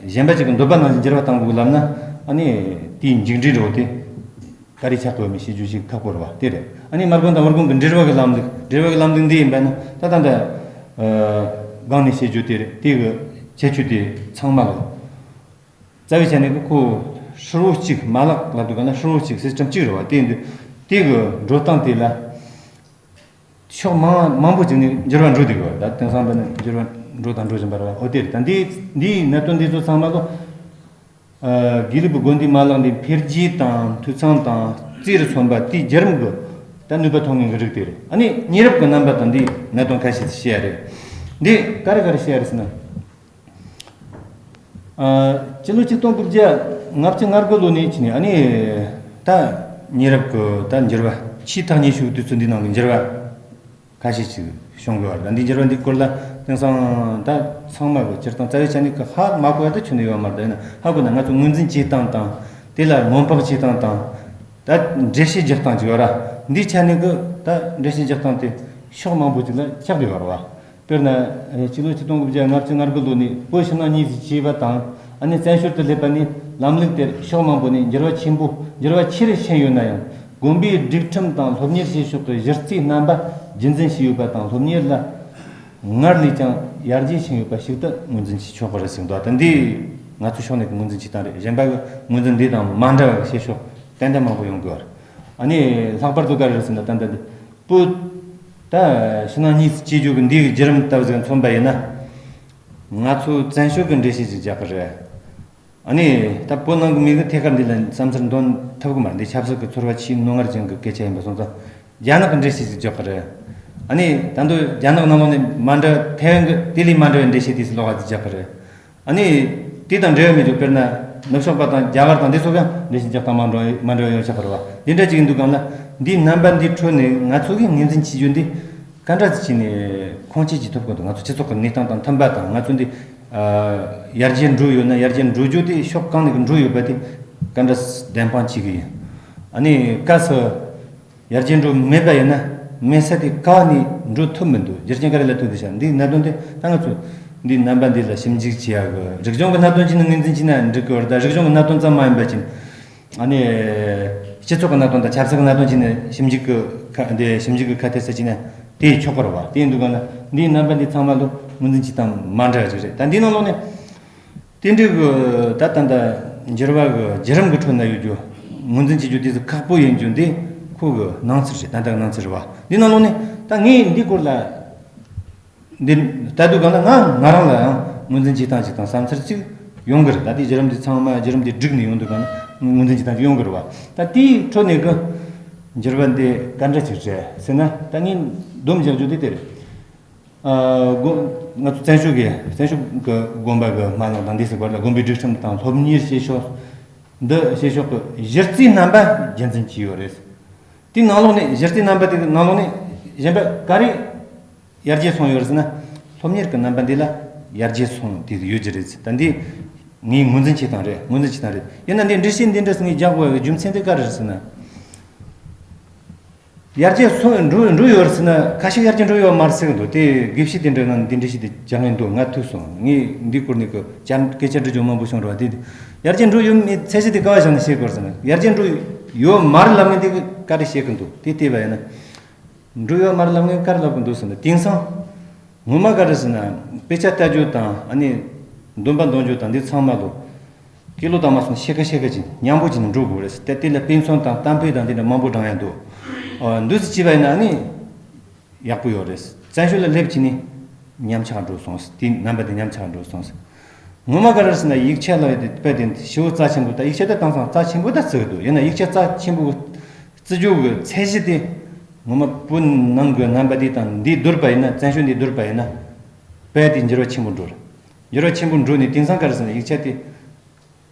གཞན་པ་ཅིག་གི་འདོད་པ་ནང་བཞིན་འགྱུར་བ་གཏང་དགོས་ལབ་ན། ཨ་ནི་དེའི་མཇུག་འབྲས་རོ་དེ་ག་རེ་ཆགས་དགོས་མིན་བཤད་རྒྱུ་ཞིག་ཁག་པོ་རེད་བ། དེ་རེད། ཨ་ནི་མར་དགོན་དང་བར་དགོན་གི་འབྲེལ་བ་གི་ལམ་ལུགས་འབྲེལ་བ་གི་ལམ་ལུགས་འདི་ཡིན་པ་ན་ད་ད་ལྟ་སྒང་ནས་བཤད་རྒྱུ་དེ་རེད། དེ་གི་ཁྱད་ཆོས་དེ་ཚང་མ་ལ། རྩ་བའི་ཆ་ནས་ཀྱི་ཁོ་ཧྲིལ་བོ་གཅིག་མ་ལག་ལ་འདུག་ག་ན་ཧྲིལ་བོ་གཅིག་སིས་ཊམ་གཅིག་རེད་བ། དེ་ཡིན་དུས་དེ་གི་འགྲོ་སྟངས་དེ་ལ་ཕྱོགས་མང་མང་པོ་ཅིག་ནས་འགྱུར་བ་འགྲོ་བསྡད་ཡོད། ད་དེང་སང་འདི་ནི་འགྱུར་བ་འགྲོ་དང་འགྲོ་བཞིན་པ་རེད་བ། འོ་དེ་རེད། ད་འདི་འདིའི་གནད་དོན་འདི་ཚོ་ཚང་མ་ལོ་དགེ་ལུགས་པའི་དགོན་སྡེའི་མ་ལག་འདི་འཕེལ་རྒྱས་དང་འཐུས་ཚང་དང་རྩིས་རུ་སོན་པ་དེའི་བརྒྱུད་རིམ་གི་ད་ནུས་པ་ཐོན་མཁན་གི་རིགས་དེ་རེད། ཨ་ནི་ཉེ་རབས་ཀྱི་རྣམ་པ་དང་འདིའི་གནད་དོན་ཁ་ཤས་ཤེས་ཡ་རེད། འདི་ག་རེ་ག་རེ་ཤེས་ཡ་རེད་ཟེར་ན། ཨ། སྤྱི་ལོ་ཆིག་སྟོང་དགུ་བརྒྱ་ལྔ་བཅུ་ང་དགུ་ལོ་ནས་བྱས་ནས་ཨ་ནི་ད་ཉེ་རབས་ཀྱི་ད་འགྱུར་བ་ཆེས་ཐག་ཉེ་ཤོས་དུས་ཚོད་འདི་ནང་གི་འགྱུར་བ་ཁ་ཤས་ཤིག་བྱུང་དགོས་པ་རེད། འདི་འགྱུར་བ་འདི་སྐོར་ལ་དེང་སང་ད་ཚང་མ་གི་སྤྱིར་བཏང་རྩ་བའི་ཆ་ནས་ཀྱི་ཧ་མ་གོ་ཡ་ད་ཁྱོན་ནས་ཡོད་མ་རེད། ཡིན་ན་ཧ་གོ་ན་ང་ཚོ་ངོས་འཛིན་བྱེད་སྟངས་དང་དེ་ལ་སྔོན་དཔག་བྱེད་སྟངས་དང་ད་འགྲེལ་བཤད་རྒྱག་སྟངས་ཅིག་ཡོད་ར། འདིའི་ཆ་ནས་ཀྱི་ད་འགྲེལ་བཤད་རྒྱག་སྟངས་དེ་ཕྱོགས་མང་པོ་ཅིག་ལ་ཆགས་བསྡད་ཡོད་རེད་བ། དཔེར་ན། སྤྱི་ལོ་ཆིག་སྟོང་དགུ་བརྒྱ་ལྔ་བཅུ་ང་དགུ་ལོ་ནས་བོད་ཕྱི་ནང་གཉིས་སུ་གྱེས་པ་དང་། ཨ་ནི་བཙན་བྱོལ་དུ་སླེབས་པ་ནས་ལམ་ལུགས་དེར་ཕྱོགས་མང་པོ་ནས་འགྱུར་བ་ཆེན་པོ་འགྱུར་བ་ཆེ་རུ་ཕྱིན་ཡོད་ན་ཡང་། དགོན་པའི་སྒྲིག་ཁྲིམས་དང་སློབ་གཉེར་བྱེད་ཕྱོགས་ཀྱི་གཞི་རྩའི་རྣམ་པ་རྒྱུན་འཛིན་བྱས་ཡོད་པ་དང་། སློབ་གཉེར་ལ་སྔར་ལས་ཀྱང་ཡར་རྒྱས་ཕྱིན་ཡོད་པ་ཞིག་ཏུ་ངོས་འཛིན་བྱེད་ཆོག་གི་རེད་ཟེར་འདུག་ད་འདི་ང་ཚོ་ཕྱོགས་ནས་ཀྱི་ངོས་འཛིན་བྱེད་སྟངས་རེད། གཞན་པ་གི་ངོས་འཛིན་འདི་དང་མ་འདྲ་བ་བྱེད་ཕྱོགས་ཏན་ཏན་མང་པོ་ཡོང་དགོས་པ་རེད། ཨ་ནི་ལྷག་པར་དུ་ག་རེ་རེད་ཟེར་ན་ད་ལྟ་འདི། བོད། ད་ཕྱི་ནང་གཉིས་སུ་སྐྱེ་རྒྱུ་གི་འདིའི་བརྒྱུད་རིམ་ལྟ་བུ་ཟིག་མཚོན་པ་ཡིན་ན། ང་ཚོ་བཙན་བྱོལ་གྱི་འགྲེལ་བཤད་ཅིག་རྒྱག་གི་རེད། ཨ་ནི་ད་བོད་ནང་གི་མི་གི་ཐད་ཀར་འདི་ལ་བསམ་ཚུལ་འདོན་ཐུབ་གི་མ་རེད། འདི་ཆབ་སྲིད་ཀྱི་ཚོར་བ་ཆེས་རྣོ་ངར་ཅན་གྱི་སྐད་ཆ་ཡིན་པ་སོང་ཙང་རྒྱ་ནག་གི་འགྲེལ་བཤད་ཅིག་རྒྱག་གི་རེད། ཨ་ནི་ད་དུང་རྒྱ་ནག་ནང་ལོགས་ནས་མ་འདྲ་ཐའེ་ཝན་གྱི་དེ་ལས་མ་འདྲ་བའི་འགྲེལ་བཤད་དེ་ལོགས་ཀ་ཅིག་རྒྱག་གི་རེད། ཨ་ནི། དེ་དང་འབྲེལ་བའི་མི་འདུག་དཔེར་ན། ནུབ་ཕྱོགས་པ་དང་རྒྱ་གར་དང་དེ་ཚོ་གང་འགྲེལ་བཤད་རྒྱག་སྟངས་མ་འདྲ་མ་འདྲ་ཡོང་ཆགས་པ་རེད་བ། འདི་འདྲ་ཅིག་ཡིན་དུས་གང་ལ། འདིའི་རྣམ་པ་འདིའི་ཁྲོད་ནས་ང་ཚོ་གིས་ངོས་འཛིན་བྱེད་རྒྱུ་འདི། ག་འདྲ་ཅིག་བྱས་ནས་ཁུངས་སྐྱེལ་བྱེད་ཐུབ་དགོས་འདུག་ང་ཚོ་སྤྱི་ཚོགས་ཀྱི་གནས་སྟངས་དང་མཐུན་པ་དང་ང་ཚོ་འདི། ཡར་རྒྱས་འགྲོ་ཡོད་ན་ཡར་རྒྱས་འགྲོ་རྒྱུ་དེ་ཕྱོགས་གང་ནས་འགྲོ་ཡོད་པ་དེ། ག་འདྲ་བདེན་དཔང་བྱེད་གི་ཡིན། ཨ་ནི་སྐབས་སུ། ཡར་རྒྱས་འགྲོ་མེད་པ་ཡིན་ན་མེད་ས་དེ་ག་བ་ནས་འགྲོ་ཐུབ་མི་འདུག་རྒྱུ་རྐྱེན་ག་རེ་ལ་ཐུག་འདུག་ཤག་འདིའི་གནད་དོན་དེ་ད་ང་ཚོས་འདིའི་རྣམ་པ་འདི་ལ་ཞིབ་འཇུག་བྱེད་ཡག་གི་རིག་གཞུང་གི་གནད་དོན་གཅིག་ནས་ངོས་འཛིན་བྱས་ན་འགྲིག་གི་རེད། ད་རིག་གཞུང་གི་གནད་དོན་ཙམ་མ་ཡིན་པ་ཅིག་ཨ་ནི་སྤྱི་ཚོགས་ཀྱི་གནད་དོན་དང་ཆབ་སྲིད་ཀྱི་གནད་དོན་གཅིག་ནས་ཞིབ་འཇུག་གི་ཁ་འདི་ཞིབ་འཇུག་གི་ཁ་གཏད་ས་གཅིག་ནས་དེ་ཆོག་གི་རེད་བ། དེ་ཡིན་དུས་གང་ལ་འདིའི་རྣམ་པ་འདི་ཚང་མ་ལོ་ངོས་འཛིན་བྱེད་སྟངས་མ་འདྲ་བ་ཅིག་རེད། ད་འདིའི་ནང་ལོགས་ནས། དེ་འདྲའི་གི་ད་ལྟ་འདི་འགྱུར་བ་གི་བརྒྱུད་རིམ་གི་ཁྲོད་ན་ཡོད་རྒྱུ། ངོས་འཛིན་བྱེད་རྒྱུ་དེ་ཚོ་ཁག་པོ་ཡིན་རྒྱུ་འདི་ཁོ་གི་སྣང་ཚུལ་རེད། ད་ལྟ་གི་སྣང་ཚུལ་རེད་བ། འདི་ནང་ལོགས་ནས་ད་ངས་འདི་སྐོར་ལ་འདི་ལྟ་དུས་གང་ལ་ང་ང་རང་ལ་ཡང་ངོས་འཛིན་བྱེད་སྟངས་ཅིག་དང་བསམ་ཚུལ་ཅིག་ཡོང་གི་རེད། ད་ལྟའི་བརྒྱུད་རིམ་འདི་ཚང་མ་བརྒྱུད་རིམ་འདི་བསྒྲིགས་ནས་ཡོང་དུས་གང་ལ་ངོས་འཛིན་བྱེད་སྟངས་ཅིག་ཡོང་གི་རེད་བ། ད་དེའི་ཁྲོད་ནས་གི་འགྱུར་བ་འདི་ག་འདྲ་ཅིག་རེད་ཟེར་ན། ད་ངས་སྡོམ་རྒྱག་རྒྱུ་དེ་དེ་རེད། ཨ། དགོན། ང་ཚོ་བཙན་བྱོལ་གྱི་བཙན་བྱོལ་གྱི་དགོན་པ་གི་མ་ལག་དང་འདི་ཟེར་བར་ལ་དགོན་པའི་སྒྲིག་ཁྲིམས་དང་སློབ་གཉེར་བྱེད་ཕྱོགས་འདི་བྱེད་ཕྱོགས་ཀྱི་གཞི་རྩའི་རྣམ་པ་རྒྱུན་འཛིན་བྱས་ཡོད་རེད། དེའི་ནང་ལོགས་ནས་གཞི་རྩའི་རྣམ་པ་དེ་གི་ནང་ལོགས་ནས་གཞན་པ་ག་རེ་ཡར་རྒྱས་སོང་ཡོད་རེད་ཟེར་ན། སློབ་གཉེར་གྱི་རྣམ་པ་འདི་ལ་ཡར་རྒྱས་སོང་དེ་ཡོད་ཀྱི་རེད། ད་འདི་ངས་ངོས་འཛིན་བྱེད་སྟངས་རེད། ངོས་འཛིན་བྱེད་སྟངས་རེད། ཡིན་ན་འདི་འགྲེལ་བཤད་འདི་འདྲ་ཟེར་ངས་རྒྱག་དགོས་པའི་རྒྱུ་མཚན་དེ་ག་རེ་རེད་ཟེར་ན། ཡར་རྒྱས་སོང་འགྲོ་འགྲོ་ཡོད་རེད་ཟེར་ན་ཁ་ཤས་ཡར་རྒྱས་འགྲོ་ཡོད་མ་རེད་ཟེར་གི་འདུག་དེ་དགེ་བཤེས་དེ་འདྲ་ནང་འདི་འགྲེལ་བཤད་དེ་རྒྱག་མཁན་འདུག་ང་ཐུག་སོང་། ངས་འདི་སྐོར་ནས་གི་བཅར་སྐད་ཆ་འདྲི་རྒྱུ་མང་པོ་བྱུང་རེད་བ། དེ་ཡར་རྒྱས་འགྲོ་ཡོད་མེད་ཚད་གཞི་དེ་ག་བ་བཞག་ནས་བཤད་དགོས་རེད་ཟེར་ན། ཡར་རྒྱས་འགྲོ་ཡོད་མ་རེད་ལབ་མཁན་དེ་གི་ག་རེ་བཤད་གི་འདུག་དེ་བལྟས་པ་ཡིན་ན། འགྲོ་ཡོད་མ་རེད་ལབ་མཁན་ག་རེ་ལབ་གི་འདུག་ཟེར་ན། དེང་སང་ངོ་མ་ག་རེ་ཟེར་ན། དཔེ་ཆ་ལྟ་རྒྱུ་དང་ཨ་ནི་འདོན་པ་འདོན་རྒྱུ་དང་འདི་ཚང་མ་ལོ། སྐྱེས་ལོ་དང་མ་སོང་ཤེས་ཀ་ཤེས་ཀ་ཅིག་མཉམ་པོ་ཅིག་ནས་འགྲོ་དགོས་རེད་ཟེར། ད་དེ་ལ་དཔེ་མཚོན་དང་གཏམ་དཔེ་དང་འདི་འདྲ་མང་པོ་བགྲང་ཡ་འདུག་ཨ། འདུག་སེ་བྱས་པ་ཡིན་ན་ཨ་ནི་ཡག་པོ་ཡོད་རེད། བཙན་བྱོལ་ལ་སླེབས་ཀྱི་ནི་ཉམས་ཆག་འགྲོ་སོང་ཟེར། དེའི་རྣམ་པ་དེ་ཉམས་ཆག་འགྲོ་སོང་ཟེར། ངོ་མ་ག་རེ་ཟེར་ན་ཡིག་ཆ་ལ་དཔེ་དེ་ཞེ་པོ་རྩ་ཆེན་པོ། ད་ཡིག་ཆ་དེ་དེང་སང་རྩ་ཆེན་པོ་ད་བརྩི་གི་འདུག་ཡིན་ན་ཡིག་ཆ་རྩ་ཆེན་པོ་བརྩི་རྒྱུ་གི་ཚད་གཞི་དེ་ངོ་མ་བོད་ནང་གི་རྣམ་པ་དེ་དང་འདི་བསྡུར་བ་ཡིན་ན། བཙན་བྱོལ་འདི་བསྡུར་བ་ཡིན་ན་དཔེ་དེ་འགྱུར་བ་ཆེན་པོ་འགྲོ་རེད། འགྱུར་བ་ཆེན་པོ་འགྲོ་ནས་དེང་སང་ག་རེ་ཟེར་ན་ཡིག་ཆ་དེ་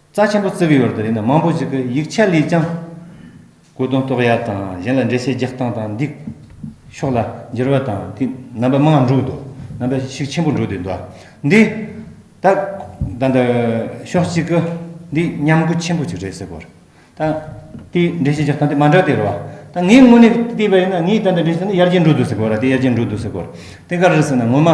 རྩ་ཆེན་པོ་བརྩི་གི་ཡོད་རེད། ཡིན་ན་མང་པོ་ཞིག་གིས་ཡིག་ཆ་ལས་ཀྱང་གོ་དོན་རྟོགས་ཡ་དང་གཞན་ལ་འགྲེལ་བཤད་རྒྱག་སྟངས་དང་འདི་ཕྱོགས་ལ་འགྱུར་བ་དང་དེ་རྣམ་པ་མང་འགྲོ་འདུག་རྣམ་པ་ཤུགས་ཆེན་པོ་འགྲོ་བསྡད་འདུག་འདི་ད་ད་ལྟ་ཕྱོགས་གཅིག་གིས་འདི་ཉམས་རྒུད་ཆེན་པོ་ཅིག་རེད་ཟེར་གོ་རེད། ད་དེ་འགྲེལ་བཤད་རྒྱག་སྟངས་དེ་མ་འདྲ་དེ་རེད་བ། ད་ངའི་ངོས་ནས་བལྟས་པ་ཡིན་ན་ངས་ད་ལྟ་འགྲེལ་བཤད་ནི་ཡར་རྒྱས་འགྲོ་འདུག་ཟེར་གོ་ར། དེ་ཡར་རྒྱས་འགྲོ་འདུག་ཟེར་གོ་ར། དེ་ག་རེ་རེད་ཟེར་ན་ངོ་མ་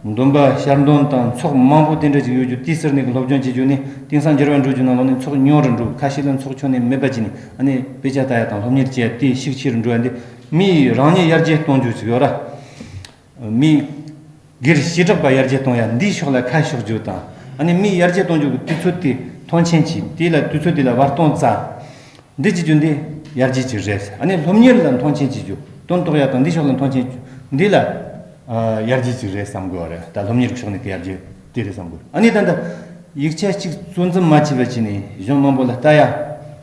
འདོན་པ་ཞལ་འདོན་དང་ཚོགས་མང་པོ་དེ་འདྲ་ཅིག་ཡོད་རྒྱུ་དེའི་ཟུར་ནས་སློབ་སྦྱོང་བྱེད་རྒྱུ་ནི་དེང་སང་འགྱུར་བ་འགྲོ་རྒྱུ་ནང་ལོགས་ནས་ཚོགས་ཉུང་རུ་འགྲོ། ཁ་ཤས་ལ་ཚོགས་ཁྱོན་ནས་མེད་པ་བྱས་ནས་ཨ་ནི་དཔེ་ཆ་ལྟ་ཡ་དང་སློབ་གཉེར་བྱེད་ཡ་དེ་ཤུགས་ཆེ་རུ་འགྲོ་ཡ་འདི་མིའི་རང་ཉིད་ཡར་རྒྱས་གཏོང་རྒྱུ་ཅིག་ཡོད་ར། མི་སྒེར་བྱེ་བྲག་པ་ཡར་རྒྱས་གཏོང་ཡ་འདིའི་ཕྱོགས་ལ་ཁ་ཕྱོགས་རྒྱུ་དང་། ཨ་ནི་མི་ཡར་རྒྱས་གཏོང་རྒྱུ་གི་དུས་ཚོད་དེ་མཐོང་ཆེན་གྱིས་དེ་ལ་དུས་ཚོད་དེ་ལ་བར་སྟོང་བཙལ། འདི་བྱེད་རྒྱུ་འདི་ཡར་རྒྱས་ཅིག་རེད། ཨ་ནི་སློབ་གཉེར་ལ་མཐོང་ཆེན་བྱེད་རྒྱུ་དོན་རྟོགས་ཡ་དང་འདི་ཕྱོགས་ལ་མཐོང་ཆེན་བྱེད་རྒྱུ་འདི་ལ་ཨ་ཡར་རྒྱས་ཅིག་རེད་བསམ་དགོས་པ་རེད། ད་སློབ་གཉེར་གྱི་ཕྱོགས་ནས་དེ་ཡར་རྒྱས་དེ་རེད་བསམ་དགོས། ཨ་ནི་ད་ལྟ་ཡིག་ཆ་གཅིག་གཙོ་འཛིན་མ་བྱས་པ་བྱས་ནས་གཞུང་མང་པོ་ལ་ལྟ་ཡ་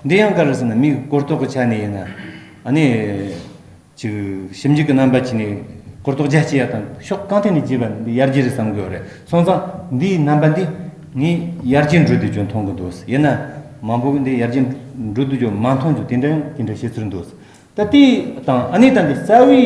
འདི་ཡང་ག་རེ་ཟེར་ན་མིའི་གོ་རྟོགས་ཀྱི་ཆ་ནས་ཡིན་ན་ཨ་ནི། ཅིག་ཞིབ་འཇུག་གི་རྣམ་པ་ཅིག་ནས་གོ་རྟོགས་རྒྱ་བསྐྱེད་ཡ་དང་ཕྱོགས་གང་ཐད་ནས་བྱས་པ་འདི་ཡར་རྒྱས་རེད་བསམ་གི་ཡོད་རེད། སོང་ཙང་འདིའི་རྣམ་པ་འདི་ངས་ཡར་རྒྱས་འགྲོ་དུས་ཀྱང་མཐོང་གི་འདུག་ཡིན་ན་མང་པོ་གི་འདི་ཡར་རྒྱས་འགྲོ་དུས་ཀྱང་མ་མཐོང་རྒྱུ་དེ་འདྲ་ཡང་དེ་འདྲ་བཤད་ཚུལ་འདུག་ད་དེ་དང་ཨ་ནི་ད་འདི་རྩ་བའི་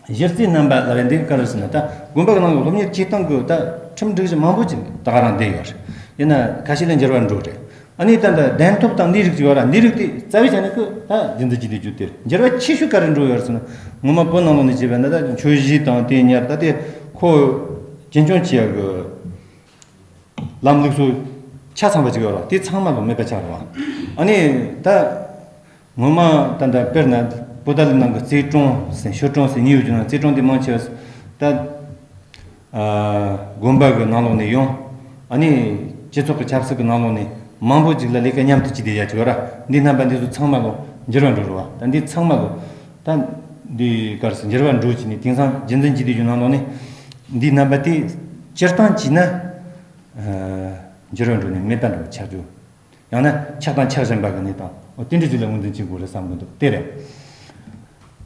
གཞི་རྩའི་རྣམ་པ་ལབ་ཡ་འདི་ག་རེ་ཟེར་ན། ད་དགོན་པ་གི་ནང་གི་སློབ་གཉེར་བྱེད་སྟངས་གི་ད་ཁྲིམས་སྒྲིག་གཞི་མང་པོ་ཅིག་ད་ག་རང་བསྡད་ཡོད་རེད། ཡིན་ན་ཁ་ཤས་ལ་འགྱུར་བ་འགྲོ་རེད། ཨ་ནི་ད་ལྟ་གདན་ཐོབ་དང་འདི་རིགས་ཅིག་ཡོད་ར། འདི་རིགས་དེ་རྩ་བའི་ཆ་ནས་ཁོ་ད་རྒྱུན་འཛིན་བྱེད་དུས་རྒྱུ་དེར་འགྱུར་བ་ཆེ་ཤོས་ག་རེ་འགྲོ་ཡོད་རེད་ཟེར་ན། ངོ་མ་བོད་ནང་ལོགས་ནས་བྱས་པ་ན་ད་ཆོས་གཞི་དང་དེ་ཉར་ད་དེ་ཁོ་རྒྱུན་སྐྱོང་བྱེད་ཡ་གི་ལམ་ལུགས་སུ་ཆ་ཚང་བ་ཅིག་ཡོད་ར། དེ་ཚང་མ་ལོ་མེད་པ་ཆགས་ར་བ། ཨ་ནི་ད་ངོ་མ་ད་ལྟ་དཔེར་ན་པོ་ཏཱ་ལའི་ནང་གི་རྩེ་གྲོང་ཟེར་ཤོ་གྲོང་ཟེར་གཉིས་ཡོད་རྒྱུ་ན་རྩེ་གྲོང་དེ་མང་ཆེ་བ་ད། ཨ་དགོན་པ་གི་ནང་ལོགས་ནས་ཡོང་། ཨ་ནི་སྤྱི་ཚོགས་ཀྱི་ཆབ་སྲིད་ཀྱི་ནང་ལོགས་ནས་མང་པོ་ཅིག་ལ་ལས་ཀ་མཉམ་དུ་བྱས་ཏེ་ཡ་ཅིག་ཡོད་ར། འདི་རྣམ་པ་འདི་ཚོ་ཚང་མ་ལོ་འགྱུར་བ་འགྲོ་རུ་བ། ད་འདི་ཚང་མ་ལོ་ད་འདི་གར་སོང་འགྱུར་བ་འགྲོ་བྱས་ནས་དེང་སང་རྒྱུན་འཛིན་བྱས་ཏེ་ཡོད་ནང་ལོགས་ནས་འདི་རྣམ་པ་དེ་སྤྱིར་བཏང་བྱས་ན་ཨ་འགྱུར་བ་འགྲོ་ནས་མེད་པ་འགྲོ་ཆགས་རྒྱུ། ཡང་ན་ཆགས་དང་ཆགས་བཞིན་པ་གི་གནས་སྟངས་འོ་དེ་འདྲ་ཅིག་ལ་ངོས་འཛིན་བྱེད་དགོས་རེད་བསམ་གི་འདུག་དེ་རེད།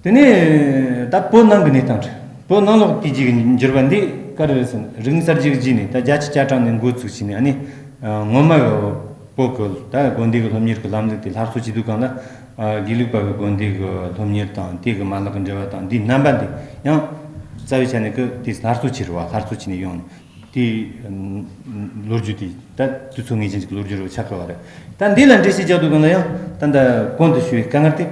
དེ་ནས་ད་བོད་ནང་གི་གནས་སྟངས་རེད། བོད་ནང་ལོགས་དེ་རྗེས་ཀྱི་འགྱུར་བ་འདི་ག་རེ་རེད་ཟེར་ན་རིག་གནས་གསར་བརྗེ་གི་རྗེས་ནས་ད་བརྒྱད་ཅུ་གྱ་གྲངས་ནས་འགོ་ཚུགས་བྱས་ནས་ཨ་ནི་ངོ་མ་གི་བོད་ཀྱི་ད་དགོན་སྡེ་གི་སློབ་གཉེར་གྱི་ལམ་ལུགས་དེ་སླར་གསོ་བྱེད་དུས་སྒང་ལ་དགེ་ལུགས་པ་གི་དགོན་སྡེ་གི་སློབ་གཉེར་དང་དེ་གི་མ་ལག་གི་འབྲེལ་བ་དང་འདིའི་རྣམ་པ་འདི་ཡང་རྩ་བའི་ཆ་ནས་ཀྱི་དེ་སླར་གསོ་བྱེད་རུ་བ་སླར་གསོ་བྱས་ནས་ཡོང་ནས། དེའི་ལོ་རྒྱུས་དེ་ད་དུས་ཚོད་ངེས་ཅན་གྱི་ལོ་རྒྱུས་རུ་ཆགས་དཀའ་བ་རེད། ད་འདི་ལ་འགྲེལ་བཤད་རྒྱག་དུས་སྒང་ལ་ཡང་ད་ལྟ་གོང་དུ་ཞུ་བའི་དཀའ་ངལ་དེ་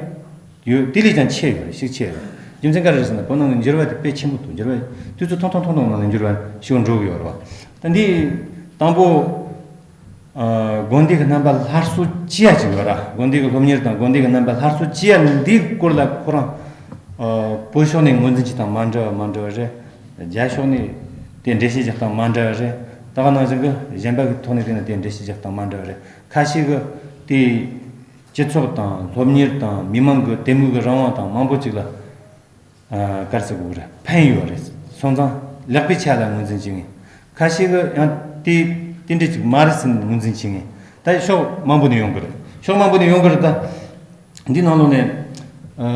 ཡོད། དེ་ལས་ཀྱང་ཆེ་ཡོད་རེད། ཤུགས་ཆེ་ཡོད་རེད། རྒྱུ་མཚན་ག་རེ་རེད་ཟེར་ན་བོད་ནང་གི་འགྱུར་བ་དེ་དཔེ་ཆེན་པོ་འདུག་འགྱུར་བ་དུས་ཚོད་ཐུང་ཐུང་ཐུང་ཐུང་ནང་ལ་འགྱུར་བ་ཞིག་འགྲོ་གི་ཡོད་རེད་བ། ད་འདི་དང་པོ་ཨ་དགོན་སྡེ་གི་རྣམ་པ་སླར་གསོ་བྱེད་ཡ་ཅིག་ཡོད་ར། དགོན་སྡེ་གི་སློབ་གཉེར་དང་དགོན་སྡེ་གི་རྣམ་པ་སླར་གསོ་བྱེད་ཡ་འདིའི་སྐོར་ལ་ཁོ་རང་ཨ་བོད་ཕྱོགས་ནས་ངོས་འཛིན་བྱེད་སྟངས་མ་འདྲ་བ་མ་འདྲ་བ་རེད། རྒྱ་ཕྱོགས་ནས་དེ་འགྲེལ་བཤད་རྒྱག་སྟངས་མ་འདྲ་བ་རེད། ད་ག་ནང་བཞིན་གི་གཞན་པ་གི་ཐོག་ནས་བལྟས་ན་དེ་འགྲེལ་བཤད་རྒྱག་སྟངས་མ་འདྲ་བ་རེད། ཁ་ཤས་གི་དེ་སྤྱི་ཚོགས་དང་སློབ་གཉེར་དང་མི་མང་གི་དད་མོས་གི་རང་དབང་དང་མང་པོ་ཅིག་ལ་ཨ་ག་རེ་ཟེར་དགོས་རེད། ཕན་ཡོད་རེད། སོང་ཙང་ལེགས་པའི་ཆ་ལ་ངོས་འཛིན་བྱེད་ངེས། ཁ་ཤས་ཀྱིས་ཡང་དེ་དེ་འདྲ་ཅིག་མ་རེད་ཟེར་ནས་ངོས་འཛིན་བྱེད་ངེས། ད་ཕྱོགས་མང་པོ་ནས་ཡོང་གི་རེད། ཕྱོགས་མང་པོ་ནས་ཡོང་གི་རེད། ད་འདི་ནང་ལོགས་ནས་ཨ་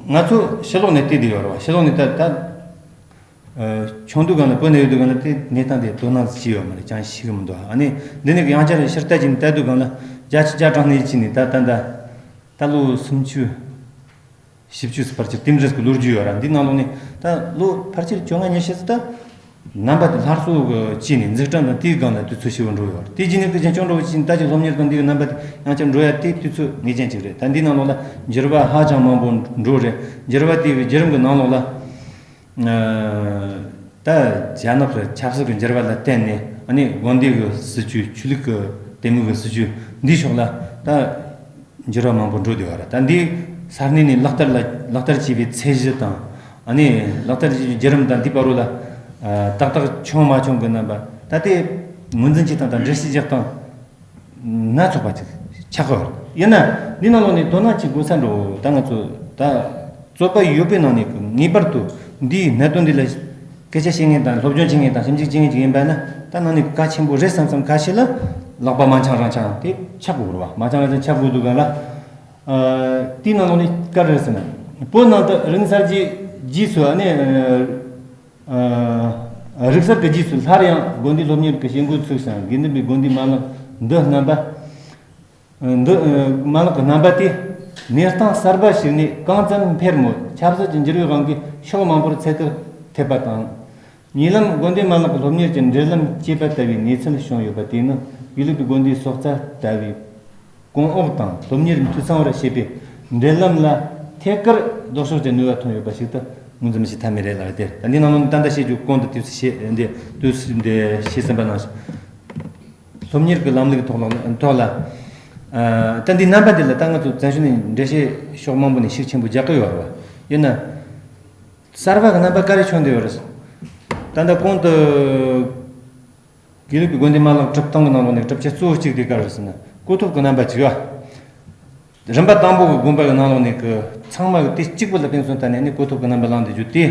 ང་ཚོ་ཕྱི་ལོགས་ནས་བལྟས་བསྡད་ཡོད་རེད་བ། ཕྱི་ལོགས་ནས་ད་ད་ཨ་ཆུང་དུས་སྒང་ལ་བོད་ནས་ཡོད་དུས་སྒང་ལ་དེ་གནས་སྟངས་དེ་དོ་སྣང་བྱས་ཡོད་མ་རེད། ཅང་ཤེས་ཀྱི་མི་འདུག་ཨ་ནི་འདི་ནས་ཡང་བསྐྱར་ཕྱིར་ལྟ་བྱས་ནས་ལྟ་དུས་སྒང་ལ་བརྒྱད་ཅུ་གྱ་གྲངས་ནས་བྱས་ནས་ད་ད་ད་ད་ལོ་སུམ་ཅུ། བཞི་བཅུ་ཕལ་ཆེར་དེ་འདྲ་ཞིག་གི་ལོ་རྒྱུས་ཡོད་ར། འདི་ནང་ལོགས་ནས་ད་ལོ་ཕལ་ཆེར་བཅོ་ལྔ་ཉི་ཤུ་ཙམ་ད་རྣམ་པ་དེ་སླར་གསོ་གི་བྱས་ནས་འཛུགས་སྐྲུན་དང་དེའི་སྒང་ལ་དུས་ཚོད་ཞེ་པོ་འགྲོ་ཡོད་ར། དེ་རྗེས་ནས་ཀྱི་རྒྱུན་འཁྱོངས་འགྲོ་བ་བྱས་ནས་ད་ཅིག་སློབ་གཉེར་དང་འདིའི་རྣམ་པ་དེ་ཡང་བསྐྱར་འགྲོ་ཡ་དེ་དུས་ཚོད་ངེས་ཅན་ཅིག་རེད། ད་འདི་ནང་ལོགས་ལ་འགྱུར་བ་ཧ་ཅང་མང་པོ་འགྲོ་རེད། འགྱུར་བ་དེ་གི་བརྒྱུད་རིམ་གི་ནང་ལོགས་ལ། ད་རྒྱ་ནག་གི་ཆབ་སྲིད་ཀྱི་འགྱུར་བ་ལ་བརྟེན་ནས་ཨ་ནི་དགོན་སྡེ་གི་སྲིད་ཇུས། ཆོས་ལུགས་ཀྱི་དད་མོས་ཀྱི་སྲིད་ཇུས་འདིའི་ཕྱོགས་ལ་ད་འགྱུར་བ་མང་པོ་འགྲོ་བསྡད་པ་རེད། ད་འདི་ས་གནས་ནས་ལག་བསྟར་ལ་ལག་བསྟར་བྱས་པའི་ཚད་གཞི་དང་ཨ་ནི་ལག་བསྟར་བྱས་པའི་བརྒྱུད་རིམ་དང་འདི་བར་རོ་ལ་ཏག་ཏག་བྱུང་མ་བྱུང་གི་རྣམ་པ་ད་ལྟའི་ངོས་འཛིན་བྱེད་སྟངས་དང་འགྲེལ་བཤད་རྒྱག་སྟངས། སྣ་ཚོགས་པ་ཅིག་ཆགས་ཀྱི་ཡོད་རེད། ཡིན་ན་འདི་ནང་ལོགས་ནས་དོ་སྣང་བྱེད་དགོས་ས་འགྲོ། ད་ང་ཚོ་ད་རྩོད་པ་ཡོད་པའི་ནང་ནས་ངེས་པར་དུ་འདིའི་གནད་དོན་འདི་ལ་ སྐད་ཆ་བཤད་མཁན་དང་སློབ་སྦྱོང་བྱེད་མཁན་དང་ཞིབ་འཇུག་བྱེད་མཁན་ཅིག་ཡིན་པ་ན། ད་ནང་ནས་གལ་ཆེན་པོ་རེད་བསམ་བསམ་ཁ་ཤས་ལ་ལག་པ་མ་འཆང་རང་འཆང་དེ་ཆགས་དགོས་རེད་བ། མ་འཆང་རང་འཆང་ཆགས་དགོས་འདུག་ག་ལ། ཨ། དེའི་ནང་ལོགས་ནས་ག་རེ་རེད་ཟེར་ན། བོད་ནང་དུ་རིག་གསར་གྱི་རྗེས་སུ་ཨ་ནི། ཨ། རིག་གསར་གྱི་རྗེས་སུ་སླར་ཡང་དགོན་སྡེའི་སློབ་གཉེར་གྱི་བྱེད་འགོ་ཚུགས་ཤིང་། དགེ་འདུན་པའི་དགོན་སྡེའི་མ་ལག་འདི་རྣམ་པ། འདི་མ་ལག་གི་རྣམ་པ་དེ་གནས་སྟངས་གསར་པ་ཞིག་ནས་གང་ཙམ་འཕེལ་མོད། ཆབ་སྲིད་ཀྱི་འགྱུར་བའི་དབང་གིས་ཕྱོགས་མང་པོར་ཚད་ཐིག་ཐེབས་པ་དང་། ཉེ་ལམ་དགོན་སྡེ་མ་ལག་གི་སློབ་གཉེར་གྱི་འབྲེལ་ལམ་བཅད་པ་ལྟ་བུའི་གནས་ཚུལ་བྱུང་ཡོད་པ་དེ་ནི། དགེ་ལུགས་པའི་དགོན་སྡེའི་སྲོག་རྩ་ལྟ་བུའི་གོང་འོག་དང་སློབ་གཉེར་འཐུས་ཚང་བར་བྱེད་པའི་འབྲེལ་ལམ་ལ་ཐད་ཀར་ལྡོག་ཕྱོགས་ཀྱི་ནུས་པ་ཐོན་ཡོད་པ་ཞིག་ཏུ་ངོས་འཛིན་བྱེད་ཐབས་མེད་རེད་ལགས། དེར་ད་འདི་ནང་ལ་ད་ལྟ་བཤད་རྒྱུ་གོང་དུ་དུས་སུ་བཤད་འདི་དུས་སུ་འདི་བཤད་ཟིན་པ་ནང་བཞིན། སློབ་གཉེར་གྱི་ལམ་ལུགས་ཐོག་ལ་ཐོག་ལ། ཨ། ད་འདི་རྣམ་པ་འདི་ལ་ད་ང་ཚོ་བཙན་བྱོལ་ནས་འགྲེལ་བཤད་ཕྱོགས་མང་པོ་ནས་ཤུགས་ཆེན་པོ་རྒྱག་གི་ཡོད་རེད་བ། ཡིན་ན། གསར་བ་གི་རྣམ་པ་ག་རེ་བྱུང་བསྡད་ཡོད་རེད། ད་ལྟ་གོང་དུ་དགེ་ལུགས་ཀྱི་དགོན་སྡེ་མ་ལག་གྲུབ་སྟངས་ཀྱི་ནང་ལོགས་ནས་གྲུབ་ཆ་གཙོ་བོ་གཅིག་དེ་ག་རེ་ཟེར་ན། སྐུ་ཐོག་གི་རྣམ་པ་གཅིག་ཨ། རིམ་པ་དང་པོ་གི་དགོན་པ་གི་ནང་ལོགས་ནས་གི་ཚང་མ་གི་དེ་གཅིག་པུ་ལ་དཔེ་མཚོན་བཏང་ནས་ནི་སྐུ་ཐོག་གི་རྣམ་པ་བླངས་བསྡད་རྒྱུ་དེ།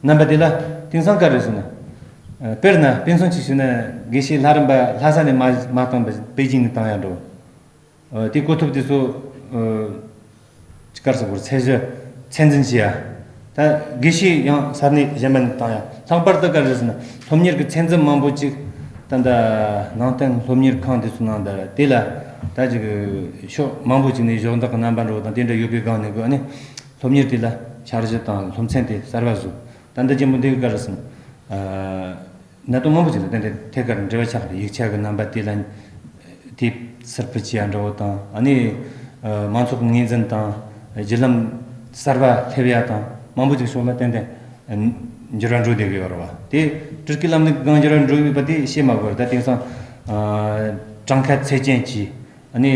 རྣམ་པ་དེ་ལ་དེང་སང་ག་རེ་ཟེར་ན། ཨ། དཔེར་ན་དཔེ་མཚོན་གཅིག་ཞུས་ན། དགེ་བཤེས་ལྷ་རམས་པ་ལྷ་ས་ནས་མ་མ་བཏང་པ་པེ་ཅིང་ནས་བཏང་ཡ་འགྲོ། ཨ། དེ་སྐུ་ཐོག་དེ་ཚོ། ཨ། ག་རེ་ཟེར་དགོས་རེད། ཚད་གཞི་ཚད་འཛིན་བྱེད་ཡ། ད་དགེ་བཤེས་ཡང་ས་གནས་གཞན་པ་ནས་བཏང་ཡ། ལྷག་པར་དུ་ག་རེ་ཟེར་ན། སློབ་གཉེར་གྱི་ཚད་འཛིན་མང་པོ་ཅིག་ད་ལྟ་ནང་བསྟན་སློབ་གཉེར་ཁང་དེ་ཚོ་ནང་དུ་དེ་ལ་ད་ཅིག་ཕྱོགས་མང་པོ་ཅིག་ནས་གཞོགས་འདེགས་ཀྱི་རྣམ་པ་འགྲོ་དང་དེ་འདྲ་ཡོད་པའི་སྒང་ནས་གི་ནི་སློབ་གཉེར་དེ་ལ་འཆར་གཞི་དང་སློབ་ཚན་དེ་གསར་བ་བཟོ། ད་འདི་རྒྱུན་པོ་འདི་ག་རེ་ཟེར་ན། ཨ། གནད་དོན་མང་པོ་ཅིག་ལ་ཏན་ཏན་ཐད་ཀར་འབྲེལ་བ་ཆགས་ཏེ། ཡིག་ཆ་གི་རྣམ་པ་དེ་ལ་དེབ་ཟུར་ཕུད་བྱེད་ཡ་འདྲ་བོ་དང་། ཨ་ནི། ཨ། མང་ཚོགས་ཀྱི་ངོས་འཛིན་དང་བརྒྱུད་ལམ་གསར་པ་སླེབས་ཡ་དང་མང་པོ་ཅིག་ཕྱོགས་ལ་ཏན་ཏན་འགྱུར་བ་འགྲོ་བསྡད་ཀྱི་ཡོད་རེད་བ། དེ་སྤྲུལ་སྐུའི་ལམ་ལུགས་གང་འགྱུར་བ་འགྲོ་ཡོད་པ་དེ་བཤད་མ་དགོས་རེད། ད་དེང་སང་། ཨ། གྲངས་ཀ་ཚད་ཅན་གྱིས། ཨ་ནི།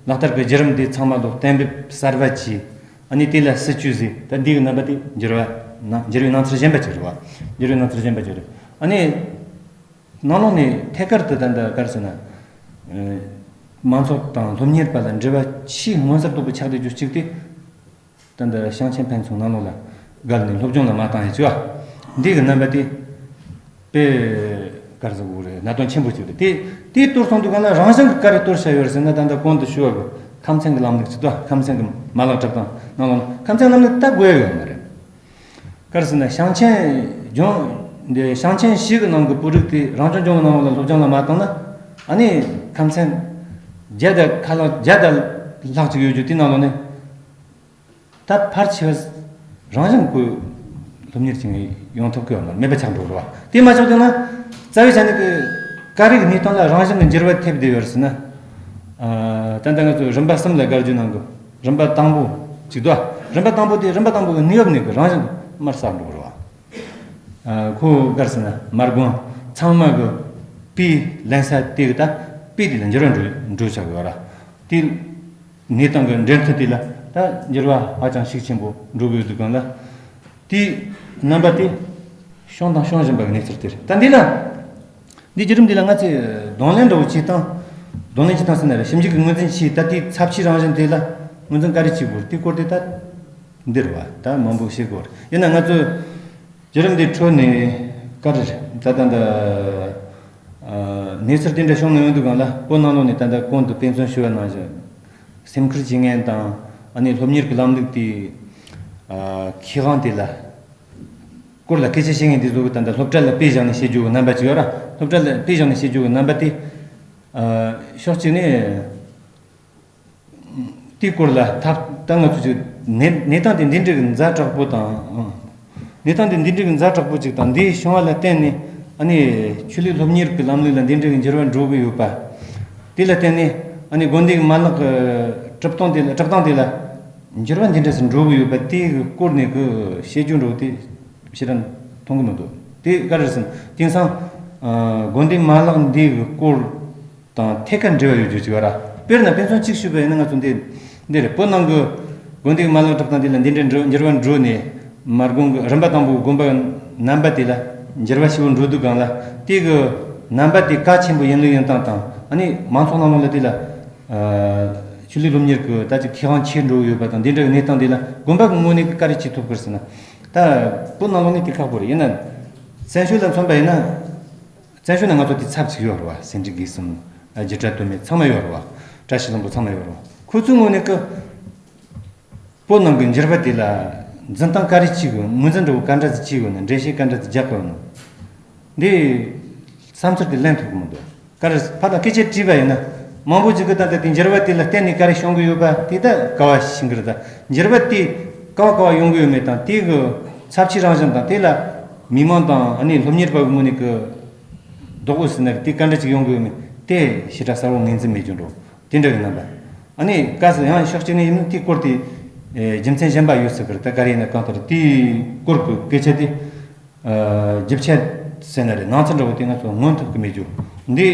ལག་བསྟར་གྱི་བརྒྱུད་རིམ་དེ་ཚང་མ་ལོ་གཏན་འབེབས་གསར་པ་གྱིས། ཨ་ནི་དེ་ལ་སྲིད་ཇུས་ཟིག་ད་འདི་གི་རྣམ་པ་དེ་འགྱུར་བ་ན་འགྱུར་བའི་སྣང་ཚུལ་གཞན་པ་ཅིག་རེད་བ། འགྱུར་བའི་སྣང་ཚུལ་གཞན་པ་ཅིག་རེད། ཨ་ནི། ནང་ལོགས་ནས་ཐད་ཀར་དུ་ད་ལྟ་ག་རེ་ཟེར་ན། ཨ། མང་ཚོགས་དང་སློབ་གཉེར་པ་ལ་འབྲེལ་བ་ཆེས་མངོན་གསལ་དོད་པོ་ཆགས་བསྡད་རྒྱུ་གཅིག་དེ། ད་ལྟ་ཞིང་ཆེན་ཕན་ཚུན་ནང་ལོགས་ལ་བརྒལ་ནས་སློབ་སྦྱོང་ལ་མ་བཏང་ཡ་ཅིག་བ། འདི་གི་རྣམ་པ་དེ། དཔེ་ག་རེ་ཟེར་དགོས་རེད། གནད་དོན་ཆེན་པོ་གཅིག་རེད། དེ་དེ་གཏོར་སོང་དུས་སྒང་ལ་རང་བཞིན་གྱིས་ག་རེ་གཏོར་བཞག་ཡོད་རེད་ཟེར་ན། ད་ལྟ་གོང་དུ་ཞུས་པ་གི་ཁམས་ཚན་གྱི་ལམ་ལུགས་ཅིག་ཏུ། ཁམས་ཚན་གྱི་མ་ལག་གྲུབ་སྟངས་ནང་ལ། ཁམས་ཚན་ལམ་ལུགས་ད་དགོས་ཡ་ཡོད་མ་རེད། ག་རེ་ཟེར་ན། ཞིང་ཆེན་ལྗོངས་འདི་ཞིང་ཆེན་བཞི་གི་ནང་གི་བོད་རིགས་དེ་རང་སྐྱོང་ལྗོངས་ཀྱི་ནང་ལ་སློབ་སྦྱོང་ལ་མ་བཏང་ན། ཨ་ནི་ཁམས་ཚན་བརྒྱ་དང་ཁ་ལག་བརྒྱ་དང་ལྷག་ཅིག་ཡོད་རྒྱུ་དེ་ནང་ལོགས་ནས། ད་ཕལ་ཆེ་བ་རང་བཞིན་གྱིས་སློབ་གཉེར་བྱེད་མཁན་ཡོང་ཐུབ་ཀྱི་ཡོད་མ་རེད། མེད་པ་ཆགས་འགྲོ་རེད་བ། དེ་མ་ཆགས་དུས་ན་རྩ་བའི་ཆ་ནས་ཀྱི་ག་རེ་གི་གནས་སྟངས་ལ་རང་བཞིན་གྱི་འགྱུར་བ་ཐེབས་བསྡད་ཡོད་རེད་ཟེར་ན། ཨ། ད་ལྟ་ང་ཚོས་རིམ་པ་གསུམ་ལ་བརྒལ་རྒྱུ་ནང་གི་རིམ་པ་དང་པོ་གཅིག་དོ། རིམ་པ་དང་པོ་དེ་རིམ་པ་དང་པོ་གི་གནས་བབ་ནས་ཀྱི་རང་བཞིན་གྱིས་མར་གསར་འགྲོ་རེད་བ། ཨ། ཁོ་ག་རེ་ཟེར་ན། མ་དགོན་ཚང་མ་གི་པའི་ལེན་ས་དེ་གི་ད་པའི་དེ་ལ་འགྱུར་བ་འགྲོ་འགྲོ་ཆགས་ཡོད་ར། དེ། གནས་སྟངས་ཀྱི་འབྲེལ་མཐུད་དེ་ལ་ད་འགྱུར་བ་ཧ་ཅང་ཤུགས་ཆེན་པོ་འགྲོ་གི་ཡོད་དུས་སྒང་ལ། དེའི་རྣམ་པ་དེ་བྱུང་དང་འབྱུང་བཞིན་པ་གི་གནས་ཚུལ་དེ་རེད། ད་འདི་ལ། འདིའི་བརྒྱུད་རིམ་འདི་ལ་ང་ཚོས་གདོང་ལེན་འདྲ་བོ་བྱེད་སྟངས། གདོང་ལེན་བྱེད་སྟངས་ཟེར་ན་རེད། ཞིབ་འཇུག་གི་ངོས་འཛིན་བྱས། ད་དེའི་ཚབས་ཆེའི་རང་བཞིན་དེ་ལ་ངོས་འཛིན་ག་རེ་བྱེད་དགོས་རེད། དེའི་སྐོར་དེ་ད་འདི་རེད་བ། ད་མང་པོ་བཤད་དགོས་རེད། ཡིན་ན་ང་ཚོས། བརྒྱུད་རིམ་འདི་འཕྲོས་ནས་ག་རེ་རེད། ད་ལྟ་འདི། ཨ། གནས་ཚུལ་དེ་འདྲ་བྱུང་ནས་ཡོང་དུས་སྒང་ལ། བོད་ནང་ལོགས་ནས་ད་ལྟ་གོང་དུ་དཔེ་མཚོན་ཞུས་པ་ནང་བཞིན་སེམས་ཁུར་བྱེད་མཁན་དང་། ཨ་ནི་སློབ་གཉེར་གྱི་ལམ་ལུགས་དེའི། ཨ། ཁེ་དབང་དེ་ལ་སྐོར་ལ་སྐད་ཆ་བཤད་མཁན་དེ་ཚོ་གིས་ད་ལྟ་སློབ་གྲྭ་ལ་དཔེ་བཞག་ནས་བཤད་རྒྱུ་གི་རྣམ་པ་ཅིག་ཡོད་ར། སློབ་གྲྭ་ལ་དཔེ་བཞག་ནས་བཤད་རྒྱུ་གི་རྣམ་པ་དེ། ཨ། ཕྱོགས་གཅིག་ནས། དེའི་སྐོར་ལ་ཐབས་ད་ང་ཚོ་ཅིག་གནས་གནས་སྟངས་དེ་འདི་འདྲའི་གི་ཛ་དྲག་པོ་དང་། ཨང་། གནས་སྟངས་དེ་འདི་འདྲའི་གི་ཛ་དྲག་པོ་ཅིག་དང་། འདི་བྱུང་བ་ལ་བརྟེན་ནས། ཨ་ནི་ཆོས་ལུགས་སློབ་གཉེར་གྱི་ལམ་ལུགས་ལ་འདི་འདྲའི་གི་འགྱུར་བ་འགྲོ་གི་ཡོད་པ། དེ་ལ་བརྟེན་ནས་ཨ་ནི་དགོན་སྡེའི་མ་ལག་གི་གྲུབ་སྟངས་དེ་ལ་གྲུབ་སྟངས་དེ་ལ་འགྱུར་བ་འདི་འདྲ་ཞིག་འགྲོ་གི་ཡོད་པ། དེའི་གི་སྐོར་ནས་གི་བཤད་རྒྱུ་འདྲ་བོ་དེ་ཞེ་དྲག་མཐོང་གི་མི་འདུག་དེ་ག་རེ་རེད་ཟེར་ན། དེང་སང་། ཨ། དགོན་སྡེའི་མ་ལག་འདི་གི་སྐོར་དང་ཐད་ཀར་འབྲེལ་བ་ཡོད་རྒྱུ་ཅིག་ཡོད་ར། དཔེར་ན་དཔེ་མཚོན་གཅིག་ཞུས་པ་ཡིན་ན། ང་ཚོ་འདི་འདི་རེད། བོད་ནང་གི་དགོན་སྡེའི་མ་ལག་གྲུབ་སྟངས་དེ་ལ་འདི་འདྲའི་འགྱུར་འགྱུར་བ་འགྲོ་ནས། མ་དགོན་གྱི་རིམ་པ་དང་པོའི་དགོན་པ་གི་རྣམ་པ་དེ་ལ་འགྱུར་བ་ཞེ་པོ་འགྲོ་དུས་སྒང་ལ། དེ་གི་རྣམ་པ་དེ་གལ་ཆེན་པོ་ཡིན་ལུགས་ཡིན་སྟངས་དང་། ཨ་ནི་མང་ཚོགས་ནང་ལོགས་ལ་དེ་ལ། ཨ། ཆོས་ལུགས་སློབ་གཉེར་གྱི་ད་ཅིག་ཁེ་དབང་ཆེ་འགྲོ་གི་ཡོད་པ་དང་། འདི་འདྲ་གི་གནས་སྟངས་དེ་ལ་དགོན་པ་གི་ངོས་ནས་གི་ག་རེ་བྱེད་ཐུབ་ཀྱི་རེད་ཟེར་ན། ད་བོད་ནང་ལོགས་ནས་དེ་ཁག་པོ་རེད། ཡིན་ན། བཙན་བྱོལ་ལ་མཚོན་པ་ཡིན་ན། བཙན་བྱོལ་ནང་ང་ཚོ་དེ་ཚབ་ཅིག་ཡོད་རེད་བ། སེ་འབྲས་དགེ་གསུམ། ཨ། རྒྱུད་གྲྭ་དོན་གཉེར་ཚང་མ་ཡོད་རེད་བ། བཀྲ་ཤིས་ལྷུན་པོ་ཚང་མ་ཡོད་རེད་བ། ཁོ་ཚོའི་ངོས་ནས་ཀི། བོད་ནང་གི་འགྱུར་བ་དེ་ལ་འཛིན་སྟངས་ག་རེ་བྱེད་དགོས། ངོས་འཛིན་འདྲ་བོ་ག་འདྲ་ཞིག་བྱེད་དགོས་ན། འགྲེལ་བཤད་ག་འདྲ་ཞིག་རྒྱག་དགོས་ན། འདི་བསམ་ཚུལ་དེ་ལེན་ཐུབ་ཀྱི་མི་འདུག་ག་རེ་ཕར་དང་སྐད་ཆ་དྲིས་པ་ཡིན་ན། མང་པོ་ཅིག་གིས་ད་ལྟ་དེ་འགྱུར་བ་དེ་ལ་བརྟེན་ནས་ག་རེ་བྱུང་གི་ཡོད་པ་དེ་ད་ག་བ་ཤེས་ཀྱི་རེད། ད་འགྱུར་བ་དེ་ག་བ་ག་བ་ཡོང་གི་ཡོད་མེད་དང་། དེ་གི་ཚབས་ཆེའི་རང་བཞིན་དང་། དེ་ལ་མི་མང་དང་། ཨ་ནི་སློབ་གཉེར་བ་གི་ངོས་ནས་གི་ལྡོག་འོས་ཟེར་ན་དེ་ག་འདྲ་ཅིག་ཡོང་གི་ཡོད་མེད་དེ་ཞེ་དྲག་གསལ་བོ་ངོས་འཛིན་མེད་རྒྱུ་འགྲོ། དེ་འདྲ་གི་རྣམ་པ། ཨ་ནི་སྐབས་སུ་ཡང་ཕྱོགས་གཅིག་ནས་ཡིན་ན་དེའི་སྐོར་དེ། ཨེ། རྒྱུ་མཚན་གཞན་པ་ཡོད་སྲིད་ཀྱི་རེད། ད་ག་རེ་ཡིན་ན་གང་ལྟར་དེའི་སྐོར་གྱི་སྐད་ཆ་དེ། ཨ། རྒྱུ་ཆ་ཟེར་ན་རེད། ནང་ཚན་འདྲ་བོ་དེ་ང་ཚོ་མངོན་ཐུབ་ཀྱི་མེད་རྒྱུ། འདི།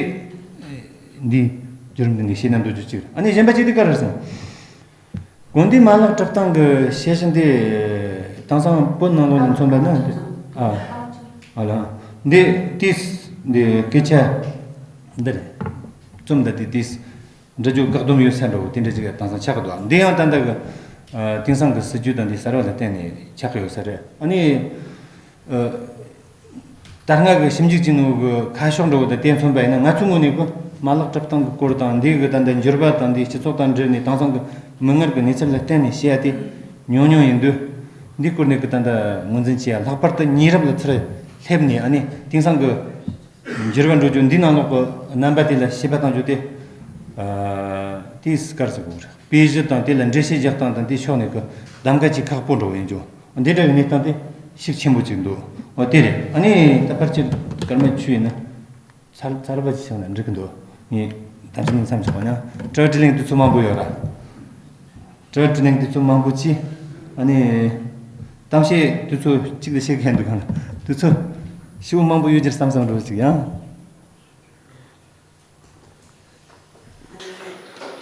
འདི་བརྒྱུད་རིམ་འདི་ནས་བཤད་ན་འདོད་རྒྱུ་གཅིག་རེད། ཨ་ནི་གཞན་པ་གཅིག་དེ་ག་རེ་རེད་ཟེར་ན། དགོན་སྡེའི་མ་ལག་གྲུབ་སྟངས་ཀྱི་དཔྱད་གཞི་འདི་དེང་སང་བོད་ནང་ལོགས་ལ་མཚོན་པ་ན། ཨ། ཨ་ལ། འདི་དེས་འདི་སྐད་ཆ་འདི་རེད། རྩོམ་འདི་དེ་དེས་འབྲི་རྒྱུ་བཀག་སྡོམ་ཡོད་ས་འདྲ་བོ་དེ་འདྲ་ཅིག་དེང་སང་ཆགས་ཀྱི་འདུག་འདི་ཡང་ད་ལྟ་གི། ཨ། དེང་སང་གི་སྲིད་ཇུས་དང་འདི་གསར་བ་ལ་བརྟེན་ནས་ཆགས་ཀྱི་ཡོད་ས་རེད། ཨ་ནི། ཨ། ད་སྔ་གི་ཞིབ་འཇུག་བྱས་ནོ་གི་ཁ་ཕྱོགས་འདྲ་བོ་དང་དེ་མཚོན་པ་ཡིན་ན། ང་ཚོའི་ངོས་ནས་གི་མ་ལག་གྲུབ་སྟངས་ཀྱི་སྐོར་དང་། འདི་གི་ད་ལྟ་འགྱུར་བ་དང་། འདི་སྤྱི་ཚོགས་དང་འབྲེལ་ནས་དེང་སང་གི་མིག་སྔར་གྱི་གནས་ཚུལ་ལ་བརྟེན་ནས་བཤད་ཡ་དེ་ཉུང་ཉུང་ཡིན་དུས། འདིའི་སྐོར་ནས་གི་ད་ལྟ་ངོས་འཛིན་བྱེད་ཡ། ལྷག་པར་དུ་ཉེ་རབས་ལ་ཚུར་སླེབས་ནས། ཨ་ནི་དེང་སང་གི་འགྱུར་བ་འགྲོ་རྒྱུ་འདི་ནང་ལོགས་ཀྱི་རྣམ་པ་དེ་ལ་དཔྱད་པ་གཏང་རྒྱུ་དེ། ཨ། དེ་ག་རེ་ཟེར་དགོས་རེད། དཔེ་གཞི་དང་དེ་ལ་འགྲེལ་བཤད་རྒྱག་སྟངས་དང་། དེ་ཕྱོགས་ནས་གི་གདམ་ག་ཅིག་ཁག་པོ་འདྲ་བོ་ཡིན་རྒྱུ། འདི་འདྲ་བའི་གནས་སྟངས་དེ་ཤུགས་ཆེན་པོ་ཅིག་འདུག་འོ་དེ་རེད། ཨ་ནི་ད་ཕལ་ཆེར་སྐར་མ་བཅུ་ཡིན་ན། ཚར་ཚར་བ་ཅིག་བྱུང་ན་འགྲིག་གི་འདུག་ངས་ད་ཅི་ནས་མཚམས་ཆག་པ་ན། དྲི་བ་དྲིས་ལན་དུས་ཚོད་མང་པོ་ཡོད་ར། དྲི་བ་དྲིས་ལན་དུས་ཚོད་མང་པོ་ཅི། ཨ་ནི་གཏམ་བཤད་དུས་ཚོད་གཅིག་ལ་བཤད་མཁན་འདུག་ག་ན། དུས་ཚོད་ཤི་བོ་མང་པོ་ཡོད་ཀྱི་བསམ་བསམ་འགྲོ་ཅིག་ཡང་།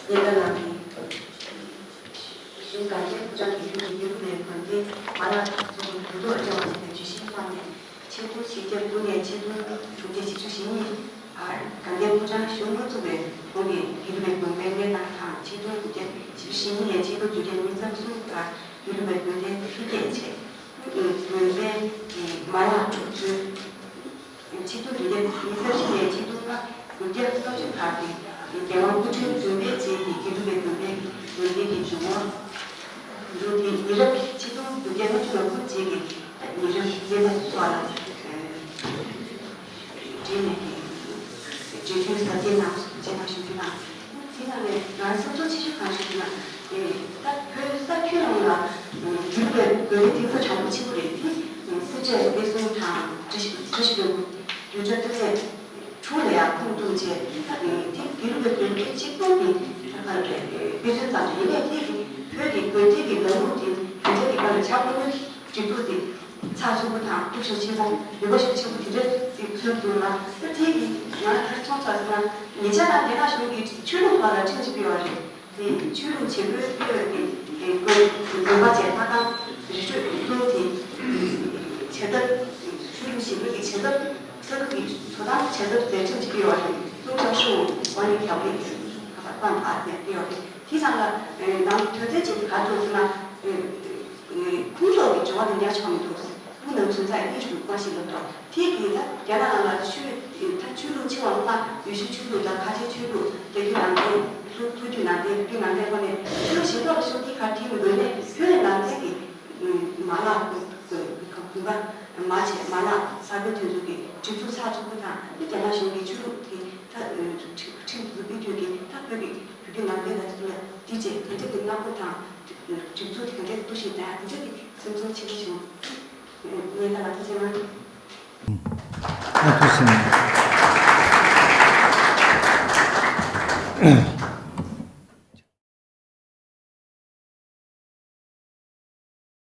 ཉེ་ལམ་ནང་གི་གཞུང་དགའ་ལྡན་ཕོ་བྲང་གི་ཡུལ་གྱི་ཡུལ་ལུགས་ལས་དགོན་སྡེའི་མ་ལག་ཚོགས་པའི་གོ་རྟོགས་སྦྱོང་བ་ཞེས་པའི་བརྗོད་གཞིའི་ཐོག་ནས། ཆིག་སྟོང་ཆིག་བརྒྱ་དགུ་ནས་ཆིག་སྟོང་དྲུག་བརྒྱ་བཞི་བཅུ་ཞེ་གཉིས་བར་དགའ་ལྡན་ཕོ་བྲང་གཞུང་དངོས་བཙུགས་པའི་གོང་གི་དགེ་ལུགས་པའི་དགོན་པའི་གནས་སྟངས་དང་། ཆིག་སྟོང་དགུ་བརྒྱ་བཞི་བཅུ་ཞེ་གཉིས་ནས་ཆིག་སྟོང་དགུ་བརྒྱ་ཉི་ཤུ་རྩ་གསུམ་བར་དགེ་ལུགས་པའི་དགོན་སྡེ་འཕེལ་རྒྱས་ཆེད། དགོན་པའི་མ་ལག་འཁྲུག་རྩོད། ཆིག་སྟོང་དགུ་བརྒྱ་ཉི་ཤུ་རྩ་བཞི་ནས་ཆིག་སྟོང་དགུ་བརྒྱ་ལྔ་བཅུ་བར་གྱི་རྒྱལ་དབང་སྐུ་ཕྲེང་བདུན་པའི་རྗེས་ཀྱི་དགེ་ལུགས་པའི་དགོན་པའི་དགོན་སྡེ་གི་འབྱུང་བ། འདུག་དེ་ཉེ་རབས་ཆིག་སྟོང་དགུ་བརྒྱ་ལྔ་བཅུ་ང་དགུ་རྗེས་ཀྱི་ཉེ་རབས་གནས་སྟངས་སོགས་ལ་བརྟེན་ནས་ཀྱི་འབྲེལ་ཡོད་གསར་བརྗེ་གནང་བྱས་ནས་ཞུ་རྒྱུ་དང་། དེ་ནང་ནས་ང་བསམ་ཚུལ་ཆེ་ཤོས་གང་ཞིག་ཡིན་ན། ད་བོད་ས་ཁྱོན་ཡོངས་ལ་དགེ་ལུགས་པའི་དགོན་སྡེ་དེ་ཚོ་གྲངས་འབོར་ཆེན་པོ་རེད། དེ་སེ་འབྲས་དགེ་གསུམ་དང་བཀྲ་ཤིས་བཀྲ་ཤིས་ལྷུན་པོ། རྒྱུ་འབྲས་ཐོན་ལས་དྲུག་ལ་ཡང་ཁོངས་གཏུགས་བྱས། ད་དེ་དགེ་ལུགས་པའི་དགོན་སྡེ་གཅིག་པོ་གི་ད་ག་རེ་དཔེ་མཚོན་ཙམ་རེད། ཡིན་ནའི་དེ་གི་བོད་ཀྱི་དགོན་སྡེ་གི་ལམ་ལུགས་དེ་དེ་འདྲ་གི་སྒང་ལ་བྱ་དགོས་ནོ་གི་སྒྲིག་འཛུགས་དེ་ཚགས་ཚུད་པོ་དང་སྟོབས་ཤུགས་ཆེན་པོ། ནུས་པ་ཤུགས་ཆེན་པོ་དེ་འདྲ་ཅིག་མཚོན་འདུག་ལ། ད་དེ་གི་ང་ག་རེ་མཚོན་ཚར་ཟེར་ན། ཉེ་ཆར་ལ་རྒྱ་ནག་གཞུང་གིས་ཆོས་ལུགས་བར་ལ་ཁྲིམས་ཤིག་སྤེལ་བ་རེད། དེ་ཆོས་ལུགས་བྱེད་སྒོའི་སྤེལ་བའི་དགོན་དགོན་པ་བཅས་མཐའ་དག་རི་ཁྲོད་གསུམ་དེ་བྱ་ཐབས། ཆོས་ལུགས་བྱེད་སྒོ་གི་བྱ་ཐབས། ས་ཁུལ་གྱི་དོ་དམ་བྱ་ཐབས་ཟེར་ཁྲིམས་ཤིག་སྤེལ་བ་རེད། སུང་ཅང་ཧྲུའུ་ཝང་ནི་ཁྱབ་ལས་ཀྱིས་ཁ་པར་བཏང་བ་དེ་སྤེལ་བ་རེད། དེ་ནང་ལ་ནང་དོན་ཚན་གཅིག་དེ་ག་རེ་འདུག་ཟེར་ན། ཁོངས་གཏོགས་ཀྱི་འབྱོར་བ་དེ་ཉར་ཆོག་མི་འདུག་དབུ་ནང་ཚུན་ཚོད་གཉིས་སུ་མ་ཞིག་ལ་འགྲོ། དེ་གིས་ད་རྒྱ་ནག་ནང་ལ་ཆོས་ད་ཆོས་ལུགས་ཆེ་བ་སྔོན་མ་ཡེ་ཤུ་ཆོས་ལུགས་དང་ཁ་ཆེ་ཆོས་ལུགས་དེ་རྒྱུད་ནང་བསྟན། ལྷོ་ལྷོ་རྒྱུད་ནང་བསྟན། རྒྱུད་ནང་བསྟན་སྐོར་ནས་ཆོས་ལུགས་གཞན་ཐོག་ལ་ཤོག་དེ་ག་དེ་མི་དགོས་ནས། བོད་ནང་བསྟན་གྱི་མ་ལག་དགོན་པ་མ་བྱས། མ་ལག་གསར་པའི་དོན་ཚུལ་གྱི་སྒྲིག་འཛུགས་ཚགས་ཚུད་པོ་དང་། དེ་རྒྱ་ནག་གཞུང་གིས་ཆོས་ལུགས་དེ་ད་ཁྲིམས་འཛུགས་པའི་དོན་གྱི་ད་བོད་ཀྱི་བོད་བརྒྱུད་ནང་བསྟན་ལ་ཚུར་ལ་དེ་བྱས། དེ་འདྲ་གི་གནང་སྒོ་དང་སྒྲིག་འཛུགས་དེ་ག་འདྲ་གི་འདུག་ཞེས་དང་། དེ་འདྲ་གི་སེམས་ཚོར་ཆེན་པོ་བྱུང་། ངས་ད་ལ་ཐུགས་རྗེ་གནང་། ཨ། ཐུགས་རྗེ་གནང་།